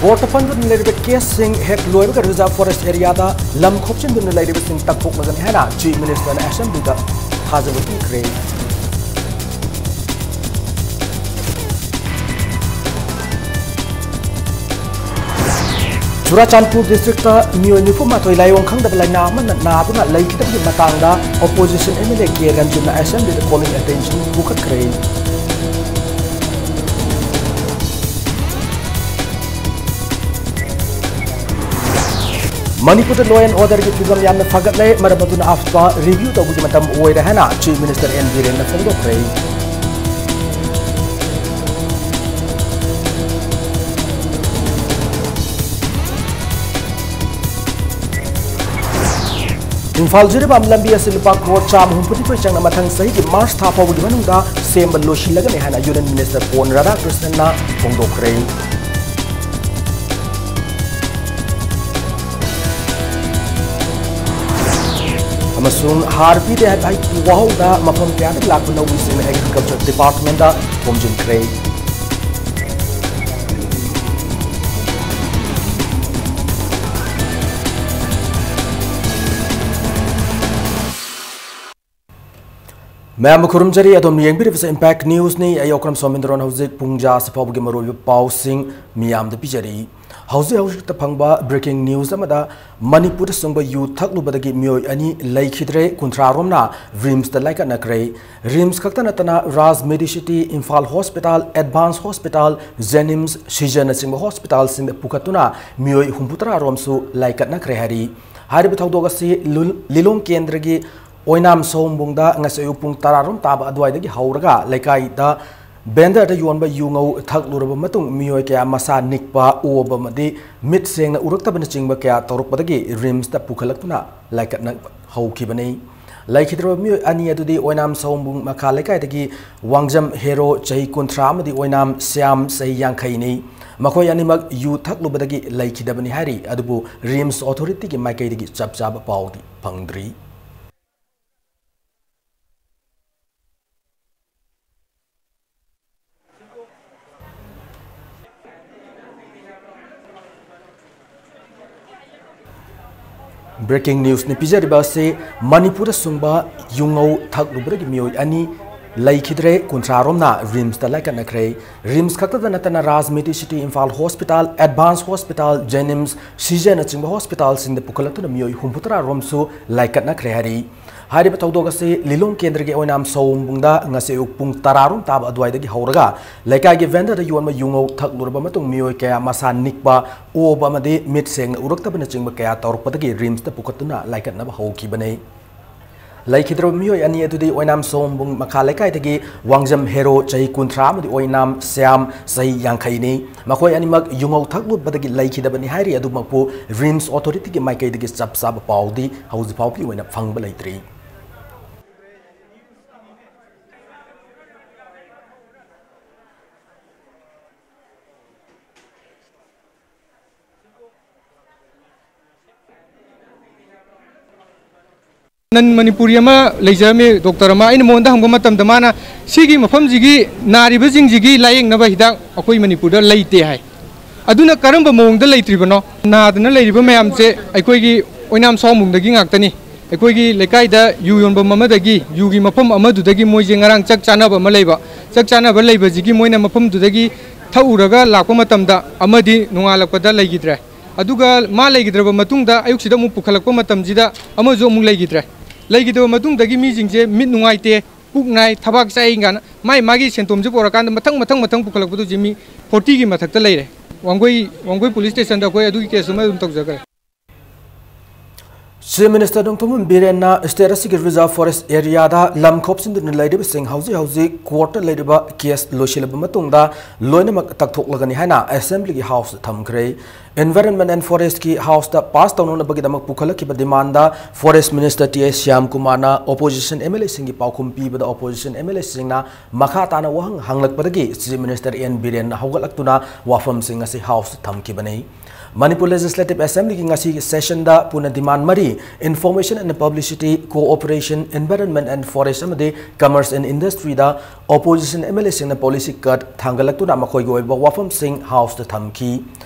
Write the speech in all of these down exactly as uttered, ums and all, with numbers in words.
ꯀꯣꯔꯠꯇ ꯄꯟꯗꯨꯅ ꯂꯩꯔꯤꯕ ꯀꯦꯁꯁꯤꯡ ꯍꯦꯛ ꯂꯣꯏꯕꯒ ꯔꯤꯖꯥꯔꯚ ꯐꯣꯔꯦꯁ꯭ꯠ ꯑꯦꯔꯤꯌꯥꯗ ꯂꯝ ꯈꯣꯞꯆꯤꯟꯗꯨꯅ ꯂꯩꯔꯤꯕꯁꯤꯡ ꯇꯛꯊꯣꯛꯂꯒꯅꯤ ꯍꯥꯏꯅ ꯆꯤꯐ ꯃꯤꯅꯤꯁꯇꯔꯅ ꯑꯦꯁꯦꯝꯕ꯭ꯂꯤꯗ ꯊꯥꯖꯕ ꯄꯤꯈ꯭ꯔꯦ꯫ ꯆꯨꯔꯥꯆꯥꯟꯄꯨꯔ ꯗꯤꯁꯇ꯭ꯔꯤꯛꯇ ꯃꯤꯑꯣꯏ ꯅꯤꯐꯨ ꯃꯥꯊꯣꯏ ꯂꯥꯏꯑꯣꯡ ꯈꯪꯗꯕ ꯂꯥꯏꯅꯥ ꯑꯃꯅ ꯅꯥꯗꯨꯅ ꯂꯩꯈꯤꯗꯕꯒꯤ ꯃꯇꯥꯡꯗ opposition M L A K ꯔꯟꯖꯤꯠꯅ ꯑꯦꯁꯦꯝꯕ꯭ꯂꯤꯗ ꯀꯣꯂꯤꯡ ꯑꯦꯇꯦꯟꯁꯟ ꯄꯨꯈꯠꯈ꯭ꯔꯦ꯫ ꯃꯅꯤꯄꯨꯔꯗ law and orderꯒꯤ ꯐꯤꯕꯝ ꯌꯥꯝꯅ ꯐꯒꯠꯂꯦ, ꯃꯔꯝ ꯑꯗꯨꯅ ꯑꯐꯕ ꯔꯤꯚ꯭ꯌꯨ ꯇꯧꯕꯒꯤ ꯃꯇꯝ ꯑꯣꯏꯔꯦ ꯍꯥꯏꯅ ꯆꯤꯐ ꯃꯤꯅꯤꯁꯇꯔ ꯑꯦꯟ ꯕꯤꯔꯦꯟꯅ ꯐꯣꯡꯗꯣꯛꯈ꯭ꯔꯦ꯫ ꯏꯝꯐꯥꯜ ꯖꯤꯔꯤꯕꯥꯝ ꯂꯝꯕꯤ ꯑꯁꯤ ꯂꯨꯄꯥ ꯀ꯭ꯔꯣꯔ ꯆꯥꯝꯃ ꯍꯨꯝꯐꯨꯅꯤꯊꯣꯏ ꯆꯪꯅ ꯃꯊꯪ ꯆꯍꯤꯒꯤ ꯃꯥꯔꯆ ꯊꯥ ꯐꯥꯎꯕꯒꯤ ꯃꯅꯨꯡꯗ ꯁꯦꯝꯕ ꯂꯣꯏꯁꯤꯜꯂꯒꯅꯤ ꯍꯥꯏꯅ ꯌꯨꯅꯤꯌꯟ ꯃꯤꯅꯤꯁꯇꯔ ꯄꯣꯟ ꯔꯥꯙꯥꯀ꯭ꯔꯤꯁꯅꯟꯅ ꯐꯣꯡꯗꯣꯛꯈ꯭ꯔꯦ꯫ ꯑꯃꯁꯨꯡ ꯍꯥꯔ ꯄꯤꯗꯦ ꯍꯥꯏꯕ ꯍꯥꯏꯈꯤꯕꯒꯤ ꯋꯥꯍꯧꯗ ꯃꯐꯝ ꯀꯌꯥꯗꯒꯤ ꯂꯥꯛꯄ ꯂꯧꯃꯤꯁꯤꯡꯅ ꯑꯦꯒ꯭ꯔꯤꯀꯜꯆꯔ ꯗꯤꯄꯥꯔꯠꯃꯦꯟꯗ ꯊꯣꯝꯖꯤꯟꯈ꯭ꯔꯦ꯫ ꯃꯌꯥꯝꯕꯨ ꯈꯨꯔꯨꯝꯖꯔꯤ꯫ ꯑꯗꯣꯝꯅ ꯌꯦꯡꯕꯤꯔꯤꯕꯁꯤ ꯏꯝꯄꯦꯛ ꯅ꯭ꯌꯨꯁꯅꯤ꯫ ꯑꯩ ꯑꯣꯀ꯭ꯔꯝ ꯁꯣꯃꯦꯟꯗ꯭ꯔꯣꯟ꯫ ꯍꯧꯖꯤꯛ ꯄꯨꯡ ꯖꯥ ꯑꯁꯤ ꯐꯥꯎꯕꯒꯤ ꯃꯔꯨꯑꯣꯏꯕ ꯄꯥꯎꯁꯤꯡ ꯃꯤꯌꯥꯝꯗ ꯄꯤꯖꯔꯤ꯫ ꯍꯧꯖꯤꯛ ꯍꯧꯖꯤꯛꯇ ꯐꯪꯕ ꯕ꯭ꯔꯦꯀꯤꯡ ꯅ꯭ꯌꯨꯁ ꯑꯃꯗ, ꯃꯅꯤꯄꯨꯔꯗ ꯁꯨꯡꯕ ꯌꯨ ꯊꯛꯂꯨꯕꯗꯒꯤ ꯃꯤꯑꯣꯏ ꯑꯅꯤ ꯂꯩꯈꯤꯗ꯭ꯔꯦ, ꯀꯨꯟꯊ꯭ꯔꯥ ꯔꯣꯝꯅ ꯔꯤꯝꯁꯇ ꯂꯥꯏꯀꯠꯅꯈ꯭ꯔꯦ꯫ ꯔꯤꯝꯁ ꯈꯛꯇ ꯅꯠꯇꯅ ꯔꯥꯖ Medicity, Imphal hospital, advance hospital, ꯖꯦꯅꯤꯝꯁ, ꯁꯤꯖꯟꯅꯆꯤꯡꯕ ꯍꯣꯁꯄꯤꯇꯥꯜꯁꯤꯡꯗ ꯄꯨꯈꯠꯇꯨꯅ ꯃꯤꯑꯣꯏ ꯍꯨꯝꯐꯨꯇꯔꯥ ꯔꯣꯝꯁꯨ ꯂꯥꯏꯀꯠꯅꯈ꯭ꯔꯦ ꯍꯥꯏꯔꯤ꯫ ꯍꯥꯏꯔꯤꯕ ꯊꯧꯗꯣꯛ ꯑꯁꯤ ꯂꯨ-, ꯂꯤꯂꯣꯡ ꯀꯦꯟꯗ꯭ꯔꯒꯤ ꯑꯣꯏꯅꯥꯝ ꯁꯑꯣꯝꯕꯨꯡꯗ ꯉꯁꯤ ꯑꯌꯨꯛ ꯄꯨꯡ ꯇꯔꯥ ꯔꯣꯝ ꯇꯥꯕ ꯑꯗꯨꯋꯥꯏꯗꯒꯤ ꯍꯧꯔꯒ ꯂꯩꯀꯥꯏꯗ ꯕꯦꯟꯗꯔꯗ ꯌꯣꯟꯕ ꯌꯨ ꯉꯧ ꯊꯛꯂꯨꯔꯕ ꯃꯇꯨꯡ ꯃꯤꯑꯣꯏ ꯀꯌꯥ ꯃꯁꯥ ꯅꯤꯛꯄ, ꯑꯣꯕ ꯑꯃꯗꯤ ꯃꯤꯠ ꯁꯦꯡꯅ ꯎꯔꯛꯇꯕꯅꯆꯤꯡꯕ ꯀꯌꯥ ꯇꯧꯔꯛꯄꯗꯒꯤ ꯔꯤꯝꯁꯇ ꯄꯨꯈꯠꯂꯛꯇꯨꯅ ꯂꯥꯏꯀꯠꯅ ꯍꯧꯈꯤꯕꯅꯤ꯫ ꯂꯩꯈꯤꯗ꯭ꯔꯕ ꯃꯤꯑꯣꯏ ꯑꯅꯤ ꯑꯗꯨꯗꯤ ꯑꯣꯏꯅꯥꯝ ꯁꯑꯣꯝꯕꯨꯡ ꯃꯈꯥ ꯂꯩꯀꯥꯏꯗꯒꯤ ꯋꯥꯡꯖꯝ ꯍꯦꯔꯣ ꯆꯍꯤ ꯀꯨꯟꯊ꯭ꯔꯥ ꯑꯃꯗꯤ ꯑꯣꯏꯅꯥꯝ ꯁ꯭ꯌꯥꯝ ꯆꯍꯤ ꯌꯥꯡꯈꯩꯅꯤ꯫ ꯃꯈꯣꯏ ꯑꯅꯤꯃꯛ ꯌꯨ ꯊꯛꯂꯨꯕꯗꯒꯤ ꯂꯩꯈꯤꯗꯕꯅꯤ ꯍꯥꯏꯔꯤ, ꯑꯗꯨꯕꯨ ꯔꯤꯝꯁ ꯑꯣꯊꯣꯔꯤꯇꯤꯒꯤ ꯃꯥꯏꯀꯩꯗꯒꯤ ꯆꯞ ꯆꯥꯕ ꯄꯥꯎꯗꯤ ꯐꯪꯗ꯭ꯔꯤ꯫ Breaking newsꯅ ꯄꯤꯖꯔꯤꯕ ꯑꯁꯤ ꯃꯅꯤꯄꯨꯔꯗ ꯁꯨꯡꯕ ꯌꯨꯉꯧ ꯊꯛꯂꯨꯕꯗꯒꯤ ꯃꯤꯑꯣꯏ ꯑꯅꯤ ꯂꯩꯈꯤꯗ꯭ꯔꯦ, ꯀꯨꯟꯊ꯭ꯔꯥ ꯔꯣꯝꯅ RIMSꯇ ꯂꯥꯏꯀꯠꯅꯈ꯭ꯔꯦ꯫ RIMS ꯈꯛꯇꯗ ꯅꯠꯇꯅ Raj Medi city, Imphal hospital, advance hospital, JNIMS, ꯁꯤꯖꯅꯆꯤꯡꯕ ꯍꯣꯁꯄꯤꯇꯥꯜꯁꯤꯡꯗ ꯄꯨꯈꯠꯂꯛꯇꯨꯅ ꯃꯤꯑꯣꯏ ꯍꯨꯝꯐꯨꯇꯔꯥ ꯔꯣꯝꯁꯨ ꯂꯥꯏꯀꯠꯅꯈ꯭ꯔꯦ ꯍꯥꯏꯔꯤ꯫ ꯍꯥꯏꯔꯤꯕ ꯊꯧꯗꯣꯛ ꯑꯁꯤ ꯂꯤꯂꯣꯡ ꯀꯦꯟꯗ꯭ꯔꯒꯤ ꯑꯣꯏꯅꯥꯝ ꯁꯑꯣꯝꯕꯨꯡꯗ ꯉꯁꯤ ꯑꯌꯨꯛ ꯄꯨꯡ ꯇꯔꯥ ꯔꯣꯝ ꯇꯥꯕ ꯑꯗꯨꯋꯥꯏꯗꯒꯤ ꯍꯧꯔꯒ ꯂꯩꯀꯥꯏꯒꯤ vendorꯗ ꯌꯣꯟꯕ ꯌꯨꯉꯧ ꯊꯛꯂꯨꯔꯕ ꯃꯇꯨꯡ ꯃꯤꯑꯣꯏ ꯀꯌꯥ ꯃꯁꯥ ꯅꯤꯛꯄ, ꯑꯣꯕ ꯑꯃꯗꯤ ꯃꯤꯠ ꯁꯦꯡꯅ ꯎꯔꯛꯇꯕꯅꯆꯤꯡꯕ ꯀꯌꯥ ꯇꯧꯔꯛꯄꯗꯒꯤ RIMSꯇ ꯄꯨꯈꯠꯇꯨꯅ ꯂꯥꯏꯀꯠꯅꯕ ꯍꯧꯈꯤꯕꯅꯤ꯫ ꯂꯩꯈꯤꯗ꯭ꯔꯕ ꯃꯤꯑꯣꯏ ꯑꯅꯤ ꯑꯗꯨꯗꯤ ꯑꯣꯏꯅꯥꯝ ꯁꯑꯣꯝꯕꯨꯡ ꯃꯈꯥ ꯂꯩꯀꯥꯏꯗꯒꯤ ꯋꯥꯡꯖꯝ ꯍꯦꯔꯣ, ꯆꯍꯤ ꯀꯨꯟꯊ꯭ꯔꯥ, ꯑꯃꯗꯤ ꯑꯣꯏꯅꯥꯝ ꯁ꯭ꯌꯥꯝ, ꯆꯍꯤ ꯌꯥꯡꯈꯩꯅꯤ꯫ ꯃꯈꯣꯏ ꯑꯅꯤꯃꯛ ꯌꯨꯉꯧ ꯊꯛꯂꯨꯕꯗꯒꯤ ꯂꯩꯈꯤꯗꯕꯅꯤ ꯍꯥꯏꯔꯤ꯫ ꯑꯗꯨꯃꯛꯄꯨ RIMS authorityꯒꯤ ꯃꯥꯏꯀꯩꯗꯒꯤ ꯆꯞ ꯆꯥꯕ ꯄꯥꯎꯗꯤ ꯍꯧꯖꯤꯛ ꯐꯥꯎꯕꯒꯤ ꯑꯣꯏꯅ ꯐꯪꯕ ꯂꯩꯇ꯭ꯔꯤ꯫ ꯅꯟ ꯃꯅꯤꯄꯨꯔꯤ ꯑꯃ ꯂꯩꯖꯔꯝꯃꯤ, ꯗꯣꯛꯇꯔ ꯑꯃ꯫ ꯑꯩꯅ ꯃꯉꯣꯟꯗ ꯍꯪꯕ ꯃꯇꯝꯗ ꯃꯥꯅ ꯁꯤꯒꯤ ꯃꯐꯝꯁꯤꯒꯤ ꯅꯥꯔꯤꯕꯁꯤꯡꯁꯤꯒꯤ ꯂꯥꯌꯦꯡꯅꯕ ꯍꯤꯗꯥꯛ ꯑꯩꯈꯣꯏ ꯃꯅꯤꯄꯨꯔꯗ ꯂꯩꯇꯦ ꯍꯥꯏ꯫ ꯑꯗꯨꯅ ꯀꯔꯝꯕ ꯃꯑꯣꯡꯗ ꯂꯩꯇ꯭ꯔꯤꯕꯅꯣ? ꯅꯥꯗꯅ ꯂꯩꯔꯤꯕ ꯃꯌꯥꯝꯁꯦ ꯑꯩꯈꯣꯏꯒꯤ ꯑꯣꯏꯅꯥꯝ ꯁꯑꯣꯝꯕꯨꯡꯗꯒꯤ ꯉꯥꯛꯇꯅꯤ꯫ ꯑꯩꯈꯣꯏꯒꯤ ꯂꯩꯀꯥꯏꯗ ꯌꯨ ꯌꯣꯟꯐꯝ ꯑꯃꯗꯒꯤ, ꯌꯨꯒꯤ ꯃꯐꯝ ꯑꯃꯗꯨꯗꯒꯤ ꯃꯣꯏꯁꯦ ꯉꯔꯥꯡ ꯆꯥꯛ ꯆꯥꯅꯕ ꯑꯃ ꯂꯩꯕ꯫ ꯆꯥꯛ ꯆꯥꯅꯕ ꯂꯩꯕꯁꯤꯒꯤ ꯃꯣꯏꯅ ꯃꯐꯝꯗꯨꯗꯒꯤ ꯊꯛꯎꯔꯒ ꯂꯥꯛꯄ ꯃꯇꯝꯗ ꯑꯃꯗꯤ ꯅꯣꯡꯉꯥꯜꯂꯛꯄꯗ ꯂꯩꯈꯤꯗ꯭ꯔꯦ꯫ ꯑꯗꯨꯒ ꯃꯥ ꯂꯩꯈꯤꯗ꯭ꯔꯕ ꯃꯇꯨꯡꯗ ꯑꯌꯨꯛꯁꯤꯗ ꯑꯃꯨꯛ ꯄꯨꯈꯠꯂꯛꯄ ꯃꯇꯝꯁꯤꯗ ꯑꯃꯁꯨ ꯑꯃꯨꯛ ꯂꯩꯈꯤꯗ꯭ꯔꯦ꯫ ꯂꯩꯈꯤꯗ꯭ꯔꯕ ꯃꯇꯨꯡꯗꯒꯤ ꯃꯤꯁꯤꯡꯁꯦ ꯃꯤꯠ ꯅꯨꯡꯉꯥꯏꯇꯦ, ꯄꯨꯛ ꯅꯥꯏ, ꯊꯕꯥꯛ ꯆꯥꯏ ꯀꯥꯏꯅ ꯃꯥꯏ ꯃꯥꯒꯤ ꯁꯦꯟꯇꯣꯝꯁꯦ ꯄꯨꯔꯛꯀꯥꯟꯗ ꯃꯊꯪ ꯃꯊꯪ ꯃꯊꯪ ꯄꯨꯈꯠꯂꯛꯄꯗ ꯍꯧꯖꯤꯛ ꯃꯤ fortyꯒꯤ ꯃꯊꯛꯇ ꯂꯩꯔꯦ꯫ ꯋꯥꯡꯒꯣꯏ, ꯋꯥꯡꯒꯣꯏ police stationꯗ ꯑꯩꯈꯣꯏ ꯑꯗꯨꯒꯤ case ꯑꯃ ꯑꯗꯨꯝ ꯇꯧꯖꯈ꯭ꯔꯦ꯫ Chief Minister ꯅꯣꯡꯊꯣꯝꯕꯝ ꯕꯤꯔꯦꯟꯅ state ꯑꯁꯤꯒꯤ reserve forest areaꯗ ꯂꯝ ꯈꯣꯞꯆꯤꯟꯗꯨꯅ ꯂꯩꯔꯤꯕꯁꯤꯡ ꯍꯧꯖꯤꯛ ꯍꯧꯖꯤꯛ courtꯇ ꯂꯩꯔꯤꯕ case ꯂꯣꯏꯁꯤꯜꯂꯕ ꯃꯇꯨꯡꯗ ꯂꯣꯏꯅꯃꯛ ꯇꯛꯊꯣꯛꯂꯒꯅꯤ ꯍꯥꯏꯅ Assemblyꯒꯤ Houseꯇ ꯊꯝꯈ꯭ꯔꯦ꯫ Environment and Forestꯀꯤ Houseꯇ pass ꯇꯧꯅꯅꯕꯒꯤꯗꯃꯛ ꯄꯨꯈꯠꯂꯛꯈꯤꯕ demandꯗ Forest Minister ꯇꯤ ꯑꯥꯏ ꯁ꯭ꯌꯥꯝꯀꯨꯃꯥꯔꯅ opposition MLAꯁꯤꯡꯒꯤ ꯄꯥꯎꯈꯨꯝ ꯄꯤꯕꯗ opposition MLAꯁꯤꯡꯅ ꯃꯈꯥ ꯇꯥꯅ ꯋꯥꯍꯪ ꯍꯪꯂꯛꯄꯗꯒꯤ Chief Minister ꯑꯦꯟ ꯕꯤꯔꯦꯟꯅ ꯍꯧꯒꯠꯂꯛꯇꯨꯅ ꯋꯥꯐꯝꯁꯤꯡ ꯑꯁꯤ Houseꯇ ꯊꯝꯈꯤꯕꯅꯤ꯫ ꯃꯅꯤꯄꯨꯔ Legislative Assemblyꯒꯤ ꯉꯁꯤꯒꯤ sessionꯗ ꯄꯨꯟꯅ demand ꯃꯔꯤ, Information and Publicity, Cooperation, Environment and Forest ꯑꯃꯗꯤ Commerce and Industryꯗ opposition MLAꯁꯤꯡꯅ policy cut ꯊꯥꯡꯒꯠꯂꯛꯇꯨꯅ ꯃꯈꯣꯏꯒꯤ ꯑꯣꯏꯕ ꯋꯥꯐꯝꯁꯤꯡ Houseꯇ ꯊꯝꯈꯤ꯫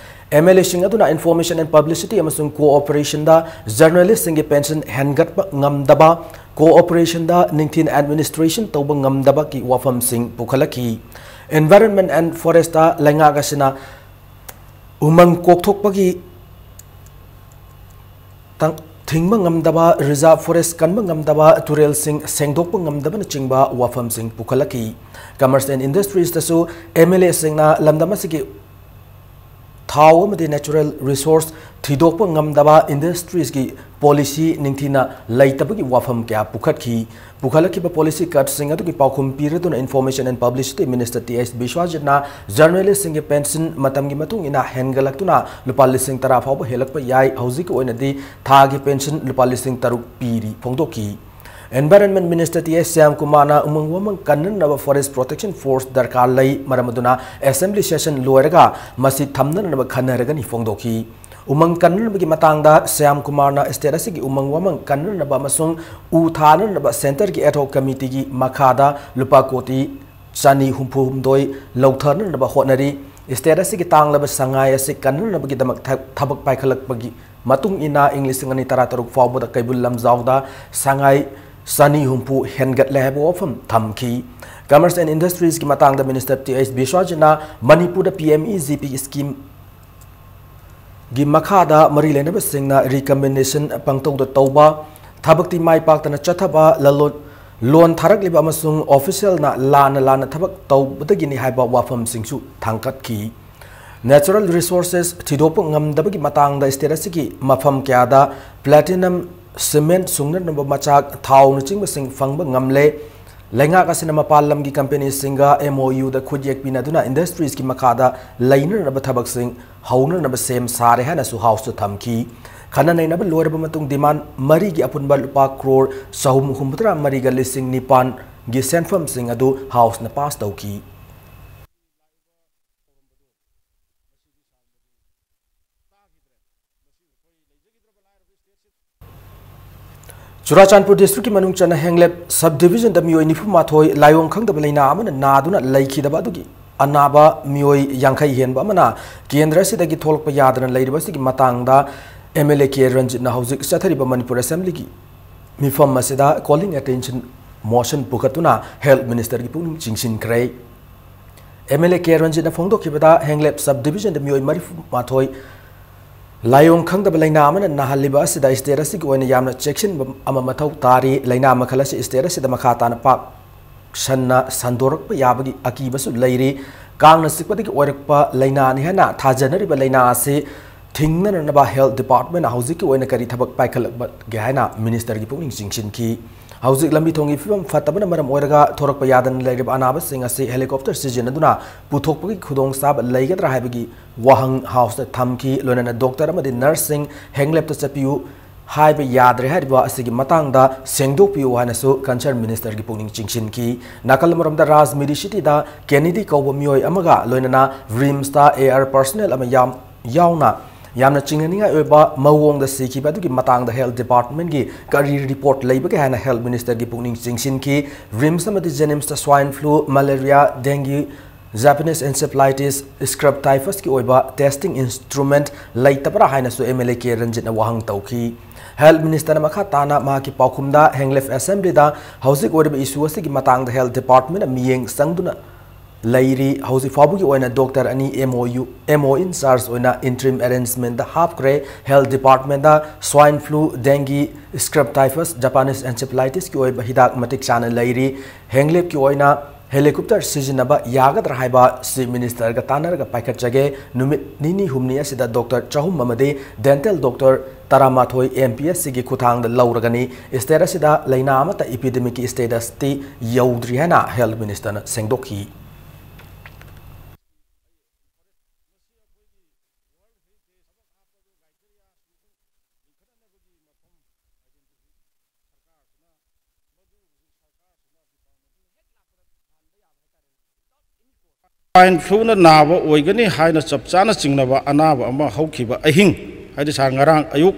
MLAꯁꯤꯡ ꯑꯗꯨꯅ information and publicity ꯑꯃꯁꯨꯡ cooperation ꯗ journalist ꯁꯤꯡꯒꯤ pension ꯍꯦꯟꯒꯠꯄ ꯉꯝꯗꯕ, cooperation ꯗ ꯅꯤꯡꯊꯤꯅ administration ꯇꯧꯕ ꯉꯝꯗꯕꯒꯤ ꯋꯥꯐꯝꯁꯤꯡ ꯄꯨꯈꯠꯂꯛꯈꯤ꯫ Environment and Forest ꯇ ꯂꯩꯉꯥꯛ ꯑꯁꯤꯅ ꯎꯃꯪ ꯀꯣꯛꯊꯣꯛꯄꯒꯤ ꯇꯪ-, ꯊꯤꯡꯕ ꯉꯝꯗꯕ, reserve forest ꯀꯟꯕ ꯉꯝꯗꯕ, ꯇꯨꯔꯦꯜꯁꯤꯡ ꯁꯦꯡꯗꯣꯛꯄ ꯉꯝꯗꯕꯅꯆꯤꯡꯕ ꯋꯥꯐꯝꯁꯤꯡ ꯄꯨꯈꯠꯂꯛꯈꯤ꯫ Commerce and Industries ꯇꯁꯨ MLAꯁꯤꯡꯅ ꯂꯝꯗꯝ ꯑꯁꯤꯒꯤ ꯊꯥꯎ ꯑꯃꯗꯤ natural resource ꯊꯤꯗꯣꯛꯄ ꯉꯝꯗꯕ, industries ꯀꯤ policy ꯅꯤꯡꯊꯤꯅ ꯂꯩꯇꯕꯒꯤ ꯋꯥꯐꯝ ꯀꯌꯥ ꯄꯨꯈꯠꯈꯤ꯫ ꯄꯨꯈꯠꯂꯛꯈꯤꯕ policy cut ꯁꯤꯡ ꯑꯗꯨꯒꯤ ꯄꯥꯎꯈꯨꯝ ꯄꯤꯔꯗꯨꯅ Information and Publicity Minister T H ꯕꯤꯁ꯭ꯋꯖꯤꯠꯅ journalist ꯁꯤꯡꯒꯤ pension ꯃꯇꯝꯒꯤ ꯃꯇꯨꯡ ꯏꯟꯅ ꯍꯦꯟꯒꯠꯂꯛꯇꯨꯅ ꯂꯨꯄꯥ ꯂꯤꯁꯤꯡ ꯇꯔꯥ ꯐꯥꯎꯕ ꯍꯦꯜꯂꯛꯄ ꯌꯥꯏ, ꯍꯧꯖꯤꯛꯀꯤ ꯑꯣꯏꯅꯗꯤ ꯊꯥꯒꯤ pension ꯂꯨꯄꯥ ꯂꯤꯁꯤꯡ ꯇꯔꯨꯛ ꯄꯤꯔꯤ ꯐꯣꯡꯗꯣꯛꯈꯤ꯫ Environment Minister ꯇꯤ ꯑꯩꯆ ꯁ꯭ꯌꯥꯝꯀꯨꯃꯥꯔꯅ ꯎꯃꯪ ꯋꯥꯃꯪ ꯀꯟꯅꯅꯕ Forest Protection Force ꯗꯔꯀꯥꯔ ꯂꯩ, ꯃꯔꯝ ꯑꯗꯨꯅ assembly session ꯂꯣꯏꯔꯒ ꯃꯁꯤ ꯊꯝꯅꯅꯕ ꯈꯟꯅꯔꯒꯅꯤ ꯐꯣꯡꯗꯣꯛꯈꯤ꯫ ꯎꯃꯪ ꯀꯟꯅꯅꯕꯒꯤ ꯃꯇꯥꯡꯗ ꯁ꯭ꯌꯥꯝꯀꯨꯃꯥꯔꯅ state ꯑꯁꯤꯒꯤ ꯎꯃꯪ ꯋꯥꯃꯪ ꯀꯟꯅꯅꯕ ꯑꯃꯁꯨꯡ ꯎ ꯊꯥꯅꯅꯕ centre ꯒꯤ ad hoc committee ꯒꯤ ꯃꯈꯥꯗ ꯂꯨꯄꯥ ꯀꯣꯇꯤ ꯆꯅꯤ ꯍꯨꯝꯐꯨ ꯍꯨꯝꯗꯣꯏ ꯂꯧꯊꯅꯅꯕ ꯍꯣꯠꯅꯔꯤ꯫ State ꯑꯁꯤꯒꯤ ꯇꯥꯡꯂꯕ ꯁꯉꯥꯏ ꯑꯁꯤ ꯀꯟꯅꯅꯕꯒꯤꯗꯃꯛ ꯊ-, ꯊꯕꯛ ꯄꯥꯏꯈꯠꯂꯛꯄꯒꯤ ꯃꯇꯨꯡ ꯏꯟꯅ ꯏꯪ ꯂꯤꯁꯤꯡ ꯑꯅꯤ ꯇꯔꯥ ꯇꯔꯨꯛ ꯐꯥꯎꯕꯗ ꯀꯩꯕꯨꯜ ꯂꯝꯖꯥꯎꯗ ꯁꯉꯥꯏ ꯆꯅꯤ ꯍꯨꯝꯐꯨ ꯍꯦꯟꯒꯠꯂꯦ ꯍꯥꯏꯕ ꯋꯥꯐꯝ ꯊꯝꯈꯤ꯫ Commerce and Industries ꯀꯤ ꯃꯇꯥꯡꯗ Minister ꯇꯤ ꯑꯩꯆ ꯕꯤꯁ꯭ꯋꯖꯤꯠꯅ ꯃꯅꯤꯄꯨꯔꯗ P M E G P scheme ꯒꯤ ꯃꯈꯥꯗ ꯃꯔꯤ ꯂꯩꯅꯕꯁꯤꯡꯅ recommendation ꯄꯪꯇꯧꯗ ꯇꯧꯕ, ꯊꯕꯛꯇꯤ ꯃꯥꯏ ꯄꯥꯛꯇꯅ ꯆꯠꯊꯕ, ꯂꯂꯣꯟ, ꯂꯣꯟ ꯊꯥꯔꯛꯂꯤꯕ ꯑꯃꯁꯨꯡ official ꯅ ꯂꯥꯟꯅ ꯂꯥꯟꯅ ꯊꯕꯛ ꯇꯧꯕꯗꯒꯤꯅꯤ ꯍꯥꯏꯕ ꯋꯥꯐꯝꯁꯤꯡꯁꯨ ꯊꯥꯡꯒꯠꯈꯤ꯫ Natural resources ꯊꯤꯗꯣꯛꯄ ꯉꯝꯗꯕꯒꯤ ꯃꯇꯥꯡꯗ state ꯑꯁꯤꯒꯤ ꯃꯐꯝ ꯀꯌꯥꯗ platinum, cement ꯁꯨꯡꯅꯅꯕ ꯃꯆꯥꯛ, ꯊꯥꯎꯅꯆꯤꯡꯕꯁꯤꯡ ꯐꯪꯕ ꯉꯝꯂꯦ꯫ ꯂꯩꯉꯥꯛ ꯑꯁꯤꯅ ꯃꯄꯥꯟ ꯂꯝꯒꯤ company ꯁꯤꯡꯒ M O U ꯗ ꯈꯨꯠꯌꯦꯛ ꯄꯤꯅꯗꯨꯅ industries ꯀꯤ ꯃꯈꯥꯗ ꯂꯩꯅꯅꯕ ꯊꯕꯛꯁꯤꯡ ꯍꯧꯅꯅꯕ ꯁꯦꯝ ꯁꯥꯔꯦ ꯍꯥꯏꯅꯁꯨ House ꯇ ꯊꯝꯈꯤ꯫ ꯈꯟꯅ ꯅꯩꯅꯕ ꯂꯣꯏꯔꯕ ꯃꯇꯨꯡ demand ꯃꯔꯤꯒꯤ ꯑꯄꯨꯟꯕ ꯂꯨꯄꯥ ꯀ꯭ꯔꯣꯔ ꯆꯍꯨꯝ ꯍꯨꯝꯐꯨꯇꯔꯥ ꯃꯔꯤꯒ ꯂꯤꯁꯤꯡ ꯅꯤꯄꯥꯟꯒꯤ ꯁꯦꯟꯐꯝꯁꯤꯡ ꯑꯗꯨ House ꯅ pass ꯇꯧꯈꯤ꯫ ꯆꯨꯔꯥꯆꯥꯟꯄꯨꯔ district ꯀꯤ ꯃꯅꯨꯡ ꯆꯟꯅ ꯍꯦꯡꯂꯦꯞ sub division ꯗ ꯃꯤꯑꯣꯏ ꯅꯤꯐꯨ ꯃꯥꯊꯣꯏ ꯂꯥꯏꯑꯣꯡ ꯈꯪꯗꯕ ꯂꯩꯅꯥ ꯑꯃꯅ ꯅꯥꯗꯨꯅ ꯂꯩꯈꯤꯗꯕ ꯑꯗꯨꯒꯤ ꯑꯅꯥꯕ ꯃꯤꯑꯣꯏ ꯌꯥꯡꯈꯩ ꯍꯦꯟꯕ ꯑꯃꯅ ꯀꯦꯟꯗ꯭ꯔ ꯑꯁꯤꯗꯒꯤ ꯊꯣꯛꯂꯛꯄ ꯌꯥꯗꯅ ꯂꯩꯔꯤꯕ ꯑꯁꯤꯒꯤ ꯃꯇꯥꯡꯗ MLA K Ranjitꯅ ꯍꯧꯖꯤꯛ ꯆꯠꯊꯔꯤꯕ ꯃꯅꯤꯄꯨꯔ Assemblyꯒꯤ ꯃꯤꯐꯝ ꯑꯁꯤꯗ Calling Attention Motion ꯄꯨꯈꯠꯇꯨꯅ Health Ministerꯒꯤ ꯄꯨꯛꯅꯤꯡ ꯆꯤꯡꯁꯤꯟꯈ꯭ꯔꯦ꯫ MLA K Ranjitꯅ ꯐꯣꯡꯗꯣꯛꯈꯤꯕꯗ, ꯍꯦꯡꯂꯦꯞ Sub Divisionꯗ ꯃꯤꯑꯣꯏ ꯃꯔꯤꯐꯨ ꯃꯥꯊꯣꯏ ꯂꯥꯏꯑꯣꯡ ꯈꯪꯗꯕ ꯂꯥꯏꯅꯥ ꯑꯃꯅ ꯅꯥꯍꯜꯂꯤꯕ ꯑꯁꯤꯗ state ꯑꯁꯤꯒꯤ ꯑꯣꯏꯅ ꯌꯥꯝꯅ ꯆꯦꯛꯁꯤꯟꯕ ꯑꯃ ꯃꯊꯧ ꯇꯥꯔꯤ꯫ ꯂꯥꯏꯅꯥ ꯃꯈꯜ ꯑꯁꯤ state ꯑꯁꯤꯗ ꯃꯈꯥ ꯇꯥꯅ ꯄꯥꯛ ꯁꯟꯅ ꯁꯟꯗꯣꯔꯛꯄ ꯌꯥꯕꯒꯤ ꯑꯀꯤꯕꯁꯨ ꯂꯩꯔꯤ꯫ ꯀꯥꯡꯅ ꯆꯤꯛꯄꯗꯒꯤ ꯑꯣꯏꯔꯛꯄ ꯂꯥꯏꯅꯥꯅꯤ ꯍꯥꯏꯅ ꯊꯥꯖꯅꯔꯤꯕ ꯂꯥꯏꯅꯥ ꯑꯁꯤ ꯊꯤꯡꯅꯅꯕ Health Departmentꯅ ꯍꯧꯖꯤꯛꯀꯤ ꯑꯣꯏꯅ ꯀꯔꯤ ꯊꯕꯛ ꯄꯥꯏꯈꯠꯂꯛꯄꯒꯦ ꯍꯥꯏꯅ Ministerꯒꯤ ꯄꯨꯛꯅꯤꯡ ꯆꯤꯡꯁꯤꯟꯈꯤ꯫ ꯍꯧꯖꯤꯛ ꯂꯝꯕꯤ ꯊꯣꯡꯒꯤ ꯐꯤꯕꯝ ꯐꯠꯇꯕꯅ ꯃꯔꯝ ꯑꯣꯏꯔꯒ ꯊꯣꯔꯛꯄ ꯌꯥꯗꯅ ꯂꯩꯔꯤꯕ ꯑꯅꯥꯕꯁꯤꯡ ꯑꯁꯤ helicopter ꯁꯤꯖꯤꯟꯅꯗꯨꯅ ꯄꯨꯊꯣꯛꯄꯒꯤ ꯈꯨꯗꯣꯡꯆꯥꯕ ꯂꯩꯒꯗ꯭ꯔꯥ ꯍꯥꯏꯕꯒꯤ ꯋꯥꯍꯪ Houseꯇ ꯊꯝꯈꯤ꯫ ꯂꯣꯏꯅꯅ doctor ꯑꯃꯗꯤ nurseꯁꯤꯡ ꯍꯦꯡꯂꯦꯞꯇ ꯆꯠꯄꯤꯌꯨ ꯍꯥꯏꯕ ꯌꯥꯗ꯭ꯔꯦ ꯍꯥꯏꯔꯤꯕ ꯑꯁꯤꯒꯤ ꯃꯇꯥꯡꯗ ꯁꯦꯡꯗꯣꯛꯄꯤꯌꯨ ꯍꯥꯏꯅꯁꯨ concerned ministerꯒꯤ ꯄꯨꯛꯅꯤꯡ ꯆꯤꯡꯁꯤꯟꯈꯤ꯫ ꯅꯥꯀꯜ ꯑꯃꯔꯣꯝꯗ, Raj Medicityꯗ Kennedy ꯀꯧꯕ ꯃꯤꯑꯣꯏ ꯑꯃꯒ ꯂꯣꯏꯅꯅ RIMSꯇ AR personnel ꯑꯃ ꯌꯥꯝ, ꯌꯥꯎꯅ ꯌꯥꯝꯅ ꯆꯤꯡꯅꯅꯤꯡꯉꯥꯏ ꯑꯣꯏꯕ ꯃꯑꯣꯡꯗ ꯁꯤꯈꯤꯕ ꯑꯗꯨꯒꯤ ꯃꯇꯥꯡꯗ Health Departmentꯒꯤ ꯀꯔꯤ report ꯂꯩꯕꯒꯦ ꯍꯥꯏꯅ Health Ministerꯒꯤ ꯄꯨꯛꯅꯤꯡ ꯆꯤꯡꯁꯤꯟꯈꯤ꯫ RIMS ꯑꯃꯗꯤ JNIMSꯇ swine flu, malaria, dengue, Japanese encephalitis, scrub typhusꯀꯤ ꯑꯣꯏꯕ testing instrument ꯂꯩꯇꯕ꯭ꯔꯥ ꯍꯥꯏꯅꯁꯨ MLA K Ranjitꯅ ꯋꯥꯍꯪ ꯇꯧꯈꯤ꯫ Health Ministerꯅ ꯃꯈꯥ ꯇꯥꯅ ꯃꯍꯥꯛꯀꯤ ꯄꯥꯎꯈꯨꯝꯗ, ꯍꯦꯡꯂꯦꯞ Assemblyꯗ ꯍꯧꯖꯤꯛ ꯑꯣꯏꯔꯤꯕ issue ꯑꯁꯤꯒꯤ ꯃꯇꯥꯡꯗ Health Departmentꯅ ꯃꯤꯠꯌꯦꯡ ꯆꯪꯗꯨꯅ ꯂꯩꯔꯤ꯫ ꯍꯧꯖꯤꯛ ꯐꯥꯎꯕꯒꯤ ꯑꯣꯏꯅ doctor ꯑꯅꯤ MOU, MO in charge ꯑꯣꯏꯅ interim arrangementꯗ ꯍꯥꯞꯈ꯭ꯔꯦ꯫ Health Departmentꯗ swine flu, dengue, scrub typhus, Japanese encephalitiskꯤ ꯑꯣꯏꯕ ꯍꯤꯗꯥꯛ ꯃꯇꯤꯛ ꯆꯥꯅ ꯂꯩꯔꯤ꯫ ꯍꯦꯡꯂꯦꯞꯀꯤ ꯑꯣꯏꯅ helicopter ꯁꯤꯖꯤꯟꯅꯕ ꯌꯥꯒꯗ꯭ꯔꯥ ꯍꯥꯏꯕ Chief Ministerꯒ ꯇꯥꯟꯅꯔꯒ ꯄꯥꯏꯈꯠꯆꯒꯦ꯫ ꯅꯨꯃꯤꯠ ꯅꯤꯅꯤ ꯍꯨꯝꯅꯤ ꯑꯁꯤꯗ doctor ꯆꯍꯨꯝ ꯑꯃꯗꯤ dental doctor ꯇꯔꯥꯃꯥꯊꯣꯏ MPSCꯒꯤ ꯈꯨꯠꯊꯥꯡꯗ ꯂꯧꯔꯒꯅꯤ꯫ State ꯑꯁꯤꯗ ꯂꯥꯏꯅꯥ ꯑꯃꯠꯇ epidemicꯀꯤ statusꯇꯤ ꯌꯧꯗ꯭ꯔꯤ ꯍꯥꯏꯅ Health Ministerꯅ ꯁꯦꯡꯗꯣꯛꯈꯤ꯫ Swine fluꯅ ꯅꯥꯕ ꯑꯣꯏꯒꯅꯤ ꯍꯥꯏꯅ ꯆꯞ ꯆꯥꯅ ꯆꯤꯡꯅꯕ ꯑꯅꯥꯕ ꯑꯃ ꯍꯧꯈꯤꯕ ꯑꯍꯤꯡ, ꯍꯥꯏꯗꯤ ꯁꯥꯔ ꯉꯔꯥꯡ ꯑꯌꯨꯛ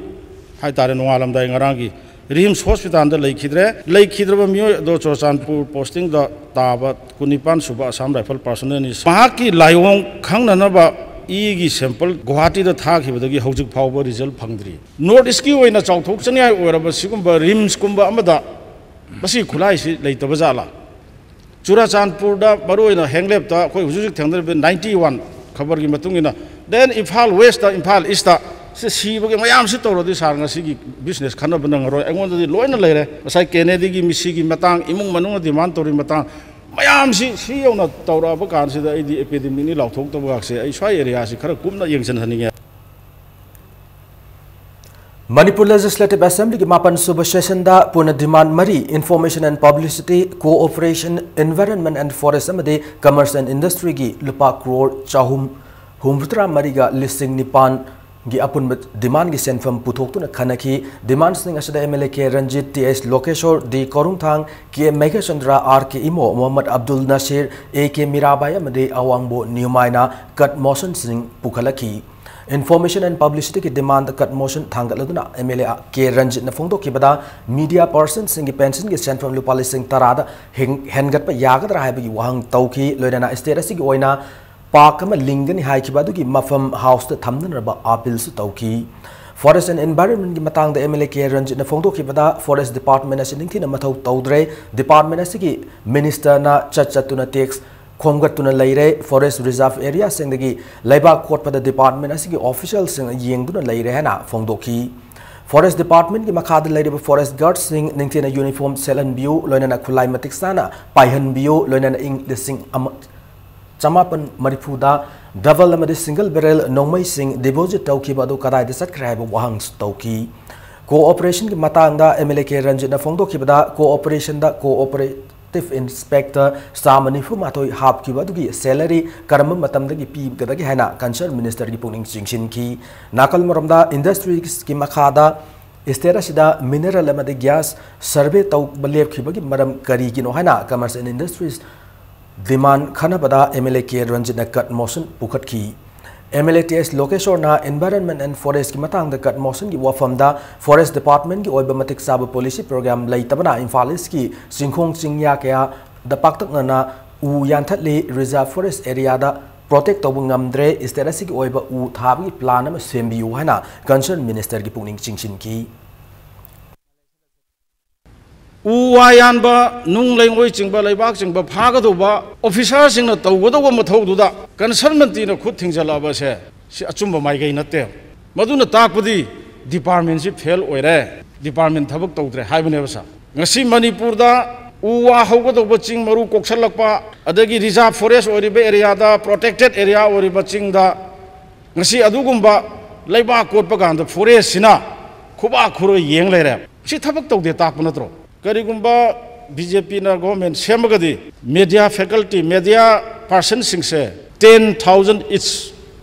ꯍꯥꯏꯇꯥꯔꯦ, ꯅꯣꯡꯉꯥꯜꯂꯝꯗꯥꯏ ꯉꯔꯥꯡꯒꯤ ꯔꯤꯝꯁ ꯍꯣꯁꯄꯤꯇꯥꯜꯗ ꯂꯩꯈꯤꯗ꯭ꯔꯦ꯫ ꯂꯩꯈꯤꯗ꯭ꯔꯕ ꯃꯤꯑꯣꯏ ꯑꯗꯣ ꯆꯨꯔꯆꯥꯟꯄꯨꯔ ꯄꯣꯁꯇꯤꯡꯗ ꯇꯥꯕ ꯀꯨꯟꯅꯤꯄꯥꯟ ꯁꯨꯕ ꯑꯁꯥꯝ ꯔꯥꯏꯐꯜ ꯄꯥꯔꯁꯣꯅꯦꯜꯅꯤ꯫ ꯃꯍꯥꯛꯀꯤ ꯂꯥꯏꯑꯣꯡ ꯈꯪꯅꯅꯕ ꯏꯒꯤ ꯁꯦꯝꯄꯜ ꯒꯨꯋꯥꯍꯥꯇꯤꯗ ꯊꯥꯈꯤꯕꯗꯒꯤ ꯍꯧꯖꯤꯛ ꯐꯥꯎꯕ ꯔꯤꯖꯜ ꯐꯪꯗ꯭ꯔꯤ꯫ ꯅꯣꯔꯠ ꯏꯁꯀꯤ ꯑꯣꯏꯅ ꯆꯥꯎꯊꯣꯛꯆꯅꯤꯡꯉꯥꯏ ꯑꯣꯏꯔꯕ ꯁꯤꯒꯨꯝꯕ ꯔꯤꯝꯁꯀꯨꯝꯕ ꯑꯃꯗ ꯃꯁꯤꯒꯤ ꯈꯨꯠꯂꯥꯏꯁꯤ ꯂꯩꯇꯕ ꯖꯥꯠꯂꯥ? ꯆꯨꯔꯥꯆꯥꯟꯄꯨꯔꯗ ꯃꯔꯨꯑꯣꯏꯅ ꯍꯦꯡꯂꯦꯞꯇ ꯑꯩꯈꯣꯏ ꯍꯧꯖꯤꯛ ꯍꯧꯖꯤꯛ ꯊꯦꯡꯅꯔꯤꯕ ꯅꯥꯏꯟꯇꯤ ꯋꯥꯟ ꯈꯕꯔꯒꯤ ꯃꯇꯨꯡ ꯏꯟꯅ, then Imphal west, Imphal east ꯁꯤ ꯁꯤꯕꯒꯤ ꯃꯌꯥꯝꯁꯤ ꯇꯧꯔꯗꯤ ꯁꯥꯔ ꯉꯁꯤꯒꯤ ꯕꯤꯖꯤꯅꯦꯁ ꯈꯟꯅꯕ ꯅꯪꯉꯔꯣꯏ꯫ ꯑꯩꯉꯣꯟꯗꯗꯤ ꯂꯣꯏꯅ ꯂꯩꯔꯦ꯫ ꯉꯁꯥꯏ ꯀꯦꯅꯦꯗꯤꯒꯤ ꯃꯤꯁꯤꯒꯤ ꯃꯇꯥꯡ, ꯏꯃꯨꯡ ꯃꯅꯨꯡꯅ ꯗꯤꯃꯥꯟ ꯇꯧꯔꯤ ꯃꯇꯥꯡ ꯃꯌꯥꯝꯁꯤ ꯁꯤ ꯌꯧꯅ ꯇꯧꯔꯛꯑꯕ ꯀꯥꯟꯁꯤꯗ ꯑꯩꯗꯤ ꯑꯦꯄꯤꯗꯦꯃꯤꯛꯅꯤ ꯂꯥꯎꯊꯣꯛꯇꯕꯒꯁꯦ ꯑꯩ ꯁ꯭ꯋꯥꯏ ꯑꯦꯔꯤꯌꯥꯁꯤ ꯈꯔ ꯀꯨꯞꯅ ꯌꯦꯡꯁꯤꯟꯍꯟꯅꯤꯡꯉꯦ꯫ ꯃꯅꯤꯄꯨꯔ ꯂꯦꯖꯤꯁꯂꯦꯇꯤꯚ ꯑꯦꯁꯦꯝꯕ꯭ꯂꯤꯒꯤ ꯃꯥꯄꯟ ꯁꯨꯕ ꯁꯦꯁꯟꯗ ꯄꯨꯟꯅ ꯗꯤꯃꯥꯟ ꯃꯔꯤ, Information and Publicity, Cooperation, Environment and Forest ꯑꯃꯗꯤ Commerce and Industryꯒꯤ ꯂꯨꯄꯥ ꯀ꯭ꯔꯣꯔ ꯆꯍꯨꯝ ꯍꯨꯝꯐꯨꯇꯔꯥ ꯃꯔꯤꯒ ꯂꯤꯁꯤꯡ ꯅꯤꯄꯥꯟꯒꯤ ꯑꯄꯨꯟꯕ ꯗꯤꯃꯥꯟꯒꯤ ꯁꯦꯟꯐꯝ ꯄꯨꯊꯣꯛꯇꯨꯅ ꯈꯟꯅꯈꯤ꯫ ꯗꯤꯃꯥꯟꯁꯤꯡ ꯑꯁꯤꯗ M L A K Ranjit, T H Lokeshwar, D Korungthang, K Meghachandra, R K Imo, Mohammad Abdul Nasir, A K Mirabai ꯑꯃꯗꯤ ꯑꯋꯥꯡꯕꯣ ꯅ꯭ꯌꯨꯃꯥꯏꯅ ꯀꯠ ꯃꯣꯁꯟꯁꯤꯡ ꯄꯨꯈꯠꯂꯛꯈꯤ꯫ Information and Publicityꯒꯤ ꯗꯤꯃꯥꯟꯗ ꯀꯠ ꯃꯣꯁꯟ ꯊꯥꯡꯒꯠꯂꯗꯨꯅ ꯑꯦꯝ ꯑꯦꯜ ꯑꯦ ꯀꯦ ꯔꯟꯖꯤꯠꯅ ꯐꯣꯡꯗꯣꯛꯈꯤꯕꯗ, ꯃꯤꯗꯤꯌꯥ ꯄꯔꯁꯟꯁꯤꯡꯒꯤ ꯄꯦꯟꯁꯟꯒꯤ ꯁꯦꯟꯐꯝ ꯂꯨꯄꯥ ꯂꯤꯁꯤꯡ ꯇꯔꯥꯗ ꯍꯦꯡ-, ꯍꯦꯟꯒꯠꯄ ꯌꯥꯒꯗ꯭ꯔꯥ ꯍꯥꯏꯕꯒꯤ ꯋꯥꯍꯪ ꯇꯧꯈꯤ꯫ ꯂꯣꯏꯅꯅ ꯁ꯭ꯇꯦꯠ ꯑꯁꯤꯒꯤ ꯑꯣꯏꯅ ꯄꯥꯔꯛ ꯑꯃ ꯂꯤꯡꯒꯅꯤ ꯍꯥꯏꯈꯤꯕ ꯑꯗꯨꯒꯤ ꯃꯐꯝ ꯍꯥꯎꯁꯇ ꯊꯝꯅꯅꯕ ꯑꯥꯄꯤꯜꯁꯨ ꯇꯧꯈꯤ꯫ Forest and Environmentꯒꯤ ꯃꯇꯥꯡꯗ ꯑꯦꯝ ꯑꯦꯜ ꯑꯦ ꯀꯦ ꯔꯟꯖꯤꯠꯅ ꯐꯣꯡꯗꯣꯛꯈꯤꯕꯗ, ꯐꯣꯔꯦꯁ ꯗꯤꯄꯥꯔꯠꯃꯦꯟ ꯑꯁꯤ ꯅꯤꯡꯊꯤꯅ ꯃꯊꯧ ꯇꯧꯗ꯭ꯔꯦ꯫ ꯗꯤꯄꯥꯔꯠꯃꯦꯟ ꯑꯁꯤꯒꯤ ꯃꯤꯅꯤꯁꯇꯔꯅ ꯆꯠ ꯆꯠꯇꯨꯅ ꯇꯦꯛꯁ ꯈꯣꯝꯒꯠꯇꯨꯅ ꯂꯩꯔꯦ꯫ ꯐꯣꯔꯦꯁ ꯔꯤꯖꯥꯔꯚ ꯑꯦꯔꯤꯌꯥꯁꯤꯡꯗꯒꯤ ꯂꯩꯕꯥꯛ ꯀꯣꯠꯄꯗ ꯗꯤꯄꯥꯔꯠꯃꯦꯟ ꯑꯁꯤꯒꯤ ꯑꯣꯐꯤꯁꯤꯌꯦꯜꯁꯤꯡꯅ ꯌꯦꯡꯗꯨꯅ ꯂꯩꯔꯦ ꯍꯥꯏꯅ ꯐꯣꯡꯗꯣꯛꯈꯤ꯫ ꯐꯣꯔꯦꯁ ꯗꯤꯄꯥꯔꯠꯃꯦꯟꯒꯤ ꯃꯈꯥꯗ ꯂꯩꯔꯤꯕ ꯐꯣꯔꯦꯁ ꯒꯥꯔꯗꯁꯤꯡ ꯅꯤꯡꯊꯤꯅ ꯌꯨꯅꯤꯐꯣꯔꯝ ꯁꯦꯠꯍꯟꯕꯤꯌꯨ, ꯂꯣꯏꯅꯅ ꯈꯨꯠꯂꯥꯏ ꯃꯇꯤꯛ ꯆꯥꯅ ꯄꯥꯏꯍꯟꯕꯤꯌꯨ, ꯂꯣꯏꯅꯅ ꯏꯪ ꯂꯤꯁꯤꯡ ꯑꯃ ꯆꯃꯥꯄꯟ ꯃꯔꯤꯐꯨꯗ ꯗꯕꯜ ꯑꯃꯗꯤ ꯁꯤꯡꯒꯜ ꯕꯦꯔꯦꯜ ꯅꯣꯡꯃꯩꯁꯤꯡ ꯗꯤꯄꯣꯖꯤꯠ ꯇꯧꯈꯤꯕ ꯑꯗꯨ ꯀꯗꯥꯏꯗ ꯆꯠꯈ꯭ꯔꯦ ꯍꯥꯏꯕ ꯋꯥꯍꯪꯁꯨ ꯇꯧꯈꯤ꯫ ꯀꯣꯑꯣꯄꯔꯦꯁꯟꯒꯤ ꯃꯇꯥꯡꯗ ꯑꯦꯝ ꯑꯦꯜ ꯑꯦ ꯀꯦ ꯔꯟꯖꯤꯠꯅ ꯐꯣꯡꯗꯣꯛꯈꯤꯕꯗ, ꯀꯣꯑꯣꯄꯔꯦꯁꯟꯗ ꯀꯣꯑꯣꯄꯔꯦ ꯇꯤꯞ ꯏꯟꯁꯄꯦꯛꯇꯔ ꯆꯥꯝꯃ ꯅꯤꯐꯨ ꯃꯥꯊꯣꯏ ꯍꯥꯞꯈꯤꯕ ꯑꯗꯨꯒꯤ ꯁꯦꯂꯔꯤ ꯀꯔꯝꯕ ꯃꯇꯝꯗꯒꯤ ꯄꯤꯒꯗꯒꯦ ꯍꯥꯏꯅ ꯀꯟꯁꯔꯟ ꯃꯤꯅꯤꯁꯇꯔꯒꯤ ꯄꯨꯛꯅꯤꯡ ꯆꯤꯡꯁꯤꯟꯈꯤ꯫ ꯅꯥꯀꯜ ꯑꯃꯔꯣꯝꯗ, ꯏꯟꯗꯁꯇ꯭ꯔꯤꯁꯀꯤ ꯃꯈꯥꯗ ꯁ꯭ꯇꯦꯠ ꯑꯁꯤꯗ ꯃꯤꯅꯔꯦꯜ ꯑꯃꯗꯤ ꯒ꯭ꯌꯥꯁ ꯁꯔꯚꯦ ꯇꯧꯕ ꯂꯦꯞꯈꯤꯕꯒꯤ ꯃꯔꯝ ꯀꯔꯤꯒꯤꯅꯣ ꯍꯥꯏꯅ ꯀꯃꯔꯁ ꯑꯦꯟ ꯏꯟꯗꯁꯇ꯭ꯔꯤꯁ ꯗꯤꯃꯥꯟ ꯈꯟꯅꯕꯗ ꯑꯦꯝ ꯑꯦꯜ ꯑꯦ ꯀꯦ ꯔꯟꯖꯤꯠꯅ ꯀꯠ ꯃꯣꯁꯟ ꯄꯨꯈꯠꯈꯤ꯫ MLA TS ꯂꯣꯀꯦꯁꯣꯔꯅ Environment and Forestꯀꯤ ꯃꯇꯥꯡꯗ cut motionꯒꯤ ꯋꯥꯐꯝꯗ Forest Departmentꯀꯤ ꯑꯣꯏꯕ ꯃꯇꯤꯛ ꯆꯥꯕ policy program ꯂꯩꯇꯕꯅ ꯏꯝꯐꯥꯜ Eastꯀꯤ ꯆꯤꯡꯈꯣꯡ ꯆꯤꯡꯌꯥ ꯀꯌꯥꯗ ꯄꯥꯛꯇꯛꯅꯅ ꯎ ꯌꯥꯟꯊꯠꯂꯤ, reserve forest areaꯗ protect ꯇꯧꯕ ꯉꯝꯗ꯭ꯔꯦ, state ꯑꯁꯤꯒꯤ ꯑꯣꯏꯕ ꯎ ꯊꯥꯕꯒꯤ plan ꯑꯃ ꯁꯦꯝꯕꯤꯌꯨ ꯍꯥꯏꯅ concerned ministerꯒꯤ ꯄꯨꯛꯅꯤꯡ ꯆꯤꯡꯁꯤꯟꯈꯤ꯫ ꯎ ꯋꯥ ꯌꯥꯟꯕ, ꯅꯨꯡ ꯂꯩꯉꯣꯏ ꯆꯤꯡꯕ, ꯂꯩꯕꯥꯛ ꯆꯤꯡꯕ ꯐꯥꯒꯗꯧꯕ officerꯁꯤꯡꯅ ꯇꯧꯒꯗꯧꯕ ꯃꯊꯧꯗꯨꯗ concerned ꯃꯟꯇ꯭ꯔꯤꯅ ꯈꯨꯠ ꯊꯤꯡꯖꯤꯜꯂꯛꯑꯕꯁꯦ ꯁꯤ ꯑꯆꯨꯝꯕ ꯃꯥꯏꯀꯩ ꯅꯠꯇꯦ꯫ ꯃꯗꯨꯅ ꯇꯥꯛꯄꯗꯤ departmentꯁꯤ fail ꯑꯣꯏꯔꯦ, department ꯊꯕꯛ ꯇꯧꯗ꯭ꯔꯦ ꯍꯥꯏꯕꯅꯦꯕ ꯁꯥꯔ꯫ ꯉꯁꯤ ꯃꯅꯤꯄꯨꯔꯗ ꯎ ꯋꯥ ꯍꯧꯒꯗꯧꯕ ꯆꯤꯡ ꯃꯔꯨ ꯀꯣꯛꯁꯜꯂꯛꯄ, ꯑꯗꯒꯤ reserve forest ꯑꯣꯏꯔꯤꯕ areaꯗ, protected area ꯑꯣꯏꯔꯤꯕ ꯆꯤꯡꯗ ꯉꯁꯤ ꯑꯗꯨꯒꯨꯝꯕ ꯂꯩꯕꯥꯛ ꯀꯣꯠꯄ ꯀꯥꯟꯗ forestꯁꯤꯅ ꯈꯨꯕꯥꯛ ꯈꯨꯔꯣꯏ ꯌꯦꯡ ꯂꯩꯔꯦ꯫ ꯁꯤ ꯊꯕꯛ ꯇꯧꯗꯦ ꯇꯥꯛꯄ ꯅꯠꯇ꯭ꯔꯣ? ꯀꯔꯤꯒꯨꯝꯕ BJPꯅ government ꯁꯦꯝꯃꯒꯗꯤ media faculty, media personꯁꯤꯡꯁꯦ ten thousand each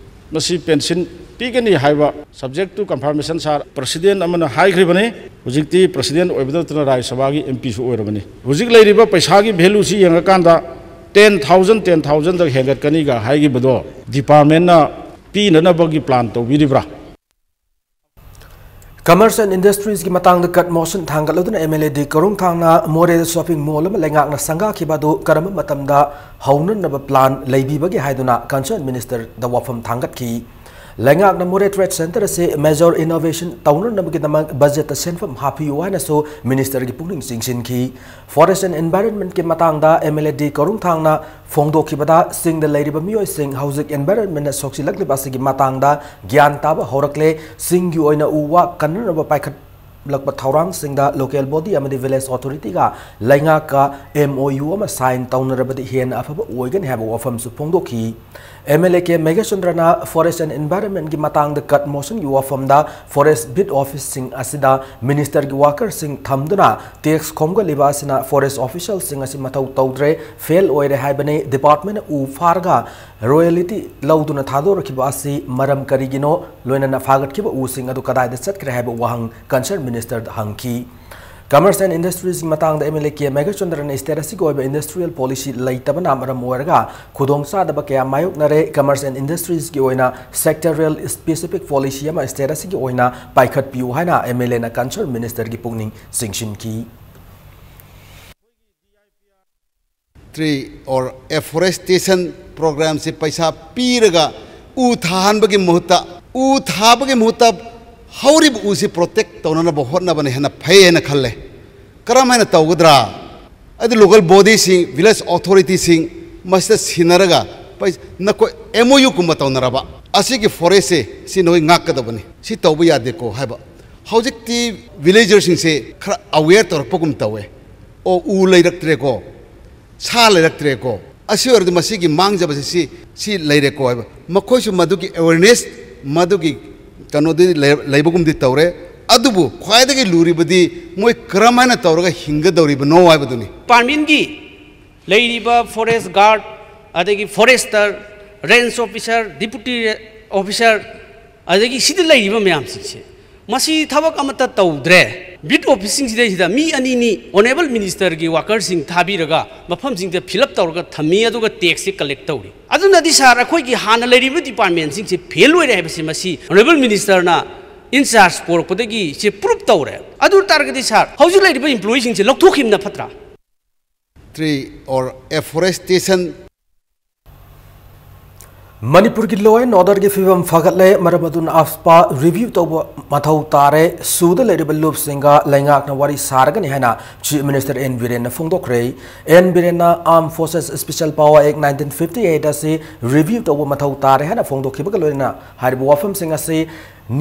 ꯃꯁꯤ pension ꯄꯤꯒꯅꯤ ꯍꯥꯏꯕ subject to confirmation sir president ꯑꯃꯅ ꯍꯥꯏꯈ꯭ꯔꯤꯕꯅꯤ꯫ ꯍꯧꯖꯤꯛꯇꯤ president ꯑꯣꯏꯕꯗ ꯅꯠꯇꯅ ꯔꯥꯖ꯭ꯌ ꯁꯚꯥꯒꯤ MPꯁꯨ ꯑꯣꯏꯔꯕꯅꯤ꯫ ꯍꯧꯖꯤꯛ ꯂꯩꯔꯤꯕ ꯄꯩꯁꯥꯒꯤ valueꯁꯤ ꯌꯦꯡꯉꯀꯥꯟꯗ ten thousand, ten thousandꯗ ꯍꯦꯟꯒꯠꯀꯅꯤꯒ ꯍꯥꯏꯈꯤꯕꯗꯣ departmentꯅ ꯄꯤꯅꯅꯕꯒꯤ plan ꯇꯧꯕꯤꯔꯤꯕ꯭ꯔꯥ? Commerce and Industriesꯀꯤ ꯃꯇꯥꯡꯗ cut motion ꯊꯥꯡꯒꯠꯂꯗꯨꯅ MLA ꯗꯤ ꯀꯣꯔꯨꯡꯊꯥꯡꯅ ꯃꯣꯔꯦꯗ shopping mall ꯑꯃ ꯂꯩꯉꯥꯛꯅ ꯁꯪꯒꯥꯈꯤꯕ ꯑꯗꯨ ꯀꯔꯝꯕ ꯃꯇꯝꯗ ꯍꯧꯅꯅꯕ plan ꯂꯩꯕꯤꯕꯒꯦ ꯍꯥꯏꯗꯨꯅ concerned ministerꯗ ꯋꯥꯐꯝ ꯊꯥꯡꯒꯠꯈꯤ꯫ ꯂꯩꯉꯥꯛꯅ ꯃꯣꯔꯦ trade centre ꯑꯁꯤ major innovation ꯇꯧꯅꯅꯕꯒꯤꯗꯃꯛ budgetꯇ ꯁꯦꯟꯐꯝ ꯍꯥꯞꯄꯤꯌꯨ ꯍꯥꯏꯅꯁꯨ ministerꯒꯤ ꯄꯨꯛꯅꯤꯡ ꯆꯤꯡꯁꯤꯟꯈꯤ꯫ Forest and Environmentꯀꯤ ꯃꯇꯥꯡꯗ MLA ꯗꯤ ꯀꯣꯔꯨꯡꯊꯥꯡꯅ ꯐꯣꯡꯗꯣꯛꯈꯤꯕꯗ, ꯆꯤꯡꯗ ꯂꯩꯔꯤꯕ ꯃꯤꯑꯣꯏꯁꯤꯡ ꯍꯧꯖꯤꯛ environmentꯅ ꯁꯣꯛꯆꯤꯜꯂꯛꯂꯤꯕ ꯑꯁꯤꯒꯤ ꯃꯇꯥꯡꯗ ꯒ꯭ꯌꯥꯟ ꯇꯥꯕ ꯍꯧꯔꯛꯂꯦ꯫ ꯆꯤꯡꯒꯤ ꯑꯣꯏꯅ ꯎ ꯋꯥ ꯀꯟꯅꯅꯕ ꯄꯥꯏꯈꯠꯂꯛꯄ ꯊꯧꯔꯥꯡꯁꯤꯡꯗ local body ꯑꯃꯗꯤ village authorityꯒ ꯂꯩꯉꯥꯛꯀ MOU ꯑꯃ sign ꯇꯧꯅꯔꯕꯗꯤ ꯍꯦꯟꯅ ꯑꯐꯕ ꯑꯣꯏꯒꯅꯤ ꯍꯥꯏꯕ ꯋꯥꯐꯝꯁꯨ ꯐꯣꯡꯗꯣꯛꯈꯤ꯫ MLA ꯀꯦ ꯃꯦꯘꯆꯟꯗ꯭ꯔꯅ Forest and Environmentꯀꯤ ꯃꯇꯥꯡꯗ cut motionꯒꯤ ꯋꯥꯐꯝꯗ forest beat officeꯁꯤꯡ ꯑꯁꯤꯗ ministerꯒꯤ workerꯁꯤꯡ ꯊꯝꯗꯨꯅ tax ꯈꯣꯝꯒꯠꯂꯤꯕ ꯑꯁꯤꯅ forest officialꯁꯤꯡ ꯑꯁꯤ ꯃꯊꯧ ꯇꯧꯗ꯭ꯔꯦ, fail ꯑꯣꯏꯔꯦ ꯍꯥꯏꯕꯅꯤ꯫ Departmentꯅ ꯎ ꯐꯥꯔꯒ royalty ꯂꯧꯗꯨꯅ ꯊꯥꯗꯣꯔꯛꯈꯤꯕ ꯑꯁꯤ ꯃꯔꯝ ꯀꯔꯤꯒꯤꯅꯣ? ꯂꯣꯏꯅꯅ ꯐꯥꯒꯠꯈꯤꯕ ꯎꯁꯤꯡ ꯑꯗꯨ ꯀꯗꯥꯏꯗ ꯆꯠꯈ꯭ꯔꯦ ꯍꯥꯏꯕ ꯋꯥꯍꯪ concerned ministerꯗ ꯍꯪꯈꯤ꯫ Commerce and Industries ꯒꯤ ꯃꯇꯥꯡꯗ MLA K Meghachandraꯅ state ꯑꯁꯤꯒꯤ ꯑꯣꯏꯕ industrial policy ꯂꯩꯇꯕꯅ ꯃꯔꯝ ꯑꯣꯏꯔꯒ ꯈꯨꯗꯣꯡꯆꯥꯗꯕ ꯀꯌꯥ ꯃꯥꯌꯣꯛꯅꯔꯦ꯫ Commerce and Industries ꯒꯤ ꯑꯣꯏꯅ sectoral specific policy ꯑꯃ state ꯑꯁꯤꯒꯤ ꯑꯣꯏꯅ ꯄꯥꯏꯈꯠꯄꯤꯌꯨ ꯍꯥꯏꯅ MLAꯅ concerned ministerꯒꯤ ꯄꯨꯛꯅꯤꯡ ꯆꯤꯡꯁꯤꯟꯈꯤ꯫ Tree or afforestation programꯁꯤ ꯄꯩꯁꯥ ꯄꯤꯔꯒ ꯎ ꯊꯥꯍꯟꯕꯒꯤ ꯃꯍꯨꯠꯇ, ꯎ ꯊꯥꯕꯒꯤ ꯃꯍꯨꯠꯇ ꯍꯧꯔꯤꯕ ꯎꯁꯤ protect ꯇꯧꯅꯅꯕ ꯍꯣꯠꯅꯕꯅ ꯍꯦꯟꯅ ꯐꯩ ꯍꯥꯏꯅ ꯈꯜꯂꯦ꯫ ꯀꯔꯝ ꯍꯥꯏꯅ ꯇꯧꯒꯗ꯭ꯔꯥ? ꯑꯗꯨ local bodyꯁꯤꯡ, village authorityꯁꯤꯡ ꯃꯁꯤꯗ ꯁꯤꯟꯅꯔꯒ ꯄꯩ-, ꯅꯈꯣꯏ MOUꯒꯨꯝꯕ ꯇꯧꯅꯔꯕ, ꯑꯁꯤꯒꯤ forestꯁꯦ ꯁꯤ ꯅꯈꯣꯏ ꯉꯥꯛꯀꯗꯕꯅꯤ, ꯁꯤ ꯇꯧꯕ ꯌꯥꯗꯦꯀꯣ ꯍꯥꯏꯕ꯫ ꯍꯧꯖꯤꯛꯇꯤ villagerꯁꯤꯡꯁꯦ ꯈꯔ aware ꯇꯧꯔꯛꯄꯒꯨꯝ ꯇꯧꯋꯦ꯫ ꯑꯣ, ꯎ ꯂꯩꯔꯛꯇ꯭ꯔꯦꯀꯣ, ꯁꯥ ꯂꯩꯔꯛꯇ꯭ꯔꯦꯀꯣ, ꯑꯁꯤ ꯑꯣꯏꯔꯗꯤ ꯃꯁꯤꯒꯤ ꯃꯥꯡꯖꯕꯁꯤ ꯁꯤ, ꯁꯤ ꯂꯩꯔꯦꯀꯣ ꯍꯥꯏꯕ, ꯃꯈꯣꯏꯁꯨ ꯃꯗꯨꯒꯤ awareness, ꯃꯗꯨꯒꯤ ꯀꯩꯅꯣꯗꯤ ꯂꯩ-, ꯂꯩꯕꯒꯨꯝꯗꯤ ꯇꯧꯔꯦ꯫ ꯑꯗꯨꯕꯨ ꯈ꯭ꯋꯥꯏꯗꯒꯤ ꯂꯨꯔꯤꯕꯗꯤ ꯃꯣꯏ ꯀꯔꯝ ꯍꯥꯏꯅ ꯇꯧꯔꯒ ꯍꯤꯡꯒꯗꯧꯔꯤꯕꯅꯣ ꯍꯥꯏꯕꯗꯨꯅꯤ꯫ Departmentꯀꯤ ꯂꯩꯔꯤꯕ forest guard, ꯑꯗꯒꯤ forester, range officer, deputy officer, ꯑꯗꯒꯤ ꯁꯤꯗ ꯂꯩꯔꯤꯕ ꯃꯌꯥꯝꯁꯤꯡꯁꯦ, ꯃꯁꯤ ꯊꯕꯛ ꯑꯃꯠꯇ ꯇꯧꯗ꯭ꯔꯦ꯫ Beat officeꯁꯤꯡꯁꯤꯗꯩꯁꯤꯗ ꯃꯤ ꯑꯅꯤꯅꯤ honourable ministerꯒꯤ workerꯁꯤꯡ ꯊꯥꯕꯤꯔꯒ ꯃꯐꯝꯁꯤꯡꯗ fill up ꯇꯧꯔꯒ ꯊꯝꯃꯤ, ꯑꯗꯨꯒ taxꯁꯦ collect ꯇꯧꯔꯤ꯫ ꯑꯗꯨꯅꯗꯤ sir, ꯑꯩꯈꯣꯏꯒꯤ ꯍꯥꯟꯅ ꯂꯩꯔꯤꯕ departmentꯁꯤꯡꯁꯦ fail ꯑꯣꯏꯔꯦ ꯍꯥꯏꯕꯁꯤ ꯃꯁꯤ honourable ministerꯅ in charge ꯄꯨꯔꯛꯄꯗꯒꯤ ꯁꯤ proof ꯇꯧꯔꯦ꯫ ꯑꯗꯨ ꯑꯣꯏ ꯇꯥꯔꯒꯗꯤ sir, ꯍꯧꯖꯤꯛ ꯂꯩꯔꯤꯕ employeeꯁꯤꯡꯁꯦ ꯂꯧꯊꯣꯛꯈꯤꯕꯅ ꯐꯠꯇ꯭ꯔꯥ? Tree or afforestation ꯃꯅꯤꯄꯨꯔꯒꯤ law and orderꯒꯤ ꯐꯤꯕꯝ ꯐꯒꯠꯂꯦ꯫ ꯃꯔꯝ ꯑꯗꯨꯅ AFSPA review ꯇꯧꯕ ꯃꯊꯧ ꯇꯥꯔꯦ꯫ ꯁꯨꯗ ꯂꯩꯔꯤꯕ ꯂꯨꯞꯁꯤꯡꯒ ꯂꯩꯉꯥꯛꯅ ꯋꯥꯔꯤ ꯁꯥꯔꯒꯅꯤ ꯍꯥꯏꯅ Chief Minister N ꯕꯤꯔꯦꯟꯅ ꯐꯣꯡꯗꯣꯛꯈ꯭ꯔꯦ꯫ N ꯕꯤꯔꯦꯟꯅ Armed Forces Special Power Act nineteen fifty eight ꯑꯁꯤ review ꯇꯧꯕ ꯃꯊꯧ ꯇꯥꯔꯦ ꯍꯥꯏꯅ ꯐꯣꯡꯗꯣꯛꯈꯤꯕꯒ ꯂꯣꯏꯅꯅ ꯍꯥꯏꯔꯤꯕ ꯋꯥꯐꯝꯁꯤꯡ ꯑꯁꯤ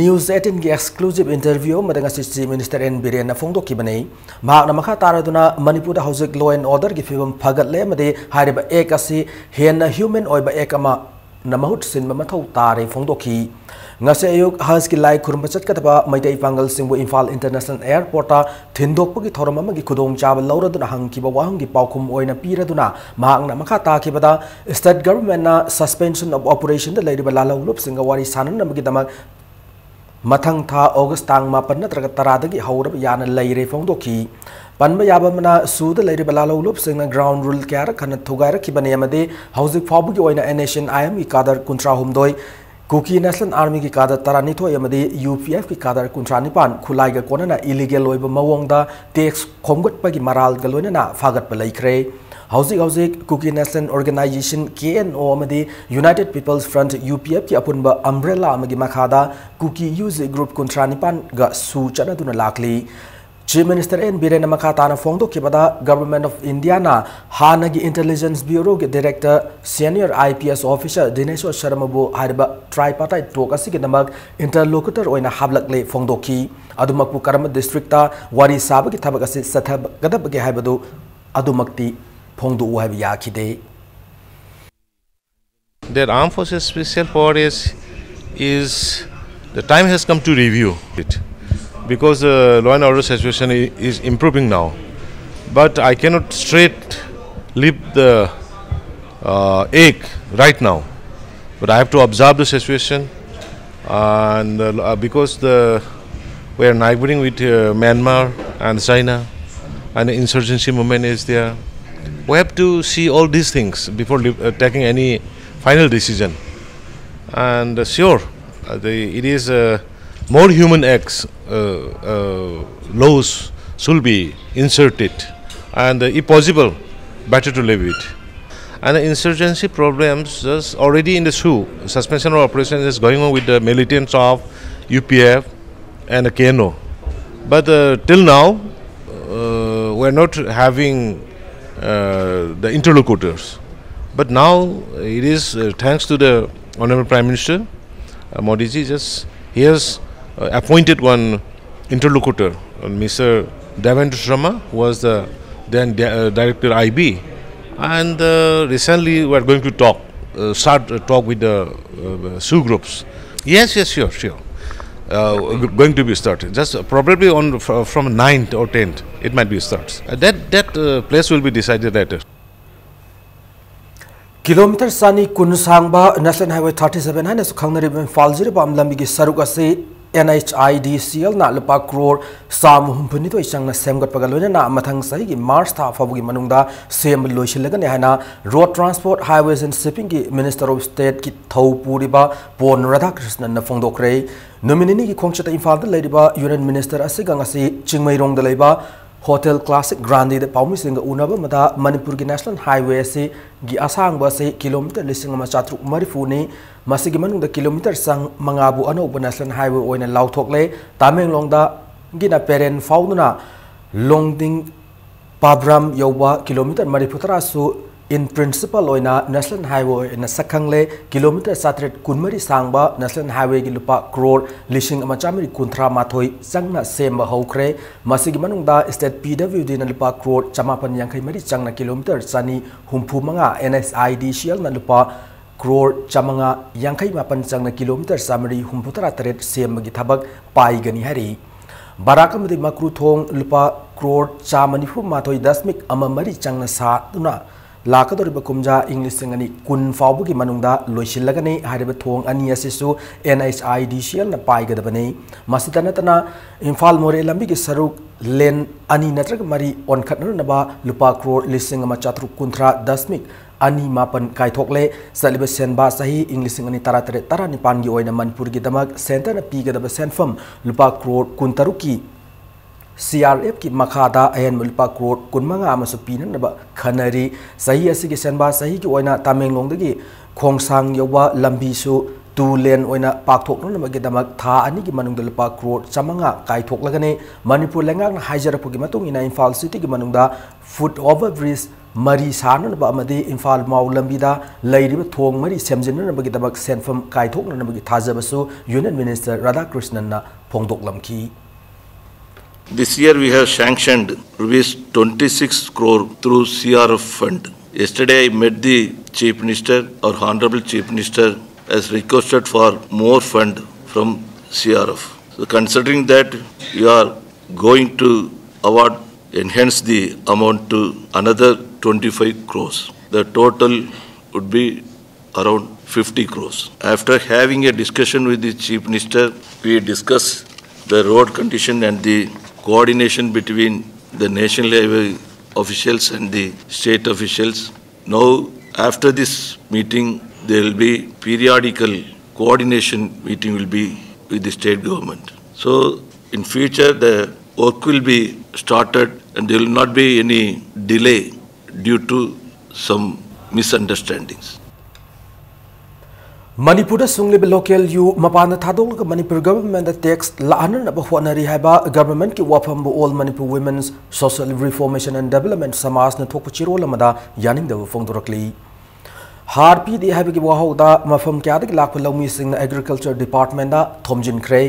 News eighteenꯒꯤ exclusive interview ꯑꯃꯗ ꯉꯁꯤ Chief Minister N ꯕꯤꯔꯦꯟꯅ ꯐꯣꯡꯗꯣꯛꯈꯤꯕꯅꯤ꯫ ꯃꯍꯥꯛꯅ ꯃꯈꯥ ꯇꯥꯔꯗꯨꯅ ꯃꯅꯤꯄꯨꯔꯗ ꯍꯧꯖꯤꯛ law and orderꯒꯤ ꯐꯤꯕꯝ ꯐꯒꯠꯂꯦ ꯑꯃꯗꯤ ꯍꯥꯏꯔꯤꯕ act ꯑꯁꯤ ꯍꯦꯟꯅ human ꯑꯣꯏꯕ act ꯑꯃꯅ ꯃꯍꯨꯠ ꯁꯤꯟꯕ ꯃꯊꯧ ꯇꯥꯔꯦ ꯐꯣꯡꯗꯣꯛꯈꯤ꯫ ꯉꯁꯤ ꯑꯌꯨꯛ ꯍꯖꯀꯤ ꯂꯥꯏ ꯈꯨꯔꯨꯝꯕ ꯆꯠꯀꯗꯕ ꯃꯩꯇꯩ ꯄꯥꯡꯒꯜꯁꯤꯡꯕꯨ ꯏꯝꯐꯥꯜ International Airportꯇ ꯊꯤꯟꯗꯣꯛꯄꯒꯤ ꯊꯧꯔꯝ ꯑꯃꯒꯤ ꯈꯨꯗꯣꯡꯆꯥꯕ ꯂꯧꯔꯗꯨꯅ ꯍꯪꯈꯤꯕ ꯋꯥꯍꯪꯒꯤ ꯄꯥꯎꯈꯨꯝ ꯑꯣꯏꯅ ꯄꯤꯔꯗꯨꯅ ꯃꯍꯥꯛꯅ ꯃꯈꯥ ꯇꯥꯈꯤꯕꯗ, state governmentꯅ suspension of operationꯗ ꯂꯩꯔꯤꯕ ꯂꯥꯜꯍꯧꯂꯨꯞꯁꯤꯡꯒ ꯋꯥꯔꯤ ꯁꯥꯟꯅꯅꯕꯒꯤꯗꯃꯛ ꯃꯊꯪ ꯊꯥ ꯑꯣꯒꯁ ꯇꯥꯡ ꯃꯥꯄꯟ ꯅꯠꯇ꯭ꯔꯒ ꯇꯔꯥꯗꯒꯤ ꯍꯧꯔꯕ ꯌꯥꯅ ꯂꯩꯔꯦ ꯐꯣꯡꯗꯣꯛꯈꯤ꯫ ꯄꯟꯕ ꯌꯥꯕ ꯑꯃꯅ, ꯁꯨꯗ ꯂꯩꯔꯤꯕ ꯂꯥꯜꯍꯧꯂꯨꯞꯁꯤꯡꯅ ground rule ꯀꯌꯥꯔꯛ ꯍꯟꯅ ꯊꯨꯒꯥꯏꯔꯛꯈꯤꯕꯅꯤ ꯑꯃꯗꯤ ꯍꯧꯖꯤꯛ ꯐꯥꯎꯕꯒꯤ ꯑꯣꯏꯅ NSCN-IMꯒꯤ cadre ꯀꯨꯟꯊ꯭ꯔꯥ ꯍꯨꯝꯗꯣꯏ, Kuki National Armyꯒꯤ cadre ꯇꯔꯥꯅꯤꯊꯣꯏ ꯑꯃꯗꯤ UPFꯀꯤ cadre ꯀꯨꯟꯊ꯭ꯔꯥ ꯅꯤꯄꯥꯟ ꯈꯨꯠꯂꯥꯏꯒ ꯀꯣꯟꯅꯅ illegal ꯑꯣꯏꯕ ꯃꯑꯣꯡꯗ tax ꯈꯣꯝꯒꯠꯄꯒꯤ ꯃꯔꯥꯜꯒ ꯂꯣꯏꯅꯅ ꯐꯥꯒꯠꯄ ꯂꯩꯈ꯭ꯔꯦ꯫ ꯍꯧꯖꯤꯛ ꯍꯧꯖꯤꯛ Kuki National Organisation, KNO, ꯑꯃꯗꯤ United People's Front, UPFꯀꯤ ꯑꯄꯨꯟꯕ umbrella ꯑꯃꯒꯤ ꯃꯈꯥꯗ Kuki UG group ꯀꯨꯟꯊ꯭ꯔꯥ ꯅꯤꯄꯥꯟꯒ ꯁꯨ ꯆꯠꯅꯗꯨꯅ ꯂꯥꯛꯂꯤ꯫ Chief Minister N. ꯕꯤꯔꯦꯟꯅ ꯃꯈꯥ ꯇꯥꯅ ꯐꯣꯡꯗꯣꯛꯈꯤꯕꯗ, Government of Indiaꯅ ꯍꯥꯟꯅꯒꯤ Intelligence Bureauꯒꯤ Director, senior IPS officer ꯗꯤꯅꯦꯁꯣꯔ ꯁꯔꯃꯕꯨ ꯍꯥꯏꯔꯤꯕ tripartite talk ꯑꯁꯤꯒꯤꯗꯃꯛ interlocutor ꯑꯣꯏꯅ ꯍꯥꯞꯂꯛꯂꯦ ꯐꯣꯡꯗꯣꯛꯈꯤ꯫ ꯑꯗꯨꯃꯛꯄꯨ ꯀꯔꯝꯕ districtꯇ ꯋꯥꯔꯤ ꯁꯥꯕꯒꯤ ꯊꯕꯛ ꯑꯁꯤ ꯆꯠꯊꯒꯗꯕꯒꯦ ꯍꯥꯏꯕꯗꯨ ꯑꯗꯨꯃꯛꯇꯤ ꯐꯣꯡꯗꯣꯛꯎ ꯍꯥꯏꯕ ꯌꯥꯈꯤꯗꯦ꯫ That Armed Forces Special Power is, is the time has come to review it, because the law and order situation i- is improving now. But I cannot straight leave the uh, ache right now. But I have to observe the situation, and uh, because the we are neighboring with uh, Myanmar and China, and the insurgency movement is there. We have to see all these things before li- uh, taking any final decision. And uh, sure, uh, the, it is uh, more human acts uh, uh, laws should be inserted, and uh, if possible, better to leave it. And the insurgency problems is already in the SoO. Suspension of operation is going on with the militants of UPF and the KNO. But uh, till now, uh, we're not having uh, the interlocutors. But now it is uh, thanks to the Honorable Prime Minister uh, Modi ji, just he has uh, appointed one interlocutor, uh, Mister Devendra Sharma, who was the then di- uh, director IB, and uh, recently we are going to talk, uh, start a talk with the uh, SoO groups. Yes, yes, sure, sure. Uh, g- going to be started. Just probably on fr- from ninth or tenth, it might be starts. Uh, that that uh, place will be decided later. Kilometer ꯆꯅꯤ ꯀꯨꯟ ꯁꯥꯡꯕ National Highway thirty seven ꯍꯥꯏꯅꯁꯨ ꯈꯪꯅꯔꯤꯕ ꯏꯝꯐꯥꯜ ꯖꯤꯔꯤꯕꯥꯝ ꯂꯝꯕꯤꯒꯤ ꯁꯔꯨꯛ ꯑꯁꯤ NHIDCLꯅ ꯂꯨꯄꯥ ꯀ꯭ꯔꯣꯔ ꯆꯥꯝꯃ ꯍꯨꯝꯐꯨꯅꯤꯊꯣꯏ ꯆꯪꯅ ꯁꯦꯝꯒꯠꯄꯒ ꯂꯣꯏꯅꯅ ꯃꯊꯪ ꯆꯍꯤꯒꯤ ꯃꯥꯔꯆ ꯊꯥ ꯐꯥꯎꯕꯒꯤ ꯃꯅꯨꯡꯗ ꯁꯦꯝꯕ ꯂꯣꯏꯁꯤꯜꯂꯒꯅꯤ ꯍꯥꯏꯅ Road Transport, Highways and Shippingꯒꯤ Minister of Stateꯀꯤ ꯊꯧ ꯄꯨꯔꯤꯕ ꯄꯣꯟ ꯔꯥꯙꯥꯀ꯭ꯔꯤꯁꯅꯟꯅ ꯐꯣꯡꯗꯣꯛꯈ꯭ꯔꯦ꯫ ꯅꯨꯃꯤꯠ ꯅꯤꯅꯤꯒꯤ ꯈꯣꯡꯆꯠꯇ ꯏꯝꯐꯥꯜꯗ ꯂꯩꯔꯤꯕ Union Minister ꯑꯁꯤꯒ ꯉꯁꯤ ꯆꯤꯡꯃꯩꯔꯣꯡꯗ ꯂꯩꯕ Hotel Classic Grandeꯗ ꯄꯥꯎꯃꯤꯁꯤꯡꯒ ꯎꯅꯕ ꯑꯃꯗ ꯃꯅꯤꯄꯨꯔꯒꯤ National Highway ꯑꯁꯤꯒꯤ ꯑꯁꯥꯡꯕ ꯑꯁꯤ ꯀꯤꯂꯣꯃꯤꯇꯔ ꯂꯤꯁꯤꯡ ꯑꯃ ꯆꯥꯇ꯭ꯔꯨꯛ ꯃꯔꯤꯐꯨꯅꯤ꯫ ꯃꯁꯤꯒꯤ ꯃꯅꯨꯡꯗ ꯀꯤꯂꯣꯃꯤꯇꯔ ꯆꯥꯝꯃꯉꯥꯕꯨ ꯑꯅꯧꯕ National Highway ꯑꯣꯏꯅ ꯂꯥꯎꯊꯣꯛꯂꯦ꯫ ꯇꯃꯦꯡꯂꯣꯡꯗꯒꯤꯅ ꯄꯦꯔꯦꯟ ꯐꯥꯎꯗꯨꯅ ꯂꯣꯡꯗꯤꯡ ꯄꯥꯕ꯭ꯔꯥꯝ ꯌꯧꯕ ꯀꯤꯂꯣꯃꯤꯇꯔ ꯃꯔꯤꯐꯨ ꯇꯔꯥꯁꯨ in principle ꯑꯣꯏꯅ National Highway ꯑꯣꯏꯅ ꯁꯛꯈꯪꯂꯦ꯫ ꯀꯤꯂꯣꯃꯤꯇꯔ ꯆꯥꯇ꯭ꯔꯦꯠ ꯀꯨꯟꯃꯔꯤ ꯁꯥꯡꯕ National Highwayꯒꯤ ꯂꯨꯄꯥ ꯀ꯭ꯔꯣꯔ ꯂꯤꯁꯤꯡ ꯑꯃ ꯆꯥꯃꯔꯤ ꯀꯨꯟꯊ꯭ꯔꯥ ꯃꯥꯊꯣꯏ ꯆꯪꯅ ꯁꯦꯝꯕ ꯍꯧꯈ꯭ꯔꯦ꯫ ꯃꯁꯤꯒꯤ ꯃꯅꯨꯡꯗ State PWDꯅ ꯂꯨꯄꯥ ꯀ꯭ꯔꯣꯔ ꯆꯃꯥꯄꯟ ꯌꯥꯡꯈꯩ ꯃꯔꯤ ꯆꯪꯅ ꯀꯤꯂꯣꯃꯤꯇꯔ ꯆꯅꯤ ꯍꯨꯝꯐꯨ ꯃꯉꯥ, NHIDCLꯅ ꯂꯨꯄꯥ ꯀ꯭ꯔꯣꯔ ꯆꯥꯃꯉꯥ ꯌꯥꯡꯈꯩ ꯃꯥꯄꯟ ꯆꯪꯅ ꯀꯤꯂꯣꯃꯤꯇꯔ ꯆꯥꯃꯔꯤ ꯍꯨꯝꯐꯨ ꯇꯔꯥ ꯇꯔꯦꯠ ꯁꯦꯝꯕꯒꯤ ꯊꯕꯛ ꯄꯥꯏꯒꯅꯤ ꯍꯥꯏꯔꯤ꯫ ꯕꯔꯥꯛ ꯑꯃꯗꯤ ꯃꯀ꯭ꯔꯨ ꯊꯣꯡ ꯂꯨꯄꯥ ꯀ꯭ꯔꯣꯔ ꯆꯥꯝꯃ ꯅꯤꯐꯨ ꯃꯥꯊꯣꯏ ꯗꯁꯃꯤꯛ ꯑꯃ ꯃꯔꯤ ꯆꯪꯅ ꯁꯥꯗꯨꯅ ꯂꯥꯛꯀꯗꯧꯔꯤꯕ ꯀꯨꯝꯖꯥ ꯏꯪ ꯂꯤꯁꯤꯡ ꯑꯅꯤ ꯀꯨꯟ ꯐꯥꯎꯕꯒꯤ ꯃꯅꯨꯡꯗ ꯂꯣꯏꯁꯤꯜꯂꯒꯅꯤ꯫ ꯍꯥꯏꯔꯤꯕ ꯊꯣꯡ ꯑꯅꯤ ꯑꯁꯤꯁꯨ NHIDCLꯅ ꯄꯥꯏꯒꯗꯕꯅꯤ꯫ ꯃꯁꯤꯇ ꯅꯠꯇꯅ ꯏꯝꯐꯥꯜ ꯃꯣꯔꯦ ꯂꯝꯕꯤꯒꯤ ꯁꯔꯨꯛ ꯂꯦꯟ ꯑꯅꯤ ꯅꯠꯇ꯭ꯔꯒ ꯃꯔꯤ ꯑꯣꯟꯈꯠꯅꯅꯕ ꯂꯨꯄꯥ ꯀ꯭ꯔꯣꯔ ꯂꯤꯁꯤꯡ ꯑꯃ ꯆꯥꯇ꯭ꯔꯨꯛ ꯀꯨꯟꯊ꯭ꯔꯥ ꯗꯁꯃꯤꯛ ꯑꯅꯤ ꯃꯥꯄꯟ ꯀꯥꯏꯊꯣꯛꯂꯦ꯫ ꯆꯠꯂꯤꯕ ꯁꯦꯟꯕꯥ ꯆꯍꯤ ꯏꯪ ꯂꯤꯁꯤꯡ ꯑꯅꯤ ꯇꯔꯥꯇꯔꯦꯠ ꯇꯔꯥꯅꯤꯄꯥꯟꯒꯤ ꯑꯣꯏꯅ ꯃꯅꯤꯄꯨꯔꯒꯤꯗꯃꯛ Centreꯅ ꯄꯤꯒꯗꯕ ꯁꯦꯟꯐꯝ ꯂꯨꯄꯥ ꯀ꯭ꯔꯣꯔ ꯀꯨꯟꯇꯔꯨꯛꯀꯤ CRFꯀꯤ ꯃꯈꯥꯗ ꯑꯍꯦꯟꯕ ꯂꯨꯄꯥ ꯀ꯭ꯔꯣꯔ ꯀꯨꯟꯃꯉꯥ ꯑꯃꯁꯨ ꯄꯤꯅꯅꯕ ꯈꯟꯅꯔꯤ꯫ ꯆꯍꯤ ꯑꯁꯤꯒꯤ ꯁꯦꯟꯕꯥ ꯆꯍꯤꯒꯤ ꯑꯣꯏꯅ ꯇꯃꯦꯡꯂꯣꯡꯗꯒꯤ ꯈꯣꯡꯁꯥꯡ ꯌꯧꯕ ꯂꯝꯕꯤꯁꯨ two lane ꯑꯣꯏꯅ ꯄꯥꯛꯊꯣꯛꯅꯅꯕꯒꯤꯗꯃꯛ ꯊꯥ ꯑꯅꯤꯒꯤ ꯃꯅꯨꯡꯗ ꯂꯨꯄꯥ ꯀ꯭ꯔꯣꯔ ꯆꯥꯃꯉꯥ ꯀꯥꯏꯊꯣꯛꯂꯒꯅꯤ꯫ ꯃꯅꯤꯄꯨꯔ ꯂꯩꯉꯥꯛꯅ ꯍꯥꯏꯖꯔꯛꯄꯒꯤ ꯃꯇꯨꯡ ꯏꯟꯅ ꯏꯝꯐꯥꯜ Cityꯒꯤ ꯃꯅꯨꯡꯗ foot over bridge ꯃꯔꯤ ꯁꯥꯅꯅꯕ ꯑꯃꯗꯤ ꯏꯝꯐꯥꯜ ꯃꯥꯎ ꯂꯝꯕꯤꯗ ꯂꯩꯔꯤꯕ ꯊꯣꯡ ꯃꯔꯤ ꯁꯦꯝꯖꯤꯟꯅꯅꯕꯒꯤꯗꯃꯛ ꯁꯦꯟꯐꯝ ꯀꯥꯏꯊꯣꯛꯅꯅꯕꯒꯤ ꯊꯥꯖꯕꯁꯨ Union Minister ꯔꯥꯙꯥꯀ꯭ꯔꯤꯁꯅꯟꯅ ꯐꯣꯡꯗꯣꯛꯂꯝꯈꯤ꯫ This year we have sanctioned rupees twenty-six crore through CRF fund. Yesterday I met the Chief Minister. Our Honorable Chief Minister has requested for more fund from CRF. So considering that you are going to award, enhance the amount to another twenty-five crores, the total would be around fifty crores. After having a discussion with the Chief Minister, we discussed the road condition and the coordination between the national highway officials and the state officials. Now, after this meeting, there will be periodical coordination meeting will be with the state government. So, in future, the work will be started and there will not be any delay due to some misunderstandings. ꯃꯅꯤꯄꯨꯔꯗ ꯁꯨꯡꯂꯤꯕ local U ꯃꯄꯥꯟꯗ ꯊꯥꯗꯣꯛꯂꯒ Manipur government tax ꯂꯥꯛꯍꯟꯅꯅꯕ ꯍꯣꯠꯅꯔꯤ ꯍꯥꯏꯕ government ꯀꯤ ꯋꯥꯐꯝꯕꯨ All Manipur Women's Social Reformation and Development ꯁꯃꯥꯖꯅ ꯊꯣꯛꯄ ꯆꯦꯔꯣꯜ ꯑꯃꯗ ꯌꯥꯅꯤꯡꯗꯕ ꯐꯣꯡꯗꯣꯔꯛꯂꯤ꯫ ꯍꯥꯔ ꯄꯤꯗꯦ ꯍꯥꯏꯕꯒꯤ ꯋꯥꯍꯧꯗ ꯃꯐꯝ ꯀꯌꯥꯗꯒꯤ ꯂꯥꯛꯄ ꯂꯧꯃꯤꯁꯤꯡꯅ Agriculture Department ꯊꯣꯝꯖꯤꯟꯈ꯭ꯔꯦ꯫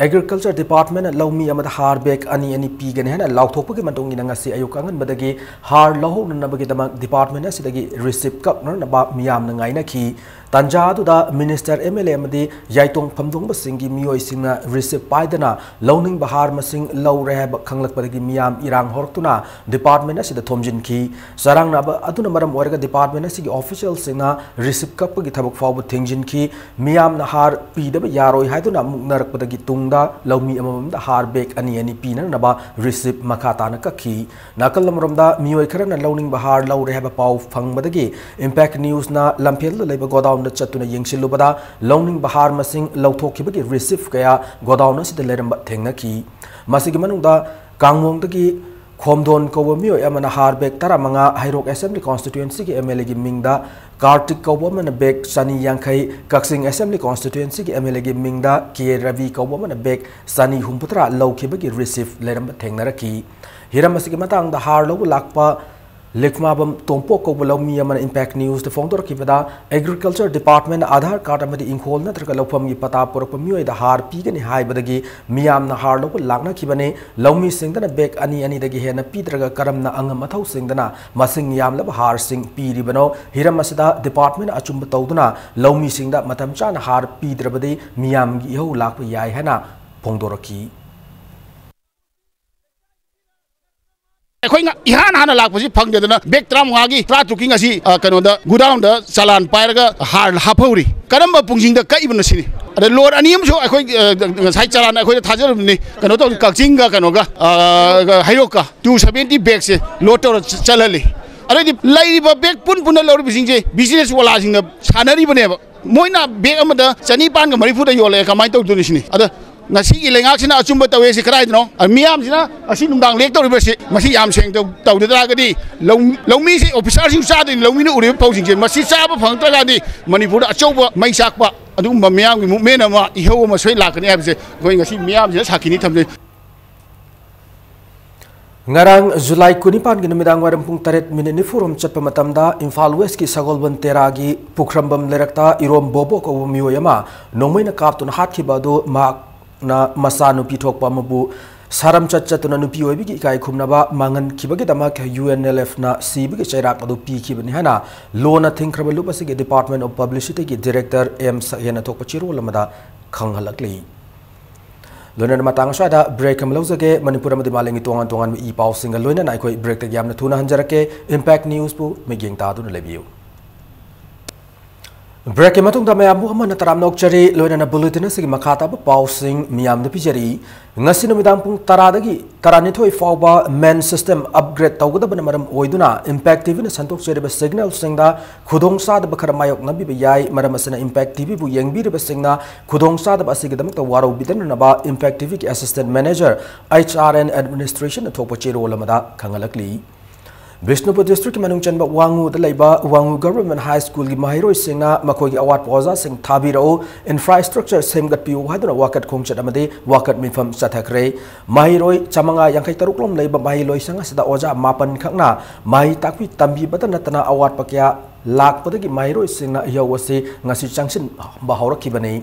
Agriculture Department ꯂꯧꯃꯤ ꯑꯃꯗ ꯍꯥꯔ bag ꯑꯅꯤ ꯑꯅꯤ ꯄꯤꯒꯅꯤ ꯍꯥꯏꯅ ꯂꯥꯎꯊꯣꯛꯄꯒꯤ ꯃꯇꯨꯡ ꯏꯟꯅ ꯉꯁꯤ ꯑꯌꯨꯛ ꯑꯉꯟꯕꯗꯒꯤ ꯍꯥꯔ ꯂꯧꯍꯧꯅꯅꯕꯒꯤꯗꯃꯛ department ꯑꯁꯤꯗꯒꯤ receipt ꯀꯛꯅꯅꯕ ꯃꯤꯌꯥꯝꯅ ꯉꯥꯏꯅꯈꯤ꯫ ꯇꯥꯟꯖꯥ ꯑꯗꯨꯗ minister, M L A ꯑꯃꯗꯤ ꯌꯥꯏꯇꯣꯡ ꯐꯝꯗꯣꯡꯕꯁꯤꯡꯒꯤ ꯃꯤꯑꯣꯏꯁꯤꯡꯅ receipt ꯄꯥꯏꯗꯅ ꯂꯧꯅꯤꯡꯕ ꯍꯥꯔ ꯃꯁꯤꯡ ꯂꯧꯔꯦ ꯍꯥꯏꯕ ꯈꯪꯂꯛꯄꯗꯒꯤ ꯃꯤꯌꯥꯝ ꯏꯔꯥꯡ ꯍꯧꯔꯛꯇꯨꯅ department ꯑꯁꯤꯗ ꯊꯣꯝꯖꯤꯟꯈꯤ꯫ ꯆꯔꯥꯡꯅꯕ ꯑꯗꯨꯅ ꯃꯔꯝ ꯑꯣꯏꯔꯒ department ꯑꯁꯤꯒꯤ officialꯁꯤꯡꯅ receipt ꯀꯛꯄꯒꯤ ꯊꯕꯛ ꯐꯥꯎꯕ ꯊꯤꯡꯖꯤꯟꯈꯤ꯫ ꯃꯤꯌꯥꯝꯅ ꯍꯥꯔ ꯄꯤꯗꯕ ꯌꯥꯔꯣꯏ ꯍꯥꯏꯗꯨꯅ ꯃꯨꯛꯅꯔꯛꯄꯗꯒꯤ ꯇꯨꯡꯗ ꯂꯧꯃꯤ ꯑꯃꯃꯝꯗ ꯍꯥꯔ bag ꯑꯅꯤ ꯑꯅꯤ ꯄꯤꯅꯅꯕ receipt ꯃꯈꯥ ꯇꯥꯅ ꯀꯛꯈꯤ꯫ ꯅꯥꯀꯜ ꯑꯃꯔꯣꯝꯗ ꯃꯤꯑꯣꯏ ꯈꯔꯅ ꯂꯧꯅꯤꯡꯕ ꯍꯥꯔ ꯂꯧꯔꯦ ꯍꯥꯏꯕ ꯄꯥꯎ ꯐꯪꯕꯗꯒꯤ Impact Newsꯅ ꯂꯝꯐꯦꯜꯗ ꯂꯩꯕ godownꯗ ꯆꯠꯇꯨꯅ ꯌꯦꯡꯁꯤꯜꯂꯨꯕꯗ ꯂꯧꯅꯤꯡꯕ ꯍꯥꯔ ꯃꯁꯤꯡ ꯂꯧꯊꯣꯛꯈꯤꯕꯒꯤ receipt ꯀꯌꯥ godown ꯑꯁꯤꯗ ꯂꯩꯔꯝꯕ ꯊꯦꯡꯅꯈꯤ꯫ ꯃꯁꯤꯒꯤ ꯃꯅꯨꯡꯗ ꯀꯥꯡꯃꯣꯡꯗꯒꯤ ꯈꯣꯝꯗꯣꯟ ꯀꯧꯕ ꯃꯤꯑꯣꯏ ꯑꯃꯅ ꯍꯥꯔ bag ꯇꯔꯥꯃꯉꯥ, ꯍꯩꯔꯣꯛ Assembly Constituencyꯒꯤ M L Aꯒꯤ ꯃꯤꯡꯗ ꯀꯥꯔꯇꯤꯛ ꯀꯧꯕ ꯑꯃꯅ bag ꯆꯅꯤ ꯌꯥꯡꯈꯩ, ꯀꯛꯆꯤꯡ Assembly Constituencyꯒꯤ M L Aꯒꯤ ꯃꯤꯡꯗ ꯀꯦ ꯔꯕꯤ ꯀꯧꯕ ꯑꯃꯅ bag ꯆꯅꯤ ꯍꯨꯝꯐꯨꯇꯔꯥ ꯂꯧꯈꯤꯕꯒꯤ receipt ꯂꯩꯔꯝꯕ ꯊꯦꯡꯅꯔꯛꯈꯤ꯫ ꯍꯤꯔꯝ ꯑꯁꯤꯒꯤ ꯃꯇꯥꯡꯗ ꯍꯥꯔ ꯂꯧꯕ ꯂꯥꯛꯄ ꯂꯤꯛꯃꯥꯕꯝ ꯇꯣꯝꯄꯣꯛ ꯀꯧꯕ ꯂꯧꯃꯤ ꯑꯃꯅ Impact Newsꯇ ꯐꯣꯡꯗꯣꯔꯛꯈꯤꯕꯗ, Agriculture Department Aadhaar card ꯑꯃꯗꯤ ꯏꯪꯈꯣꯜ ꯅꯠꯇ꯭ꯔꯒ ꯂꯧꯐꯝꯒꯤ ꯄꯇꯥ ꯄꯨꯔꯛꯄ ꯃꯤꯑꯣꯏꯗ ꯍꯥꯔ ꯄꯤꯒꯅꯤ ꯍꯥꯏꯕꯗꯒꯤ ꯃꯤꯌꯥꯝꯅ ꯍꯥꯔ ꯂꯧꯕ ꯂꯥꯛꯅꯈꯤꯕꯅꯤ꯫ ꯂꯧꯃꯤꯁꯤꯡꯗꯅ bag ꯑꯅꯤ ꯑꯅꯤꯗꯒꯤ ꯍꯦꯟꯅ ꯄꯤꯗ꯭ꯔꯒ ꯀꯔꯝꯅ ꯑꯉꯝ ꯑꯊꯧꯁꯤꯡꯗꯅ ꯃꯁꯤꯡ ꯌꯥꯝꯂꯕ ꯍꯥꯔꯁꯤꯡ ꯄꯤꯔꯤꯕꯅꯣ? ꯍꯤꯔꯝ ꯑꯁꯤꯗ department ꯑꯆꯨꯝꯕ ꯇꯧꯗꯨꯅ ꯂꯧꯃꯤꯁꯤꯡꯗ ꯃꯇꯝ ꯆꯥꯅ ꯍꯥꯔ ꯄꯤꯗ꯭ꯔꯕꯗꯤ ꯃꯤꯌꯥꯝꯒꯤ ꯏꯍꯧ ꯂꯥꯛꯄ ꯌꯥꯏ ꯍꯥꯏꯅ ꯐꯣꯡꯗꯣꯔꯛꯈꯤ꯫ ꯑꯩꯈꯣꯏ ꯉ-, ꯏꯍꯥꯟ ꯍꯥꯟꯅ ꯂꯥꯛꯄꯁꯤ ꯐꯪꯗꯗꯅ ꯕꯦꯛ ꯇꯔꯥꯃꯉꯥꯒꯤ, ꯇꯔꯥꯇꯔꯨꯛꯀꯤ ꯉꯁꯤ, ꯑ, ꯀꯩꯅꯣꯗ, ꯒꯨꯗꯥꯎꯟꯗ ꯆꯂꯥꯟ ꯄꯥꯏꯔꯒ ꯍꯥꯔ ꯍꯥꯞꯍꯧꯔꯤ꯫ ꯀꯔꯝꯕ ꯄꯨꯡꯁꯤꯡꯗ ꯀꯛꯏꯕꯅꯣ ꯁꯤꯅꯤ꯫ ꯑꯗ ꯂꯣꯠ ꯑꯅꯤ ꯑꯃꯁꯨ ꯑꯩꯈꯣꯏ, ꯑ, ꯉꯁꯥꯏ ꯆꯂꯥꯟ ꯑꯩꯈꯣꯏꯗ ꯊꯥꯖꯔꯕꯅꯤ꯫ ꯀꯩꯅꯣ ꯇꯧ, ꯀꯛꯆꯤꯡꯒ ꯀꯩꯅꯣꯒ, ꯑ, ꯍꯩꯔꯣꯛꯀ ꯇꯨ ꯁꯚꯦꯟꯇꯤ ꯕꯦꯛꯁꯦ ꯂꯣꯠ ꯇꯧꯔ ꯆ-, ꯆꯠꯍꯜꯂꯤ꯫ ꯑꯗꯩꯗꯤ ꯂꯩꯔꯤꯕ ꯕꯦꯛ ꯄꯨꯟ ꯄꯨꯟꯅ ꯂꯧꯔꯤꯕꯁꯤꯡꯁꯦ ꯕꯤꯖꯤꯅꯦꯁ ꯋꯥꯂꯥꯁꯤꯡꯅ ꯁꯥꯟꯅꯔꯤꯕꯅꯦꯕ꯫ ꯃꯣꯏꯅ ꯕꯦꯛ ꯑꯃꯗ ꯆꯅꯤꯄꯥꯟꯒ ꯃꯔꯤꯐꯨꯗ ꯌꯣꯜꯂꯛꯑꯦ, ꯀꯃꯥꯏꯅ ꯇꯧꯗꯣꯏꯅꯣ ꯁꯤꯅꯤ꯫ ꯑꯗ ꯉꯁꯤꯒꯤ ꯂꯩꯉꯥꯛꯁꯤꯅ ꯑꯆꯨꯝꯕ ꯇꯧꯋꯦ ꯁꯤ ꯀꯗꯥꯏꯗꯅꯣ? ꯑ, ꯃꯤꯌꯥꯝꯁꯤꯅ ꯑꯁꯤ ꯅꯨꯡꯗꯥꯡ ꯂꯦꯛꯇꯧꯔꯤꯕꯁꯤ ꯃꯁꯤ ꯌꯥꯝ ꯁꯦꯡꯅ ꯇꯧ-, ꯇꯧꯗ ꯇꯥꯔꯒꯗꯤ ꯂꯧ-, ꯂꯧꯃꯤꯁꯤ, ꯑꯣꯐꯤꯁꯥꯔꯁꯤꯡ ꯆꯥꯗꯣꯏꯅꯤ, ꯂꯧꯃꯤꯅ ꯎꯔꯤꯕ ꯐꯧꯁꯤꯡꯁꯦ꯫ ꯃꯁꯤ ꯆꯥꯕ ꯐꯪꯉꯛꯇ꯭ꯔꯒꯗꯤ ꯃꯅꯤꯄꯨꯔꯗ ꯑꯆꯧꯕ ꯃꯩ ꯆꯥꯛꯄ ꯑꯗꯨꯒꯨꯝꯕ ꯃꯤꯌꯥꯝꯒꯤ ꯃꯨꯞꯃꯦꯟ ꯑꯃ, ꯏꯍꯧ ꯑꯃ ꯁꯣꯏ ꯂꯥꯛꯀꯅꯤ ꯍꯥꯏꯕꯁꯦ ꯑꯩꯈꯣꯏ ꯉꯁꯤ ꯃꯤꯌꯥꯝꯁꯤꯅ ꯁꯥꯈꯤꯅꯤ ꯊꯝꯖꯩ꯫ ꯉꯔꯥꯡ ꯖꯨꯂꯥꯏ ꯀꯨꯟꯅꯤꯄꯥꯟꯒꯤ ꯅꯨꯃꯤꯗꯥꯡ ꯋꯥꯏꯔꯝ ꯄꯨꯡ ꯇꯔꯦꯠ ꯃꯤꯅꯤꯠ ꯅꯤꯐꯨꯔꯣꯝ ꯆꯠꯄ ꯃꯇꯝꯗ ꯏꯝꯐꯥꯜ ꯋꯦꯁꯀꯤ ꯁꯒꯣꯜꯕꯟ ꯇꯦꯔꯥꯒꯤ ꯄꯨꯈ꯭ꯔꯝꯕꯝ ꯂꯩꯔꯛꯇ ꯏꯔꯣꯝ ꯕꯣꯕꯣ ꯀꯧꯕ ꯃꯤꯑꯣꯏ ꯑꯃ ꯅꯣꯡꯃꯩꯅ ꯀꯥꯞꯇꯨꯅ ꯍꯥꯠꯈꯤꯕ ꯑꯗꯨ ꯃꯍꯥꯛꯅ ꯃꯆꯥꯅꯨꯄꯤ ꯊꯣꯛꯄ ꯑꯃꯕꯨ ꯁꯥꯔꯝꯆꯠ ꯆꯠꯇꯨꯅ ꯅꯨꯄꯤ ꯑꯣꯏꯕꯒꯤ ꯏꯀꯥꯏ ꯈꯨꯝꯅꯕ ꯃꯥꯡꯍꯟꯈꯤꯕꯒꯤꯗꯃꯛ ꯌꯨ ꯑꯦꯟ ꯑꯦꯜ ꯑꯦꯐꯅ ꯁꯤꯕꯒꯤ ꯆꯩꯔꯥꯛ ꯑꯗꯨ ꯄꯤꯈꯤꯕꯅꯤ ꯍꯥꯏꯅ ꯂꯣꯟꯅ ꯊꯤꯡꯈ꯭ꯔꯕ ꯂꯨꯞ ꯑꯁꯤꯒꯤ Department of Publicityꯒꯤ Director ꯑꯦꯝ ꯁꯛꯍꯦꯟꯅ ꯊꯣꯛꯄ ꯆꯦꯔꯣꯜ ꯑꯃꯗ ꯈꯪꯍꯜꯂꯛꯂꯤ꯫ ꯂꯣꯏꯅꯅ ꯃꯇꯥꯡ ꯑꯁ꯭ꯋꯥꯏꯗ break ꯑꯃ ꯂꯧꯖꯒꯦ꯫ ꯃꯅꯤꯄꯨꯔ ꯑꯃꯗꯤ ꯃꯥꯂꯦꯝꯒꯤ ꯇꯣꯉꯥꯟ ꯇꯣꯉꯥꯟꯕ ꯏ ꯄꯥꯎꯁꯤꯡꯒ ꯂꯣꯏꯅꯅ ꯑꯩꯈꯣꯏ breakꯇꯒꯤ ꯌꯥꯝꯅ ꯊꯨꯅ ꯍꯟꯖꯔꯛꯀꯦ꯫ Impact Newsꯄꯨ ꯃꯤꯠꯌꯦꯡ ꯇꯥꯗꯨꯅ ꯂꯩꯕꯤꯌꯨ꯫ Breakꯀꯤ ꯃꯇꯨꯡꯗ ꯃꯌꯥꯝꯕꯨ ꯑꯃꯅ ꯇꯔꯥꯝꯅ ꯑꯣꯛꯆꯔꯤ꯫ ꯂꯣꯏꯅꯅ bulletin ꯑꯁꯤꯒꯤ ꯃꯈꯥ ꯇꯥꯕ ꯄꯥꯎꯁꯤꯡ ꯃꯤꯌꯥꯝꯗ ꯄꯤꯖꯔꯤ꯫ ꯉꯁꯤ ꯅꯨꯃꯤꯗꯥꯡ ꯄꯨꯡ ꯇꯔꯥꯗꯒꯤ ꯇꯔꯥꯅꯤꯊꯣꯏ ꯐꯥꯎꯕ main system upgrade ꯇꯧꯒꯗꯕꯅ ꯃꯔꯝ ꯑꯣꯏꯗꯨꯅ Impact TVꯅ ꯁꯟꯗꯣꯛꯆꯔꯤꯕ signalꯁꯤꯡꯗ ꯈꯨꯗꯣꯡꯆꯥꯗꯕ ꯈꯔ ꯃꯥꯌꯣꯛꯅꯕꯤꯕ ꯌꯥꯏ꯫ ꯃꯔꯝ ꯑꯁꯤꯅ Impact TVꯕꯨ ꯌꯦꯡꯕꯤꯔꯤꯕꯁꯤꯡꯅ ꯈꯨꯗꯣꯡꯆꯥꯗꯕ ꯑꯁꯤꯒꯤꯗꯃꯛꯇ ꯋꯥꯔꯧꯕꯤꯗꯅꯅꯕ Impact TVꯒꯤ Assistant Manager, HR and Administrationꯅ ꯊꯣꯛꯄ ꯆꯦꯔꯣꯜ ꯑꯃꯗ ꯈꯪꯍꯜꯂꯛꯂꯤ꯫ ꯕꯤꯁꯅꯨꯄꯨꯔ districtꯀꯤ ꯃꯅꯨꯡ ꯆꯟꯕ ꯋꯥꯉꯨꯗ ꯂꯩꯕ ꯋꯥꯉꯨ Government High Schoolꯒꯤ ꯃꯍꯩꯔꯣꯏꯁꯤꯡꯅ ꯃꯈꯣꯏꯒꯤ ꯑꯋꯥꯠꯄ ꯑꯣꯖꯥꯁꯤꯡ ꯊꯥꯕꯤꯔꯛꯎ, infrastructure ꯁꯦꯝꯒꯠꯄꯤꯌꯨ ꯍꯥꯏꯗꯨꯅ ꯋꯥꯀꯠ ꯈꯣꯡꯆꯠ ꯑꯃꯗꯤ ꯋꯥꯀꯠ ꯃꯤꯐꯝ ꯆꯠꯊꯈ꯭ꯔꯦ꯫ ꯃꯍꯩꯔꯣꯏ ꯆꯥꯃꯉꯥ ꯌꯥꯡꯈꯩ ꯇꯔꯨꯛ ꯂꯣꯝ ꯂꯩꯕ ꯃꯍꯩꯂꯣꯏꯁꯪ ꯑꯁꯤꯗ ꯑꯣꯖꯥ ꯃꯥꯄꯟ ꯈꯛꯅ ꯃꯍꯩ ꯇꯥꯛꯄꯤ ꯇꯝꯕꯤꯕꯇ ꯅꯠꯇꯅ ꯑꯋꯥꯠꯄ ꯀꯌꯥ ꯂꯥꯛꯄꯗꯒꯤ ꯃꯍꯩꯔꯣꯏꯁꯤꯡꯅ ꯏꯍꯧ ꯑꯁꯤ ꯉꯁꯤ ꯆꯪꯁꯤꯟꯕ ꯍꯧꯔꯛꯈꯤꯕꯅꯤ꯫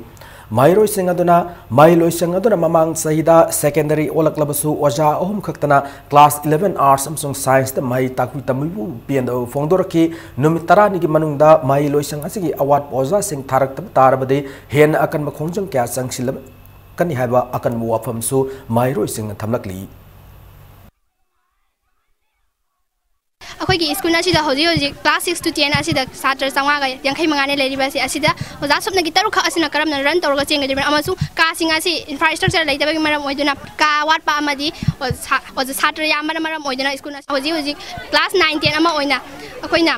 ꯃꯍꯩꯔꯣꯏꯁꯤꯡ ꯑꯗꯨꯅ ꯃꯍꯩꯂꯣꯏꯁꯪ ꯑꯗꯨꯅ ꯃꯃꯥꯡ ꯆꯍꯤꯗ secondary ꯑꯣꯜꯂꯛꯂꯕꯁꯨ ꯑꯣꯖꯥ ꯑꯍꯨꯝ ꯈꯛꯇꯅ class eleven Arts ꯑꯃꯁꯨꯡ Scienceꯇ ꯃꯍꯩ ꯇꯥꯛꯄꯤ ꯇꯝꯕꯤꯕꯕꯨ ꯄꯦꯟꯗꯕ ꯐꯣꯡꯗꯣꯔꯛꯈꯤ꯫ ꯅꯨꯃꯤꯠ ꯇꯔꯥꯅꯤꯒꯤ ꯃꯅꯨꯡꯗ ꯃꯍꯩꯂꯣꯏꯁꯪ ꯑꯁꯤꯒꯤ ꯑꯋꯥꯠꯄ ꯑꯣꯖꯥꯁꯤꯡ ꯊꯥꯔꯛꯇꯕ ꯇꯥꯔꯕꯗꯤ ꯍꯦꯟꯅ ꯑꯀꯟꯕ ꯈꯣꯡꯖꯪ ꯀꯌꯥ ꯆꯪꯁꯤꯜꯂꯛꯀꯅꯤ ꯍꯥꯏꯕ ꯑꯀꯟꯕ ꯋꯥꯐꯝꯁꯨ ꯃꯍꯩꯔꯣꯏꯁꯤꯡꯅ ꯊꯝꯂꯛꯂꯤ꯫ ꯑꯩꯈꯣꯏꯒꯤ ꯁ꯭ꯀꯨꯜ ꯑꯁꯤꯗ ꯍꯧꯖꯤꯛ ꯍꯧꯖꯤꯛ ꯀ꯭ꯂꯥꯁ ꯁꯤꯛꯁ ꯇꯨ ꯇꯦꯟ ꯑꯁꯤꯗ ꯁꯥꯇ꯭ꯔ ꯆꯥꯝꯃꯉꯥꯒ ꯌꯥꯡꯈꯩ ꯃꯉꯥꯅꯦ ꯂꯩꯔꯤꯕ ꯑꯁꯤ꯫ ꯑꯁꯤꯗ ꯑꯣꯖꯥ ꯁꯨꯞꯅꯒꯤ ꯇꯔꯨꯛꯈꯛ ꯑꯁꯤꯅ ꯀꯔꯝꯅ ꯔꯟ ꯇꯧꯔꯒ ꯆꯦꯟꯒꯗꯧꯔꯤꯕꯅꯣ ꯑꯃꯁꯨꯡ ꯀꯥꯁꯤꯡ ꯑꯁꯤ ꯏꯟꯐ꯭ꯔꯥꯁ꯭ꯇ꯭ꯔꯛꯆꯔ ꯂꯩꯇꯕꯒꯤ ꯃꯔꯝ ꯑꯣꯏꯗꯨꯅ ꯀꯥ ꯋꯥꯠꯄ ꯑꯃꯗꯤ ꯑꯣꯖꯥ ꯁꯥꯇ꯭ꯔ ꯌꯥꯝꯕꯅ ꯃꯔꯝ ꯑꯣꯏꯗꯨꯅ ꯁ꯭ꯀꯨꯜ ꯑꯁꯤ ꯍꯧꯖꯤꯛ ꯍꯧꯖꯤꯛ ꯀ꯭ꯂꯥꯁ ꯅꯥꯏꯟ ꯇꯦꯟ ꯑꯃ ꯑꯣꯏꯅ ꯑꯩꯈꯣꯏꯅ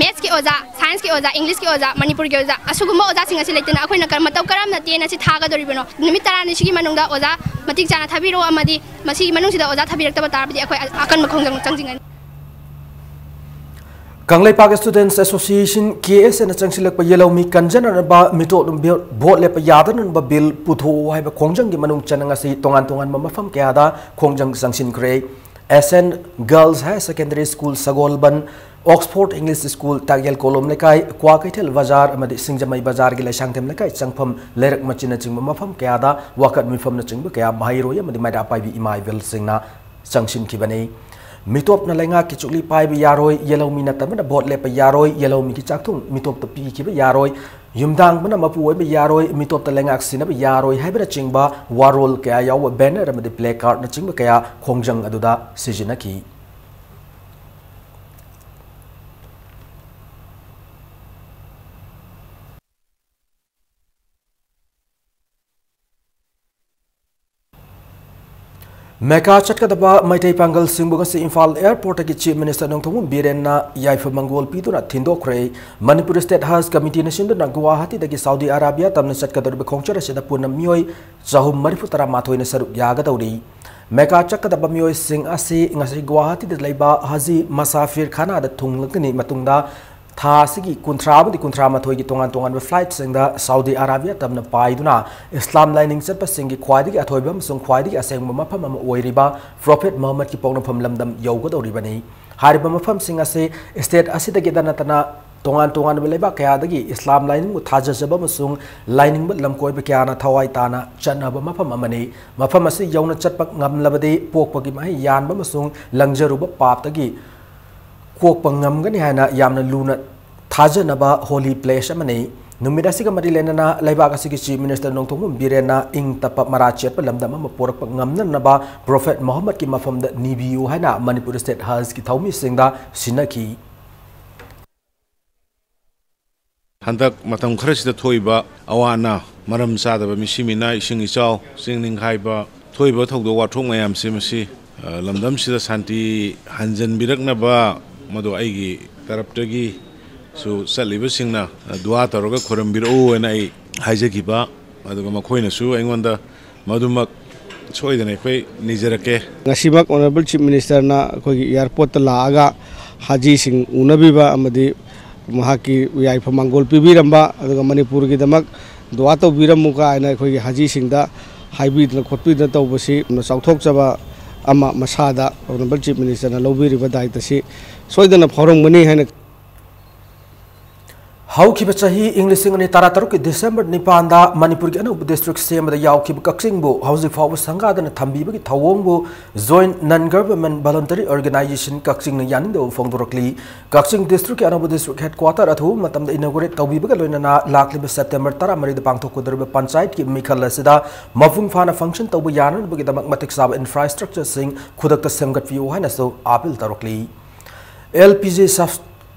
ꯃꯦꯠꯁꯀꯤ ꯑꯣꯖꯥ, ꯁꯥꯏꯟꯁꯀꯤ ꯑꯣꯖꯥ, ꯏꯪꯂꯤꯁꯀꯤ ꯑꯣꯖꯥ, ꯃꯅꯤꯄꯨꯔꯒꯤ ꯑꯣꯖꯥ ꯑꯁꯤꯒꯨꯝꯕ ꯑꯣꯖꯥꯁꯤꯡ ꯑꯁꯤ ꯂꯩꯇꯅ ꯑꯩꯈꯣꯏꯅ ꯀꯔꯝ ꯃꯇꯧ ꯀꯔꯝꯅ ꯇꯦꯟ ꯑꯁꯤ ꯊꯥꯒꯗꯧꯔꯤꯕꯅꯣ? ꯅꯨꯃꯤꯠ ꯇꯔꯥꯅꯤꯁꯤꯒꯤ ꯃꯅꯨꯡꯗ ꯑꯣꯖꯥ ꯃꯇꯤꯛ ꯆꯥꯅ ꯊꯥꯕꯤꯔꯛꯑꯣ ꯑꯃꯗꯤ ꯃꯁꯤꯒꯤ ꯃꯅꯨꯡꯁꯤꯗ ꯑꯣꯖꯥ ꯊꯥꯕꯤꯔꯛꯇꯕ ꯇꯥꯔꯕꯗꯤ ꯑꯩꯈꯣꯏ ꯑꯀꯟꯕ ꯈꯣꯡꯖꯪ ꯆꯪꯁꯤꯟꯒꯅꯤ꯫ Kangleipak Students Association, K S A ꯅ ꯆꯪꯁꯤꯜꯂꯛꯄ ꯌꯦꯜꯍꯧꯃꯤ ꯀꯟꯖꯅꯅꯕ ꯃꯤꯇꯣꯞ ꯚꯣꯠ ꯂꯦꯞꯄ ꯌꯥꯗꯅꯅꯕ ꯕꯤꯜ ꯄꯨꯊꯣꯛꯎ ꯍꯥꯏꯕ ꯈꯣꯡꯖꯪꯒꯤ ꯃꯅꯨꯡ ꯆꯟꯅ ꯉꯁꯤ ꯇꯣꯉꯥꯟ ꯇꯣꯉꯥꯟꯕ ꯃꯐꯝ ꯀꯌꯥꯗ ꯈꯣꯡꯖꯪ ꯆꯪꯁꯤꯟꯈ꯭ꯔꯦ꯫ S N Girls Higher Secondary School ꯁꯒꯣꯜꯕꯟ, Oxford English School ꯇꯥꯛꯌꯦꯜ ꯀꯣꯂꯣꯝ ꯂꯩꯀꯥꯏ, ꯀ꯭ꯋꯥꯀꯩꯊꯦꯜ ꯕꯖꯥꯔ ꯑꯃꯗꯤ ꯁꯤꯡꯖꯃꯩ ꯕꯖꯥꯔꯒꯤ ꯂꯩꯁꯥꯡꯊꯦꯝ ꯂꯩꯀꯥꯏ ꯆꯪꯐꯝ ꯂꯩꯔꯛ ꯃꯆꯤꯟꯅꯆꯤꯡꯕ ꯃꯐꯝ ꯀꯌꯥꯗ ꯋꯥꯀꯠ ꯃꯤꯐꯝꯅꯆꯤꯡꯕ ꯀꯌꯥ ꯃꯍꯩꯔꯣꯏ ꯑꯃꯗꯤ ꯃꯩꯔꯥ ꯄꯥꯏꯕꯤ ꯏꯃꯥ ꯏꯕꯦꯜꯁꯤꯡꯅ ꯆꯪꯁꯤꯟꯈꯤꯕꯅꯤ꯫ ꯃꯤꯇꯣꯞꯅ ꯂꯩꯉꯥꯛꯀꯤ ꯆꯨꯛꯂꯤ ꯄꯥꯏꯕ ꯌꯥꯔꯣꯏ, ꯌꯦꯜꯍꯧꯃꯤ ꯅꯠꯇꯕꯅ ꯚꯣꯠ ꯂꯦꯞꯄ ꯌꯥꯔꯣꯏ, ꯌꯦꯜꯍꯧꯃꯤꯒꯤ ꯆꯥꯛꯊꯨꯡ ꯃꯤꯇꯣꯞꯇ ꯄꯤꯈꯤꯕ ꯌꯥꯔꯣꯏ, ꯌꯨꯝꯗꯥꯡꯕꯅ ꯃꯄꯨ ꯑꯣꯏꯕ ꯌꯥꯔꯣꯏ, ꯃꯤꯇꯣꯞꯇ ꯂꯩꯉꯥꯛ ꯁꯤꯟꯅꯕ ꯌꯥꯔꯣꯏ ꯍꯥꯏꯕꯅꯆꯤꯡꯕ ꯋꯥꯔꯣꯜ ꯀꯌꯥ ꯌꯥꯎꯕ ꯕꯦꯅꯔ ꯑꯃꯗꯤ ꯄ꯭ꯂꯦ ꯀꯥꯔꯗꯅꯆꯤꯡꯕ ꯀꯌꯥ ꯈꯣꯡꯖꯪ ꯑꯗꯨꯗ ꯁꯤꯖꯤꯟꯅꯈꯤ꯫ ꯃꯦꯀꯥ ꯆꯠꯀꯗꯕ ꯃꯩꯇꯩ ꯄꯥꯡꯒꯜꯁꯤꯡꯕꯨ ꯉꯁꯤ ꯏꯝꯐꯥꯜ ꯑꯦꯌꯔꯄꯣꯔꯠꯇꯒꯤ Chief Minister ꯅꯣꯡꯊꯣꯝꯕꯝ ꯕꯤꯔꯦꯟꯅ ꯌꯥꯏꯐ ꯃꯪꯒꯣꯜ ꯄꯤꯗꯨꯅ ꯊꯤꯟꯗꯣꯛꯈ꯭ꯔꯦ꯫ ꯃꯅꯤꯄꯨꯔ State Haj Committeeꯅ ꯁꯤꯟꯗꯨꯅ ꯒꯨꯋꯥꯍꯥꯇꯤꯗꯒꯤ ꯁꯥꯎꯗꯤ ꯑꯔꯥꯕꯤꯌꯥ ꯇꯝꯅ ꯆꯠꯀꯗꯧꯔꯤꯕ ꯈꯣꯡꯆꯠ ꯑꯁꯤꯗ ꯄꯨꯟꯅ ꯃꯤꯑꯣꯏ ꯆꯍꯨꯝ ꯃꯔꯤꯐꯨ ꯇꯔꯥ ꯃꯥꯊꯣꯏꯅ ꯁꯔꯨꯛ ꯌꯥꯒꯗꯧꯔꯤ꯫ ꯃꯦꯀꯥ ꯆꯠꯀꯗꯕ ꯃꯤꯑꯣꯏꯁꯤꯡ ꯑꯁꯤ ꯉꯁꯤ ꯒꯨꯋꯥꯍꯥꯇꯤꯗ ꯂꯩꯕ ꯍꯥꯖꯤ ꯃꯁꯥꯐꯤꯔ ꯈꯥꯅꯥꯗ ꯊꯨꯡꯂꯒꯅꯤ꯫ ꯃꯇꯨꯡꯗ ꯊꯥ ꯑꯁꯤꯒꯤ ꯀꯨꯟꯊ꯭ꯔꯥ ꯑꯃꯗꯤ ꯀꯨꯟꯊ꯭ꯔꯥ ꯃꯥꯊꯣꯏꯒꯤ ꯇꯣꯉꯥꯟ ꯇꯣꯉꯥꯟꯕ flightꯁꯤꯡꯗ ꯁꯥꯎꯗꯤ ꯑꯔꯥꯕꯤꯌꯥ ꯇꯝꯅ ꯄꯥꯏꯗꯨꯅ ꯏꯁꯂꯥꯝ ꯂꯥꯏꯅꯤꯡ ꯆꯠꯄꯁꯤꯡꯒꯤ ꯈ꯭ꯋꯥꯏꯗꯒꯤ ꯑꯊꯣꯏꯕ ꯑꯃꯁꯨꯡ ꯈ꯭ꯋꯥꯏꯗꯒꯤ ꯑꯁꯦꯡꯕ ꯃꯐꯝ ꯑꯃ ꯑꯣꯏꯔꯤꯕ Prophet ꯃꯨꯍꯝꯃꯗꯀꯤ ꯄꯣꯛꯅꯐꯝ ꯂꯝꯗꯝ ꯌꯧꯒꯗꯧꯔꯤꯕꯅꯤ꯫ ꯍꯥꯏꯔꯤꯕ ꯃꯐꯝꯁꯤꯡ ꯑꯁꯤ state ꯑꯁꯤꯗꯒꯤꯗ ꯅꯠꯇꯅ ꯇꯣꯉꯥꯟ ꯇꯣꯉꯥꯟꯕ ꯂꯩꯕꯥꯛ ꯀꯌꯥꯗꯒꯤ ꯏꯁꯂꯥꯝ ꯂꯥꯏꯅꯤꯡꯕꯨ ꯊꯥꯖꯖꯕ ꯑꯃꯁꯨꯡ ꯂꯥꯏꯅꯤꯡꯕ ꯂꯝꯀꯣꯏꯕ ꯀꯌꯥꯅ ꯊꯋꯥꯏ ꯇꯥꯅ ꯆꯠꯅꯕ ꯃꯐꯝ ꯑꯃꯅꯤ꯫ ꯃꯐꯝ ꯑꯁꯤ ꯌꯧꯅ ꯆꯠꯄ ꯉꯝꯂꯕꯗꯤ ꯄꯣꯛꯄꯒꯤ ꯃꯍꯩ ꯌꯥꯟꯕ ꯑꯃꯁꯨꯡ ꯂꯪꯖꯔꯨꯕ ꯄꯥꯞꯇꯒꯤ ꯀꯣꯛꯄ ꯉꯝꯒꯅꯤ ꯍꯥꯏꯅ ꯌꯥꯝꯅ ꯂꯨꯅ ꯊꯥꯖꯅꯕ holy place ꯑꯃꯅꯤ꯫ ꯅꯨꯃꯤꯠ ꯑꯁꯤꯒ ꯃꯔꯤ ꯂꯩꯅꯅ ꯂꯩꯕꯥꯛ ꯑꯁꯤꯒꯤ Chief Minister ꯅꯣꯡꯊꯣꯝꯕꯝ ꯕꯤꯔꯦꯟꯅ ꯏꯪ ꯇꯞꯄ ꯃꯔꯥ ꯆꯦꯠꯄ ꯂꯝꯗꯝ ꯑꯃ ꯄꯣꯔꯛꯄ ꯉꯝꯅꯅꯕ Prophet ꯃꯣꯍꯝꯃꯗꯀꯤ ꯃꯐꯝꯗ ꯅꯤꯕꯤꯌꯨ ꯍꯥꯏꯅ ꯃꯅꯤꯄꯨꯔ State Hajꯀꯤ ꯊꯧꯃꯤꯁꯤꯡꯗ ꯁꯤꯟꯅꯈꯤ꯫ ꯍꯟꯗꯛ ꯃꯇꯝ ꯈꯔꯁꯤꯗ ꯊꯣꯛꯏꯕ ꯑꯋꯥ ꯑꯅꯥ, ꯃꯔꯝ ꯆꯥꯗꯕ ꯃꯤꯁꯤ ꯃꯤꯅꯥ, ꯏꯁꯤꯡ ꯏꯆꯥꯎ, ꯆꯤꯡ ꯅꯤꯡꯈꯥꯏꯕ, ꯊꯣꯛꯏꯕ ꯊꯧꯗꯣꯛ ꯋꯥꯊꯣꯛ ꯃꯌꯥꯝꯁꯦ ꯃꯁꯤ, ꯑ, ꯂꯝꯗꯝꯁꯤꯗ ꯁꯥꯟꯇꯤ ꯍꯟꯖꯟꯕꯤꯔꯛꯅꯕ, ꯃꯗꯨ ꯑꯩꯒꯤ ꯇꯔꯞꯇꯒꯤꯁꯨ ꯆꯠꯂꯤꯕꯁꯤꯡꯅ, ꯑ, ꯗꯨꯋꯥ ꯇꯧꯔꯒ ꯈꯣꯏꯔꯝꯕꯤꯔꯛꯎ ꯍꯥꯏꯅ ꯑꯩ ꯍꯥꯏꯖꯈꯤꯕ, ꯑꯗꯨꯒ ꯃꯈꯣꯏꯅꯁꯨ ꯑꯩꯉꯣꯟꯗ ꯃꯗꯨꯃꯛ ꯁꯣꯏꯗꯅ ꯑꯩꯈꯣꯏ ꯅꯤꯖꯔꯛꯀꯦ꯫ ꯉꯁꯤꯃꯛ Honourable Chief Ministerꯅ ꯑꯩꯈꯣꯏꯒꯤ airportꯇ ꯂꯥꯛꯑꯒ ꯍꯥꯖꯤꯁꯤꯡ ꯎꯅꯕꯤꯕ ꯑꯃꯗꯤ ꯃꯍꯥꯛꯀꯤ ꯌꯥꯏꯐ ꯃꯪꯒꯣꯜ ꯄꯤꯕꯤꯔꯝꯕ, ꯑꯗꯨꯒ ꯃꯅꯤꯄꯨꯔꯒꯤꯗꯃꯛ ꯗꯨꯋꯥ ꯇꯧꯕꯤꯔꯝꯃꯨ ꯀꯥꯏꯅ ꯑꯩꯈꯣꯏꯒꯤ ꯍꯥꯖꯤꯁꯤꯡꯗ ꯍꯥꯏꯕꯤꯗꯅ ꯈꯣꯠꯄꯤꯗꯅ ꯇꯧꯕꯁꯤ ꯌꯥꯝꯅ ꯆꯥꯎꯊꯣꯛꯆꯕ ꯑꯃ ꯃꯁꯥꯗ Honourable Chief Ministerꯅ ꯂꯧꯕꯤꯔꯤꯕ ꯗꯥꯏꯇꯁꯤ ꯁꯣꯏꯗꯅ ꯐꯥꯎꯔꯝꯒꯅꯤ ꯍꯥꯏꯅ ꯍꯧꯈꯤꯕ ꯆꯍꯤ ꯏꯪ ꯂꯤꯁꯤꯡ ꯑꯅꯤ ꯇꯔꯥꯇꯔꯨꯛꯀꯤ December ꯅꯤꯄꯥꯟꯗ ꯃꯅꯤꯄꯨꯔꯒꯤ ꯑꯅꯧꯕ district ꯁꯦꯝꯕꯗ ꯌꯥꯎꯈꯤꯕ ꯀꯛꯆꯤꯡꯕꯨ ꯍꯧꯖꯤꯛ ꯐꯥꯎꯕ ꯁꯪꯒꯥꯗꯅ ꯊꯝꯕꯤꯕꯒꯤ ꯊꯧꯑꯣꯡꯕꯨ Joint Non Government Voluntary Organisation ꯀꯛꯆꯤꯡꯅ ꯌꯥꯅꯤꯡꯗꯕ ꯐꯣꯡꯗꯣꯔꯛꯂꯤ꯫ ꯀꯛꯆꯤꯡ districtꯀꯤ ꯑꯅꯧꯕ district headquarter ꯑꯊꯨꯕ ꯃꯇꯝꯗ inaugurate ꯇꯧꯕꯤꯕꯒ ꯂꯣꯏꯅꯅ ꯂꯥꯛꯂꯤꯕ September ꯇꯔꯥꯃꯔꯤꯗ ꯄꯥꯡꯊꯣꯛꯀꯗꯧꯔꯤꯕ ꯄꯟꯆꯥꯌꯠꯀꯤ ꯃꯤꯈꯜ ꯑꯁꯤꯗ ꯃꯄꯨꯡ ꯐꯥꯅ function ꯇꯧꯕ ꯌꯥꯅꯅꯕꯒꯤꯗꯃꯛ ꯃꯇꯤꯛ ꯆꯥꯕ infrastructureꯁꯤꯡ ꯈꯨꯗꯛꯇ ꯁꯦꯝꯒꯠꯄꯤꯌꯨ ꯍꯥꯏꯅꯁꯨ appeal ꯇꯧꯔꯛꯂꯤ꯫ LPG sub-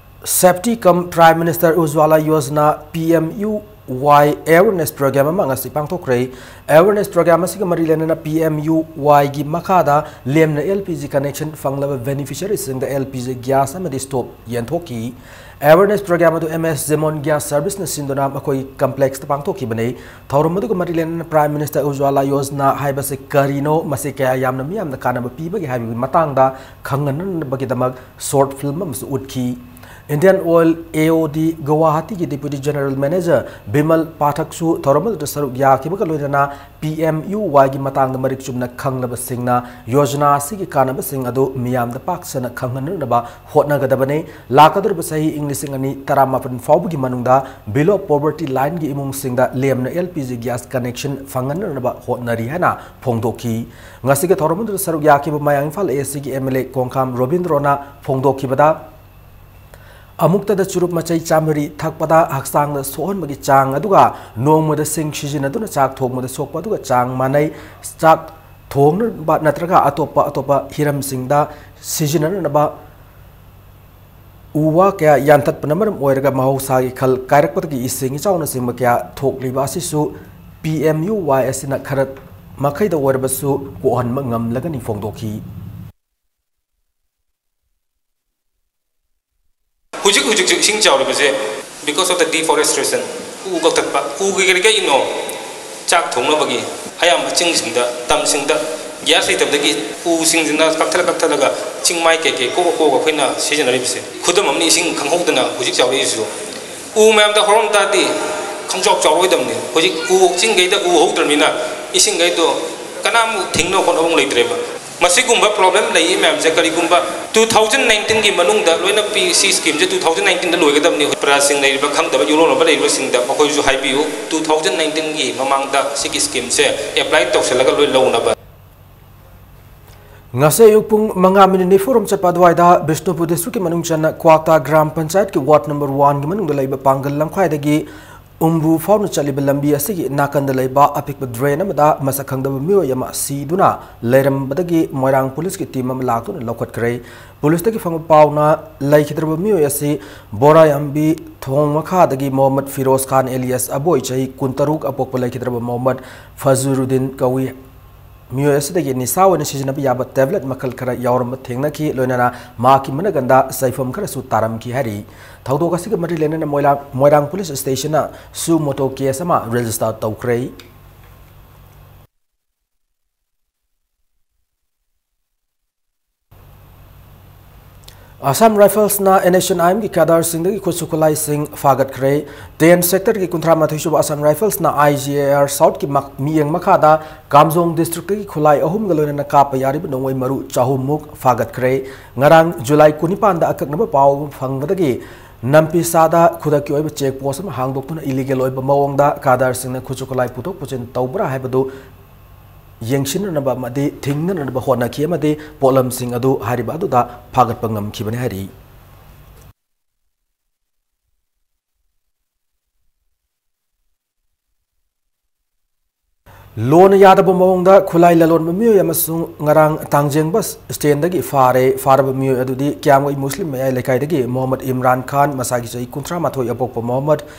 Safety cum Prime Minister Ujjwala Yojana, PMUY awareness program ꯑꯃ ꯉꯁꯤ ꯄꯥꯡꯊꯣꯛꯈ꯭ꯔꯦ꯫ Awareness program ꯑꯁꯤꯒ ꯃꯔꯤ ꯂꯩꯅꯅ PMUYꯒꯤ ꯃꯈꯥꯗ ꯂꯦꯝꯅ LPG connection ꯐꯪꯂꯕ beneficiaryꯁꯤꯡꯗ LPG gas ꯑꯃꯗꯤ stove ꯌꯦꯟꯊꯣꯛꯈꯤ꯫ Awareness program ꯑꯗꯨ MS Jemon Gas Serviceꯅ ꯁꯤꯟꯗꯨꯅ ꯃꯈꯣꯏ complexꯇ ꯄꯥꯡꯊꯣꯛꯈꯤꯕꯅꯤ꯫ ꯊꯧꯔꯝ ꯑꯗꯨꯒ ꯃꯔꯤ ꯂꯩꯅꯅ Prime Minister Ujjwala Yojana ꯍꯥꯏꯕꯁꯤ ꯀꯔꯤꯅꯣ, ꯃꯁꯤ ꯀꯌꯥ ꯌꯥꯝꯅ ꯃꯤꯌꯥꯝꯗ ꯀꯥꯟꯅꯕ ꯄꯤꯕꯒꯦ ꯍꯥꯏꯕꯒꯤ ꯃꯇꯥꯡꯗ ꯈꯪꯍꯟꯅꯕꯒꯤꯗꯃꯛ short film ꯑꯃꯁꯨ ꯎꯠꯈꯤ꯫ Indian Oil AOD ꯒꯨꯋꯥꯍꯥꯇꯤꯒꯤ Deputy General Manager Bimal ꯄꯥꯊꯛꯁꯨ ꯊꯧꯔꯝ ꯑꯗꯨꯗ ꯁꯔꯨꯛ ꯌꯥꯈꯤꯕꯒ ꯂꯣꯏꯅꯅ PMUYꯒꯤ ꯃꯇꯥꯡꯗ ꯃꯔꯤꯛ ꯆꯨꯝꯅ ꯈꯪꯂꯕꯁꯤꯡꯅ ꯌꯣꯖꯅꯥ ꯑꯁꯤꯒꯤ ꯀꯥꯟꯅꯕꯁꯤꯡ ꯑꯗꯨ ꯃꯤꯌꯥꯝꯗ ꯄꯥꯛ ꯁꯟꯅ ꯈꯪꯍꯟꯅꯅꯕ ꯍꯣꯠꯅꯒꯗꯕꯅꯤ꯫ ꯂꯥꯛꯀꯗꯧꯔꯤꯕ ꯆꯍꯤ ꯏꯪ ꯂꯤꯁꯤꯡ ꯑꯅꯤ ꯇꯔꯥꯃꯥꯄꯟ ꯐꯥꯎꯕꯒꯤ ꯃꯅꯨꯡꯗ below poverty lineꯒꯤ ꯏꯃꯨꯡꯁꯤꯡꯗ ꯂꯦꯝꯅ LPG gas connection ꯐꯪꯍꯟꯅꯅꯕ ꯍꯣꯠꯅꯔꯤ ꯍꯥꯏꯅ ꯐꯣꯡꯗꯣꯛꯈꯤ꯫ ꯉꯁꯤꯒꯤ ꯊꯧꯔꯝ ꯑꯗꯨꯗ ꯁꯔꯨꯛ ꯌꯥꯈꯤꯕ ꯃꯌꯥꯡ ꯏꯝꯐꯥꯜ ACꯒꯤ MLA ꯀꯣꯡꯈꯥꯝ ꯔꯣꯕꯤꯟꯗ꯭ꯔꯣꯅ ꯐꯣꯡꯗꯣꯛꯈꯤꯕꯗ, ꯑꯃꯨꯛꯇꯗ ꯆꯨꯔꯨꯞ ꯃꯆꯩ ꯆꯥꯃꯔꯤ ꯊꯛꯄꯗ ꯍꯛꯆꯥꯡꯗ ꯁꯣꯛꯍꯟꯕꯒꯤ ꯆꯥꯡ ꯑꯗꯨꯒ ꯅꯣꯡꯃꯗ ꯁꯤꯡ ꯁꯤꯖꯤꯟꯅꯗꯨꯅ ꯆꯥꯛ ꯊꯣꯡꯕꯗ ꯁꯣꯛꯄ ꯑꯗꯨꯒ ꯆꯥꯡ ꯃꯥꯟꯅꯩ꯫ ꯆꯥꯛ ꯊꯣꯡꯅꯕ ꯅꯠꯇ꯭ꯔꯒ ꯑꯇꯣꯞꯄ ꯑꯇꯣꯞꯄ ꯍꯤꯔꯝꯁꯤꯡꯗ ꯁꯤꯖꯤꯟꯅꯅꯕ ꯎ ꯋꯥ ꯀꯌꯥ ꯌꯥꯟꯊꯠꯄꯅ ꯃꯔꯝ ꯑꯣꯏꯔꯒ ꯃꯍꯧꯁꯥꯒꯤ ꯈꯜ ꯀꯥꯏꯔꯛꯄꯗꯒꯤ ꯏꯁꯤꯡ ꯏꯆꯥꯎꯅꯆꯤꯡꯕ ꯀꯌꯥ ꯊꯣꯛꯂꯤꯕ ꯑꯁꯤꯁꯨ ꯄꯤ ꯑꯦꯝ ꯌꯨ ꯋꯥꯏ ꯑꯁꯤꯅ ꯈꯔ ꯃꯈꯩꯗ ꯑꯣꯏꯔꯕꯁꯨ ꯀꯣꯛꯍꯟꯕ ꯉꯝꯂꯒꯅꯤ ꯐꯣꯡꯗꯣꯛꯈꯤ꯫ ꯍꯧꯖꯤꯛ ꯍꯧꯖꯤꯛꯁꯨ ꯏꯁꯤꯡ ꯆꯥꯎꯔꯤꯕꯁꯦ because of the deforestation, ꯎ ꯀꯛꯊꯠꯄ꯫ ꯎꯒꯤ ꯀꯔꯤ ꯀꯔꯤꯅꯣ? ꯆꯥꯛ ꯊꯣꯡꯅꯕꯒꯤ꯫ ꯑꯌꯥꯝꯕ ꯆꯤꯡꯁꯤꯡꯗ, ꯇꯝꯁꯤꯡꯗ gas ꯂꯩꯇꯕꯗꯒꯤ ꯎꯁꯤꯡꯁꯤꯅ ꯀꯛꯊꯠꯂ ꯀꯛꯊꯠꯂꯒ ꯆꯤꯡ ꯃꯥꯏ ꯀꯩꯀꯩ ꯀꯣꯛꯑ ꯀꯣꯛꯑꯒ ꯑꯩꯈꯣꯏꯅ ꯁꯤꯖꯤꯟꯅꯔꯤꯕꯁꯦ꯫ ꯈꯨꯗꯝ ꯑꯃꯅꯤ, ꯏꯁꯤꯡ ꯈꯪꯍꯧꯗꯅ ꯍꯧꯖꯤꯛ ꯆꯥꯎꯔꯛꯏꯁꯤꯁꯨ꯫ ꯎ ꯃꯌꯥꯝꯗ ꯍꯧꯔꯝ ꯇꯥꯔꯗꯤ ꯈꯪꯆꯥꯎ ꯆꯥꯎꯔꯣꯏꯗꯕꯅꯤ꯫ ꯍꯧꯖꯤꯛ ꯎ, ꯆꯤꯡꯈꯩꯗ ꯎ ꯍꯧꯗ꯭ꯔꯕꯅꯤꯅ ꯏꯁꯤꯡꯈꯩꯗꯣ ꯀꯅꯥꯝ ꯊꯤꯡꯅꯕ ꯍꯣꯠꯅꯐꯝ ꯂꯩꯇ꯭ꯔꯦꯕ꯫ ꯃꯁꯤꯒꯨꯝꯕ problem ꯂꯩꯔꯤ ꯃꯌꯥꯝꯁꯦ ꯀꯔꯤꯒꯨꯝꯕ two thousand nineteen ꯒꯤ ꯃꯅꯨꯡꯗ ꯂꯣꯏꯅ ꯄꯤ, ꯁꯤ scheme ꯁꯦ two thousand nineteen ꯗ ꯂꯣꯏꯒꯗꯕꯅꯤ꯫ ꯄ꯭ꯔꯖꯥꯁꯤꯡ ꯂꯩꯔꯤꯕ ꯈꯪꯗꯕ ꯌꯨꯝꯂꯣꯟꯅꯕ ꯂꯩꯔꯤꯕꯁꯤꯡꯗ ꯃꯈꯣꯏꯁꯨ ꯍꯥꯏꯕꯤꯌꯨ, two thousand nineteen ꯒꯤ ꯃꯃꯥꯡꯗ ꯁꯤꯒꯤ scheme ꯁꯦ apply ꯇꯧꯁꯜꯂꯒ ꯂꯣꯏ ꯂꯧꯅꯕ꯫ ꯉꯁꯤ ꯑꯌꯨꯛ ꯄꯨꯡ ꯃꯉꯥ ꯃꯤꯅꯤꯠ ꯅꯤꯐꯨꯔꯣꯝ ꯆꯠꯄ ꯑꯗꯨꯋꯥꯏꯗ ꯕꯤꯁꯅꯨꯄꯨꯔ district ꯀꯤ ꯃꯅꯨꯡ ꯆꯟꯅ ꯀ꯭ꯋꯥꯛꯇꯥ ꯒ꯭ꯔꯥꯝ ꯄꯟꯆꯥꯌꯠꯀꯤ ward number one ꯒꯤ ꯃꯅꯨꯡꯗ ꯂꯩꯕ ꯄꯥꯡꯒꯜ ꯂꯝꯈꯥꯏꯗꯒꯤ ꯎꯝꯕꯨ ꯐꯥꯎꯅ ꯆꯠꯂꯤꯕ ꯂꯝꯕꯤ ꯑꯁꯤꯒꯤ ꯅꯥꯀꯟꯗ ꯂꯩꯕ ꯑꯄꯤꯛꯄ drain ꯑꯃꯗ ꯃꯁꯛ ꯈꯪꯗꯕ ꯃꯤꯑꯣꯏ ꯑꯃ ꯁꯤꯗꯨꯅ ꯂꯩꯔꯝꯕꯗꯒꯤ ꯃꯣꯏꯔꯥꯡ police ꯀꯤ team ꯑꯃ ꯂꯥꯛꯇꯨꯅ ꯂꯧꯈꯠꯈ꯭ꯔꯦ꯫ Police ꯇꯒꯤ ꯐꯪꯕ ꯄꯥꯎꯅ ꯂꯩꯈꯤꯗ꯭ꯔꯕ ꯃꯤꯑꯣꯏ ꯑꯁꯤ ꯕꯣꯔꯥꯌꯥꯝꯕꯤ ꯊꯣꯡ ꯃꯈꯥꯗꯒꯤ ꯃꯣꯍꯝꯃꯗ ꯐꯤꯔꯣꯖ ꯈꯥꯟ alias ꯑꯕꯣꯏ, ꯆꯍꯤ ꯀꯨꯟꯇꯔꯨꯛ, ꯑꯄꯣꯛꯄ ꯂꯩꯈꯤꯗ꯭ꯔꯕ ꯃꯣꯍꯝꯃꯗ ꯐꯖꯨꯔꯨꯗꯤꯟ ꯀꯧꯏ꯫ ꯃꯤꯑꯣꯏ ꯑꯁꯤꯗꯒꯤ ꯅꯤꯁꯥ ꯑꯣꯏꯅ ꯁꯤꯖꯤꯟꯅꯕ ꯌꯥꯕ tablet ꯃꯈꯜ ꯈꯔ ꯌꯥꯎꯔꯝꯕ ꯊꯦꯡꯅꯈꯤ, ꯂꯣꯏꯅꯅ ꯃꯍꯥꯛꯀꯤ ꯃꯅꯥꯀꯟꯗ ꯆꯩꯐꯝ ꯈꯔꯁꯨ ꯇꯥꯔꯝꯈꯤ ꯍꯥꯏꯔꯤ꯫ ꯊꯧꯗꯣꯛ ꯑꯁꯤꯒ ꯃꯔꯤ ꯂꯩꯅꯅ ꯃꯣꯏꯔꯥꯡ, ꯃꯣꯏꯔꯥꯡ police station ꯅ suo motu case ꯑꯃ register ꯇꯧꯈ꯭ꯔꯦ꯫ Assam Rifles ꯅ N S C N I M ꯒꯤ cadre ꯁꯤꯡꯗꯒꯤ ꯈꯨꯠꯁꯨ ꯈꯨꯠꯂꯥꯏꯁꯤꯡ ꯐꯥꯒꯠꯈ꯭ꯔꯦ꯫ Ten sector ꯒꯤ ꯀꯨꯟꯊ꯭ꯔꯥ ꯃꯥꯊꯣꯏ ꯁꯨꯕ Assam Rifles ꯅ I G A R South ꯀꯤ ꯃꯛ-, ꯃꯤꯠꯌꯦꯡ ꯃꯈꯥꯗ ꯀꯥꯝꯖꯣꯡ district ꯇꯒꯤ ꯈꯨꯠꯂꯥꯏ ꯑꯍꯨꯝꯒ ꯂꯣꯏꯅꯅ ꯀꯥꯞꯄ ꯌꯥꯔꯤꯕ ꯅꯣꯡꯃꯩ ꯃꯔꯨ ꯆꯍꯨꯝ ꯃꯨꯛ ꯐꯥꯒꯠꯈ꯭ꯔꯦ꯫ ꯉꯔꯥꯡ July ꯀꯨꯟꯅꯤꯄꯥꯟꯗ ꯑꯀꯛꯅꯕ ꯄꯥꯎ ꯑꯃ ꯐꯪꯕꯗꯒꯤ ꯅꯝꯄꯤꯁꯥꯗ ꯈꯨꯗꯛꯀꯤ ꯑꯣꯏꯕ check post ꯑꯃ ꯍꯥꯡꯗꯣꯛꯇꯨꯅ illegal ꯑꯣꯏꯕ ꯃꯑꯣꯡꯗ cadre ꯁꯤꯡꯅ ꯈꯨꯠꯁꯨ ꯈꯨꯠꯂꯥꯏ ꯄꯨꯊꯣꯛ ꯄꯨꯁꯤꯟ ꯇꯧꯕ꯭ꯔꯥ ꯍꯥꯏꯕꯗꯨ ꯌꯦꯡꯁꯤꯟꯅꯅꯕ ꯑꯃꯗꯤ ꯊꯤꯡꯅꯅꯕ ꯍꯣꯠꯅꯈꯤ ꯑꯃꯗꯤ ꯄꯣꯠꯂꯝꯁꯤꯡ ꯑꯗꯨ ꯍꯥꯏꯔꯤꯕ ꯑꯗꯨꯗ ꯐꯥꯒꯠꯄ ꯉꯝꯈꯤꯕꯅꯤ ꯍꯥꯏꯔꯤ꯫ ꯂꯣꯅ ꯌꯥꯗꯕ ꯃꯑꯣꯡꯗ ꯈꯨꯠꯂꯥꯏ ꯂꯂꯣꯟꯕ ꯃꯤꯑꯣꯏ ꯑꯃꯁꯨ ꯉꯔꯥꯡ ꯇꯥꯡꯖꯦꯡ ꯕꯁ ꯁ꯭ꯇꯦꯟꯗꯒꯤ ꯐꯥꯔꯦ꯫ ꯐꯥꯔꯕ ꯃꯤꯑꯣꯏ ꯑꯗꯨꯗꯤ ꯀꯤꯌꯥꯝꯒꯩ ꯃꯨꯁꯂꯤꯝ ꯃꯌꯥꯏ ꯂꯩꯀꯥꯏꯗꯒꯤ ꯃꯣꯍꯝꯃꯗ ꯏꯝꯔꯥꯟ ꯈꯥꯟ, ꯃꯁꯥꯒꯤ ꯆꯍꯤ ꯀꯨꯟꯊ꯭ꯔꯥ ꯃꯥꯊꯣꯏ ꯑꯄꯣꯛꯄ ꯃꯣꯍꯝꯃꯗ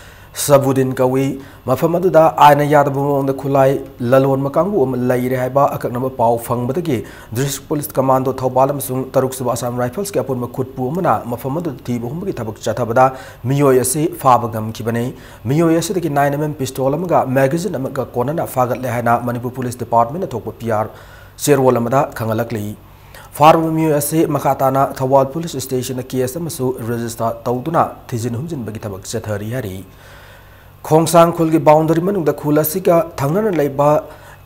ꯁꯕꯨꯗꯤꯟ ꯀꯧꯏ꯫ ꯃꯐꯝ ꯑꯗꯨꯗ ꯑꯥꯏꯟꯅ ꯌꯥꯗꯕ ꯃꯑꯣꯡꯗ ꯈꯨꯠꯂꯥꯏ ꯂꯂꯣꯟꯕ ꯀꯥꯡꯕꯨ ꯑꯃ ꯂꯩꯔꯦ ꯍꯥꯏꯕ ꯑꯀꯛꯅꯕ ꯄꯥꯎ ꯐꯪꯕꯗꯒꯤ ꯗꯤꯁꯇ꯭ꯔꯤꯛ ꯄꯨꯂꯤꯁ ꯀꯃꯥꯟꯗꯣ ꯊꯧꯕꯥꯜ ꯑꯃꯁꯨꯡ ꯇꯔꯨꯛꯁꯨꯕ ꯑꯁꯥꯝ ꯔꯥꯏꯐꯜꯁꯀꯤ ꯑꯄꯨꯟꯕ ꯈꯨꯠꯄꯨ ꯑꯃꯅ ꯃꯐꯝ ꯑꯗꯨꯗ ꯊꯤꯕ ꯍꯨꯝꯕꯒꯤ ꯊꯕꯛ ꯆꯠꯊꯕꯗ ꯃꯤꯑꯣꯏ ꯑꯁꯤ ꯐꯥꯕ ꯉꯝꯈꯤꯕꯅꯤ꯫ ꯃꯤꯑꯣꯏ ꯑꯁꯤꯗꯒꯤ nine M M pistol ꯑꯃꯒ magazine ꯑꯃꯒ ꯀꯣꯟꯅꯅ ꯐꯥꯒꯠꯂꯦ ꯍꯥꯏꯅ ꯃꯅꯤꯄꯨꯔ ꯄꯨꯂꯤꯁ ꯗꯤꯄꯥꯔꯠꯃꯦꯟꯅ ꯊꯣꯛꯄ P R ꯆꯦꯔꯣꯜ ꯑꯃꯗ ꯈꯪꯍꯜꯂꯛꯂꯤ꯫ ꯐꯥꯔꯕ ꯃꯤꯑꯣꯏ ꯑꯁꯤ ꯃꯈꯥ ꯇꯥꯅ ꯊꯧꯕꯥꯜ ꯄꯨꯂꯤꯁ ꯁ꯭ꯇꯦꯁꯟꯗ ꯀꯦꯁ ꯑꯃꯁꯨ ꯔꯦꯖꯤꯁꯇꯔ ꯇꯧꯗꯨꯅ ꯊꯤꯖꯤꯟ ꯍꯨꯝꯖꯤꯟꯕꯒꯤ ꯊꯕꯛ ꯆꯠꯊꯔꯤ ꯍꯥꯏꯔꯤ꯫ ꯈꯣꯡꯁꯥꯡ ꯈꯨꯜꯒꯤ ꯕꯥꯎꯟꯗꯔꯤ ꯃꯅꯨꯡꯗ ꯈꯨꯜ ꯑꯁꯤꯒ ꯊꯪꯅꯅ ꯂꯩꯕ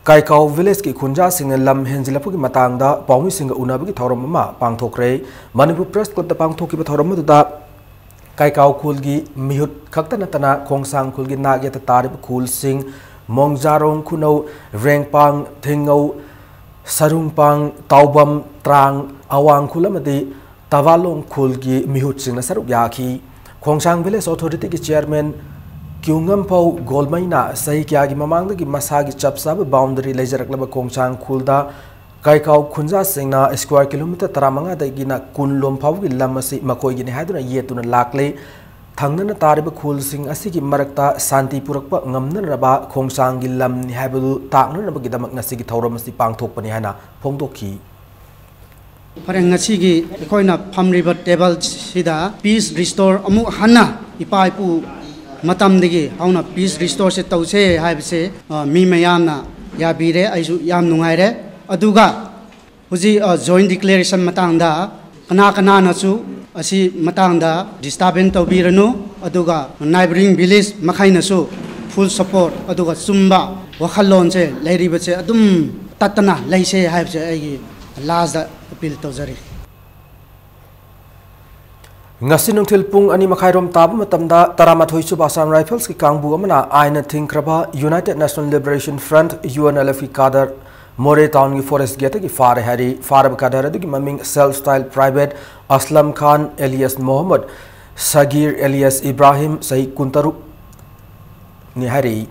ꯀꯥꯏꯀꯥꯎ ꯚꯤꯂꯦꯖꯀꯤ ꯈꯨꯟꯖꯥꯁꯤꯡꯅ ꯂꯝ ꯍꯦꯟꯖꯤꯜꯂꯛꯄꯒꯤ ꯃꯇꯥꯡꯗ ꯄꯥꯎꯃꯤꯁꯤꯡꯒ ꯎꯅꯕꯒꯤ ꯊꯧꯔꯝ ꯑꯃ ꯄꯥꯡꯊꯣꯛꯈ꯭ꯔꯦ꯫ ꯃꯅꯤꯄꯨꯔ ꯄ꯭ꯔꯦꯁ ꯀ꯭ꯂꯕꯇ ꯄꯥꯡꯊꯣꯛꯈꯤꯕ ꯊꯧꯔꯝ ꯑꯗꯨꯗ ꯀꯥꯏꯀꯥꯎ ꯈꯨꯜꯒꯤ ꯃꯤꯍꯨꯠ ꯈꯛꯇ ꯅꯠꯇꯅ ꯈꯣꯡꯁꯥꯡ ꯈꯨꯜꯒꯤ ꯅꯥꯛ ꯌꯦꯠꯇ ꯇꯥꯔꯤꯕ ꯈꯨꯜꯁꯤꯡ ꯃꯣꯡꯖꯥꯔꯣꯡ ꯈꯨꯅꯧ, ꯔꯦꯡꯄꯥꯡ, ꯊꯤꯡꯉꯧ, ꯁꯔꯨꯡꯄꯥꯡ, ꯇꯥꯎꯕꯝ, ꯇ꯭ꯔꯥꯡ, ꯑꯋꯥꯡ ꯈꯨꯜ ꯑꯃꯗꯤ ꯇꯕꯥꯂꯣꯡ ꯈꯨꯜꯒꯤ ꯃꯤꯍꯨꯠꯁꯤꯡꯅ ꯁꯔꯨꯛ ꯌꯥꯈꯤ꯫ ꯈꯣꯡꯁꯥꯡ ꯚꯤꯂꯦꯖ ꯑꯣꯊꯣꯔꯤꯇꯤꯒꯤ ꯆꯤꯌꯔꯃꯦꯟ ꯀ꯭ꯌꯨꯉꯝꯐꯧ ꯒꯣꯜꯃꯩꯅ ꯆꯍꯤ ꯀꯌꯥꯒꯤ ꯃꯃꯥꯡꯗꯒꯤ ꯃꯁꯥꯒꯤ ꯆꯞ ꯆꯥꯕ ꯕꯥꯎꯟꯗꯔꯤ ꯂꯩꯖꯔꯛꯂꯕ ꯈꯣꯡꯁꯥꯡ ꯈꯨꯜꯗ ꯀꯥꯏꯀꯥꯎ ꯈꯨꯟꯖꯥꯁꯤꯡꯅ ꯁ꯭ꯀ꯭ꯋꯥꯔ ꯀꯤꯂꯣꯃꯤꯇꯔ ꯇꯔꯥꯃꯉꯥꯗꯒꯤꯅ ꯀꯨꯟ ꯂꯣꯝ ꯐꯥꯎꯕꯒꯤ ꯂꯝ ꯑꯁꯤ ꯃꯈꯣꯏꯒꯤꯅꯤ ꯍꯥꯏꯗꯨꯅ ꯌꯦꯠꯇꯨꯅ ꯂꯥꯛꯂꯦ꯫ ꯊꯪꯅꯅ ꯇꯥꯔꯤꯕ ꯈꯨꯜꯁꯤꯡ ꯑꯁꯤꯒꯤ ꯃꯔꯛꯇ ꯁꯥꯟꯇꯤ ꯄꯨꯔꯛꯄ ꯉꯝꯅꯅꯕ ꯈꯣꯡꯁꯥꯡꯒꯤ ꯂꯝꯅꯤ ꯍꯥꯏꯕꯗꯨ ꯇꯥꯛꯅꯅꯕꯒꯤꯗꯃꯛ ꯉꯁꯤꯒꯤ ꯊꯧꯔꯝ ꯑꯁꯤ ꯄꯥꯡꯊꯣꯛꯄꯅꯤ ꯍꯥꯏꯅ ꯐꯣꯡꯗꯣꯛꯈꯤ꯫ ꯐꯔꯦ, ꯉꯁꯤꯒꯤ ꯑꯩꯈꯣꯏꯅ ꯐꯝꯂꯤꯕ ꯇꯦꯕꯜꯁꯤꯗ peace restore ꯑꯃꯨꯛ ꯍꯟꯅ ꯏꯄꯥ ꯏꯄꯨ ꯃꯇꯝꯗꯒꯤ ꯍꯧꯅ peace restoreꯁꯦ ꯇꯧꯁꯦ ꯍꯥꯏꯕꯁꯦ, ꯑ, ꯃꯤ ꯃꯌꯥꯝꯅ ꯌꯥꯕꯤꯔꯦ꯫ ꯑꯩꯁꯨ ꯌꯥꯝ ꯅꯨꯡꯉꯥꯏꯔꯦ꯫ ꯑꯗꯨꯒ ꯍꯧꯖꯤꯛ, ꯑ, joint declaration ꯃꯇꯥꯡꯗ ꯀꯅꯥ ꯀꯅꯥꯅꯁꯨ ꯑꯁꯤ ꯃꯇꯥꯡꯗ disturbance ꯇꯧꯕꯤꯔꯅꯨ, ꯑꯗꯨꯒ neighbouring village ꯃꯈꯩꯅꯁꯨ full support ꯑꯗꯨꯒ ꯆꯨꯝꯕ ꯋꯥꯈꯜꯂꯣꯟꯁꯦ ꯂꯩꯔꯤꯕꯁꯦ ꯑꯗꯨꯝ ꯇꯠꯇꯅ ꯂꯩꯁꯦ ꯍꯥꯏꯕꯁꯦ ꯑꯩꯒꯤ lastꯇ appeal ꯇꯧꯖꯔꯤ꯫ ꯉꯁꯤ ꯅꯨꯡꯊꯤꯜ ꯄꯨꯡ ꯑꯅꯤ ꯃꯈꯥꯏꯔꯣꯝ ꯇꯥꯕ ꯃꯇꯝꯗ ꯇꯔꯥꯃꯥꯊꯣꯏ ꯁꯨꯕ Assam Riflesꯀꯤ ꯀꯥꯡꯕꯨ ꯑꯃꯅ ꯑꯥꯏꯟꯅ ꯊꯤꯡꯈ꯭ꯔꯕ United National Liberation Front, UNLFꯀꯤ ꯀꯥꯗꯔ ꯃꯣꯔꯦ ꯇꯥꯎꯟꯒꯤ ꯐꯣꯔꯦꯁ ꯒꯦꯠꯇꯒꯤ ꯐꯥꯔꯦ ꯍꯥꯏꯔꯤ꯫ ꯐꯥꯔꯕ ꯀꯥꯗꯔ ꯑꯗꯨꯒꯤ ꯃꯃꯤꯡ Self Style Private Aslam Khan alias Mohammad Sagir alias Ibrahim, ꯆꯍꯤ ꯀꯨꯟꯇꯔꯨꯛ, ꯅꯤ ꯍꯥꯏꯔꯤ꯫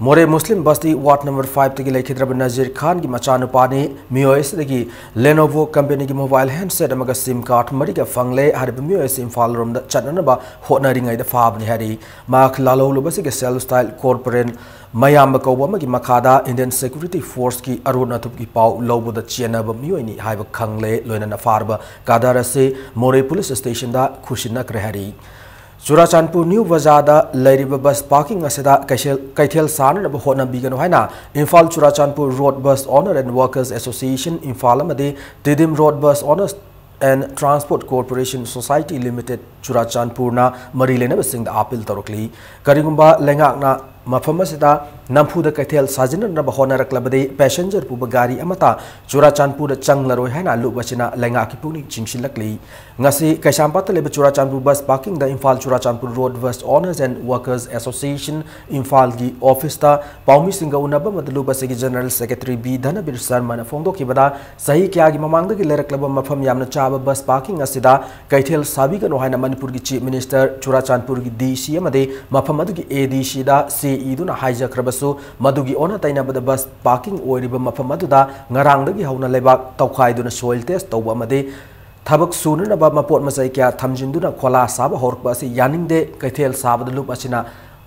ꯃꯣꯔꯦ ꯃꯨꯁꯂꯤꯝ ꯕꯁꯇꯤ ꯋꯥꯔꯗ ꯅꯝꯕꯔ ꯐꯥꯏꯚꯇꯒꯤ ꯂꯩꯈꯤꯗ꯭ꯔꯕ ꯅꯖꯤꯔ ꯈꯥꯟꯒꯤ ꯃꯆꯥꯅꯨꯄꯥꯅꯤ꯫ ꯃꯤꯑꯣꯏ ꯑꯁꯤꯗꯒꯤ Lenovo ꯀꯝꯄꯦꯅꯤꯒꯤ ꯃꯣꯕꯥꯏꯜ ꯍꯦꯟꯁꯦꯠ ꯑꯃꯒ ꯁꯤꯝ ꯀꯥꯔꯗ ꯃꯔꯤꯒ ꯐꯪꯂꯦ꯫ ꯍꯥꯏꯔꯤꯕ ꯃꯤꯑꯣꯏ ꯑꯁꯤ ꯏꯝꯐꯥꯜ ꯔꯣꯝꯗ ꯆꯠꯅꯅꯕ ꯍꯣꯠꯅꯔꯤꯉꯩꯗ ꯐꯥꯕꯅꯤ ꯍꯥꯏꯔꯤ꯫ ꯃꯍꯥꯛ ꯂꯥꯜꯍꯧꯂꯨꯕ ꯑꯁꯤꯒꯤ ꯁꯦꯜꯐ ꯁ꯭ꯇꯥꯏꯜ ꯀꯣꯔꯄꯣꯔꯦꯟ ꯃꯌꯥꯝꯕ ꯀꯧꯕ ꯑꯃꯒꯤ ꯃꯈꯥꯗ ꯏꯟꯗꯤꯌꯟ ꯁꯦꯀ꯭ꯌꯨꯔꯤꯇꯤ ꯐꯣꯔꯁꯀꯤ ꯑꯔꯣꯟ ꯑꯊꯨꯞꯀꯤ ꯄꯥꯎ ꯂꯧꯕꯗ ꯆꯦꯟꯅꯕ ꯃꯤꯑꯣꯏꯅꯤ ꯍꯥꯏꯕ ꯈꯪꯂꯦ꯫ ꯂꯣꯏꯅꯅ ꯐꯥꯔꯕ ꯀꯥꯗꯔ ꯑꯁꯤ ꯃꯣꯔꯦ ꯄꯨꯂꯤꯁ ꯁ꯭ꯇꯦꯁꯟꯗ ꯈꯨꯁꯤꯟꯅꯈ꯭ꯔꯦ ꯍꯥꯏꯔꯤ꯫ ꯆꯨꯔꯥꯆꯥꯟꯄꯨꯔ ꯅ꯭ꯌꯨ ꯕꯖꯥꯔꯗ ꯂꯩꯔꯤꯕ ꯕꯁ ꯄꯥꯔꯀꯤꯡ ꯑꯁꯤꯗ ꯀꯩꯊꯦꯜ, ꯀꯩꯊꯦꯜ ꯁꯥꯅꯅꯕ ꯍꯣꯠꯅꯕꯤꯒꯅꯨ ꯍꯥꯏꯅ Imphal Churachandpur road bus owner and workers association Imphal ꯑꯃꯗꯤ Tiddim road bus owners and transport corporation society limited ꯆꯨꯔꯥꯆꯥꯟꯄꯨꯔꯅ ꯃꯔꯤ ꯂꯩꯅꯕꯁꯤꯡꯗ ꯑꯥꯄꯤꯜ ꯇꯧꯔꯛꯂꯤ꯫ ꯀꯔꯤꯒꯨꯝꯕ ꯂꯩꯉꯥꯛꯅ ꯃꯐꯝ ꯑꯁꯤꯗ ꯅꯝꯐꯨꯗ ꯀꯩꯊꯦꯜ ꯁꯥꯖꯤꯟꯅꯅꯕ ꯍꯣꯠꯅꯔꯛꯂꯕꯗꯤ ꯄꯦꯁꯦꯟꯖꯔ ꯄꯨꯕ ꯒꯥꯔꯤ ꯑꯃꯠꯇ ꯆꯨꯔꯥꯆꯥꯟꯄꯨꯔꯗ ꯆꯪꯂꯔꯣꯏ ꯍꯥꯏꯅ ꯂꯨꯞ ꯑꯁꯤꯅ ꯂꯩꯉꯥꯛꯀꯤ ꯄꯨꯛꯅꯤꯡ ꯆꯤꯡꯁꯤꯜꯂꯛꯂꯤ꯫ ꯉꯁꯤ ꯀꯩꯁꯥꯝꯄꯥꯠꯇ ꯂꯩꯕ ꯆꯨꯔꯥꯆꯥꯟꯄꯨꯔ ꯕꯁ ꯄꯥꯔꯀꯤꯡꯗ Imphal Churachandpur road bus owners and workers association ꯏꯝꯐꯥꯜꯒꯤ ꯑꯣꯐꯤꯁꯇ ꯄꯥꯎꯃꯤꯁꯤꯡꯒ ꯎꯅꯕ ꯑꯃꯗ ꯂꯨꯞ ꯑꯁꯤꯒꯤ ꯖꯦꯅꯔꯦꯜ ꯁꯦꯀ꯭ꯔꯦꯇꯔꯤ ꯕꯤ ꯙꯅꯕꯤꯔ ꯁꯔꯃꯅ ꯐꯣꯡꯗꯣꯛꯈꯤꯕꯗ, ꯆꯍꯤ ꯀꯌꯥꯒꯤ ꯃꯃꯥꯡꯗꯒꯤ ꯂꯩꯔꯛꯂꯕ ꯃꯐꯝ ꯌꯥꯝꯅ ꯆꯥꯕ ꯕꯁ ꯄꯥꯔꯀꯤꯡ ꯑꯁꯤꯗ ꯀꯩꯊꯦꯜ ꯁꯥꯕꯤꯒꯅꯨ ꯍꯥꯏꯅ ꯃꯅꯤꯄꯨꯔꯒꯤ ꯆꯤꯐ ꯃꯤꯅꯤꯁꯇꯔ, ꯆꯨꯔꯥꯆꯥꯟꯄꯨꯔꯒꯤ ꯗꯤ ꯁꯤ ꯑꯃꯗꯤ ꯃꯐꯝ ꯑꯗꯨꯒꯤ ꯑꯦ ꯗꯤ ꯁꯤꯗ ꯆꯦ ꯏꯗꯨꯅ ꯍꯥꯏꯖꯈ꯭ꯔꯕꯁꯨ, ꯃꯗꯨꯒꯤ ꯑꯣꯟꯅ ꯇꯩꯅꯕꯗ ꯕꯁ ꯄꯥꯔꯀꯤꯡ ꯑꯣꯏꯔꯤꯕ ꯃꯐꯝ ꯑꯗꯨꯗ ꯉꯔꯥꯡꯗꯒꯤ ꯍꯧꯅ ꯂꯩꯕꯥꯛ ꯇꯧꯈꯥꯏꯗꯨꯅ ꯁꯣꯏꯜ ꯇꯦꯁ ꯇꯧꯕ ꯑꯃꯗꯤ ꯊꯕꯛ ꯁꯨꯅꯅꯕ ꯃꯄꯣꯠ ꯃꯆꯩ ꯀꯌꯥ ꯊꯝꯖꯤꯟꯗꯨꯅ ꯈꯣꯂꯥ ꯁꯥꯕ ꯍꯧꯔꯛꯄ ꯑꯁꯤ ꯌꯥꯅꯤꯡꯗꯦ꯫ ꯀꯩꯊꯦꯜ ꯁꯥꯕꯗ ꯂꯨꯞ ꯑꯁꯤꯅ